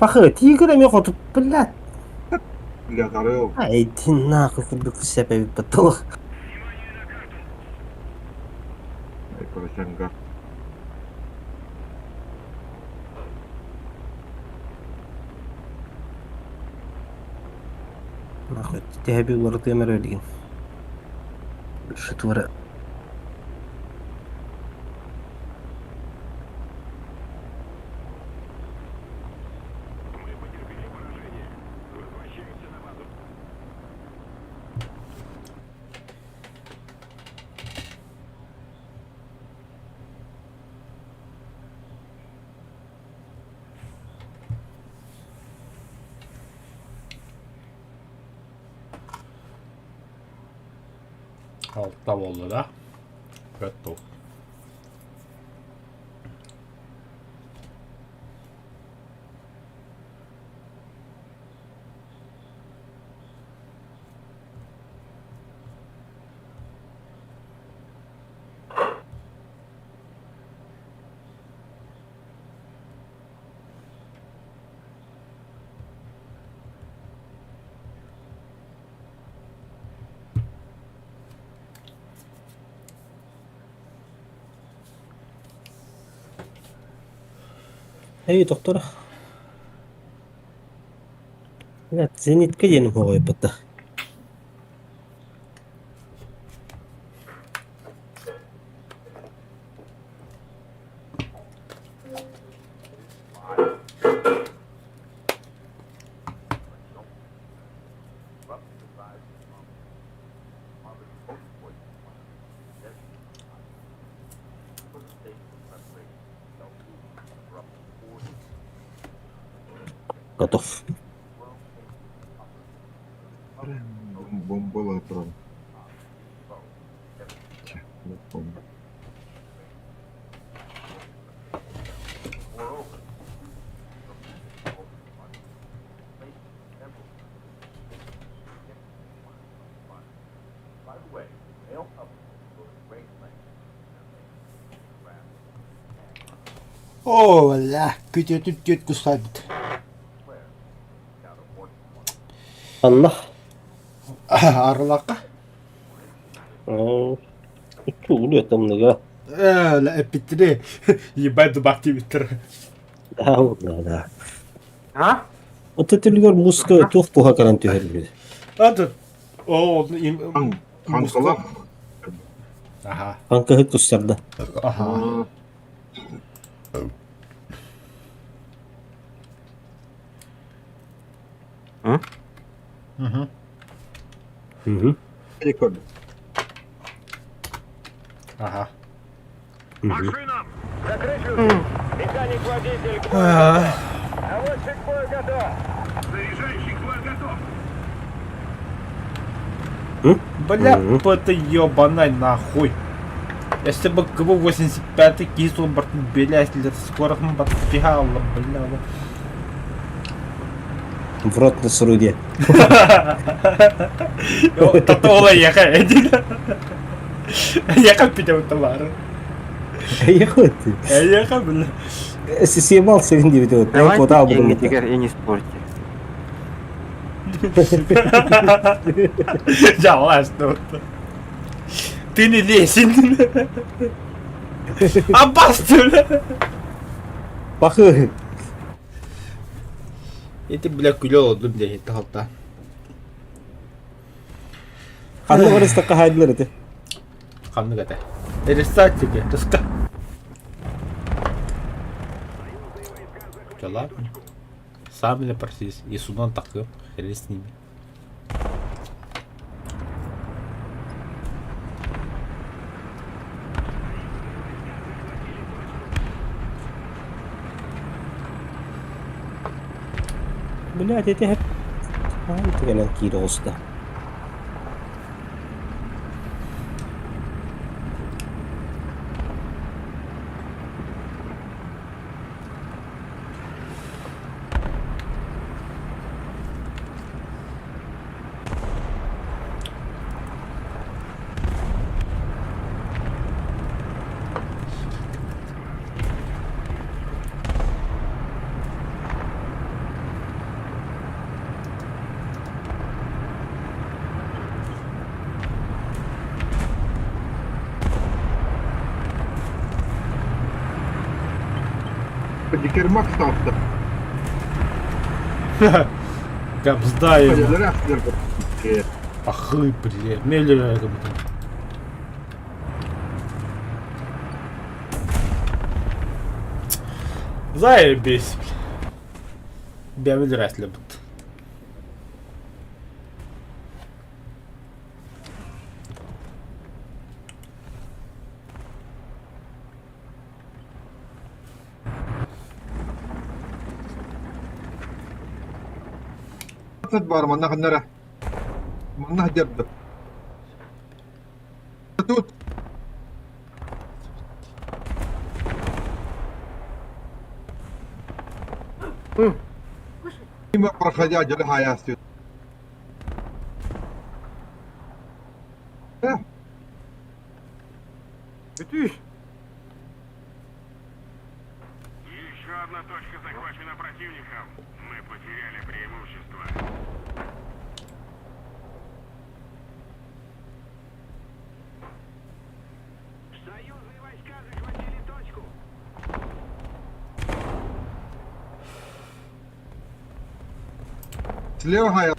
Пахы, тигр эмиэ хоту, блядь. Блядь, арыл. Ай, иди нахуй, курдук сэп эбит потолок. Ай, поросенка. Нахуй, тэһэби уларытыам эрэ билигин. Шытвара. Алта буолла да? Готов. Эй, доктор. Блядь, зенитка диэн уһуоҕайбыта. Готов. Бомбалар турар. Чэ, бомба. Оо, бля, күтүөтүн түөрт кусаабыт. Анна. Арылака. Икки тымныга. Э, эппиттири. Ебать дубак диэбиттэр. Да, да, да. А? Оттон түлүгэр мууска туох буһа каран түһэр Аты. О, им Ханкалах. Аха. Ханкаһыт туссарда. Аха. Угу. Угу. Рекорд. Ага. Машинам! Закрыть Механик-водитель к бою Наводчик к бою готов! Заряжающий к бою готов! Бля, это ебаный нахуй. Если бы КВ-85 кисл бартын бля, если скоро мы подпихала, бля. В рот на суруде. Татола ехай, Ехай пидем товар. Ехай ты. Ехай, бля. Съебал сегодня диэбит. Давайте деньги теперь и не спорьте. Дьаалаас Ты не лезь. Аббас, бля. Пахы. Эти, бля, күлэ олордум диэн иһитте Ханна барыстакка хаайдылар ити. Ханнык этэ. Рестарт тебе, тоска. Да ладно. Сам ли просись, и сунан такым, хрен с ними. Блядь, ити Хаан кэлэн киирэ оҕуста. Дикермак таҕыста. Габзда ему. Хайалары ахтылар. Ахы, блядь, меллер гыбытым. Заебись, бля. Бэбил рэслебит. Бар манна ханнара. Манна дерді. Тут. Мимо проходя, дерга Бүтүш. Еще одна точка захвачена противником. Мы потеряли преимущество. Союзные войска захватили точку. Слева хая.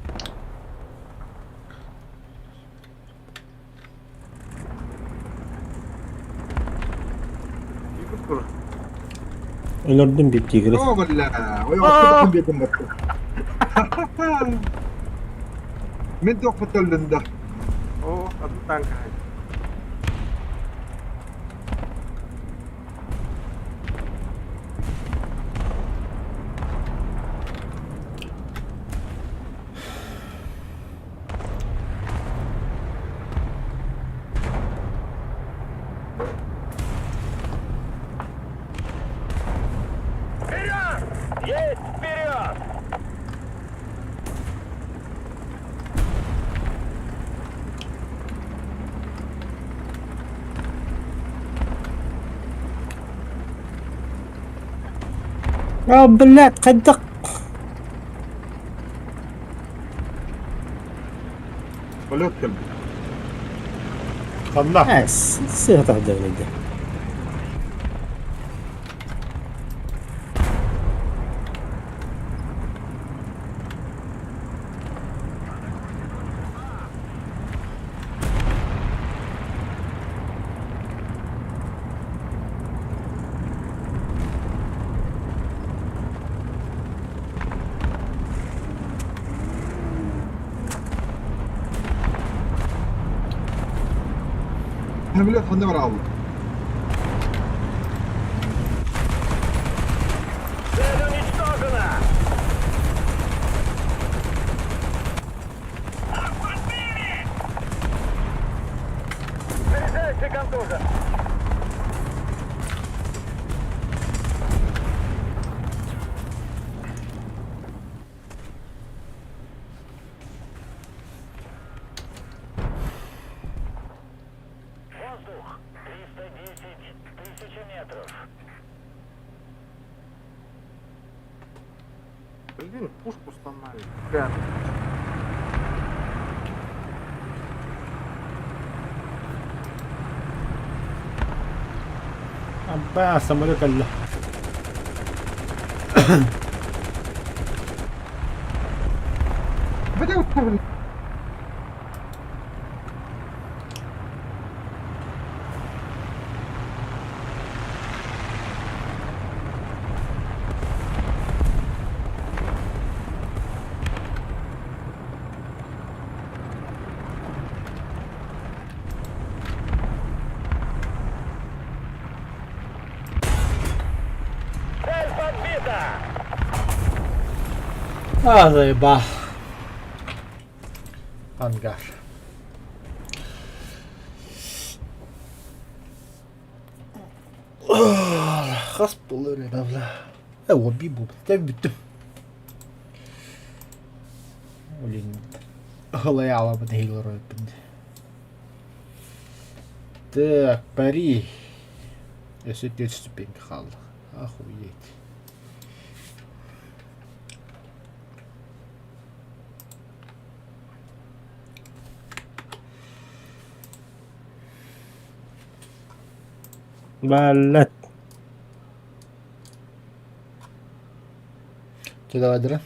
Өлөрдүм биир тигри. О, бля. Ой, отты бетім батты. Мен тоқпы төлдінді. О, атын танка. Вперед! Есть вперед! А, блядь, хайдах Полет келді. Ханна. Э, сыа тахдыгын иде. Самолет ханна бар алды. Цель уничтожена! Заряжайся, контужен! Воздух! 310 тысяч метров. Блин, пушку сломали. Бля. Абба, самолет кэллэ. Бля, Цель подбита! А, заеба. Ангар. Хас булыр бля. Э, оби бу. Тем бүттүм. Блин. Ылай алабын хейлор өппүн. Так, пари. Өссө 4 ступенька хаалла. Охуеть. Блядь. Чэ давай дара.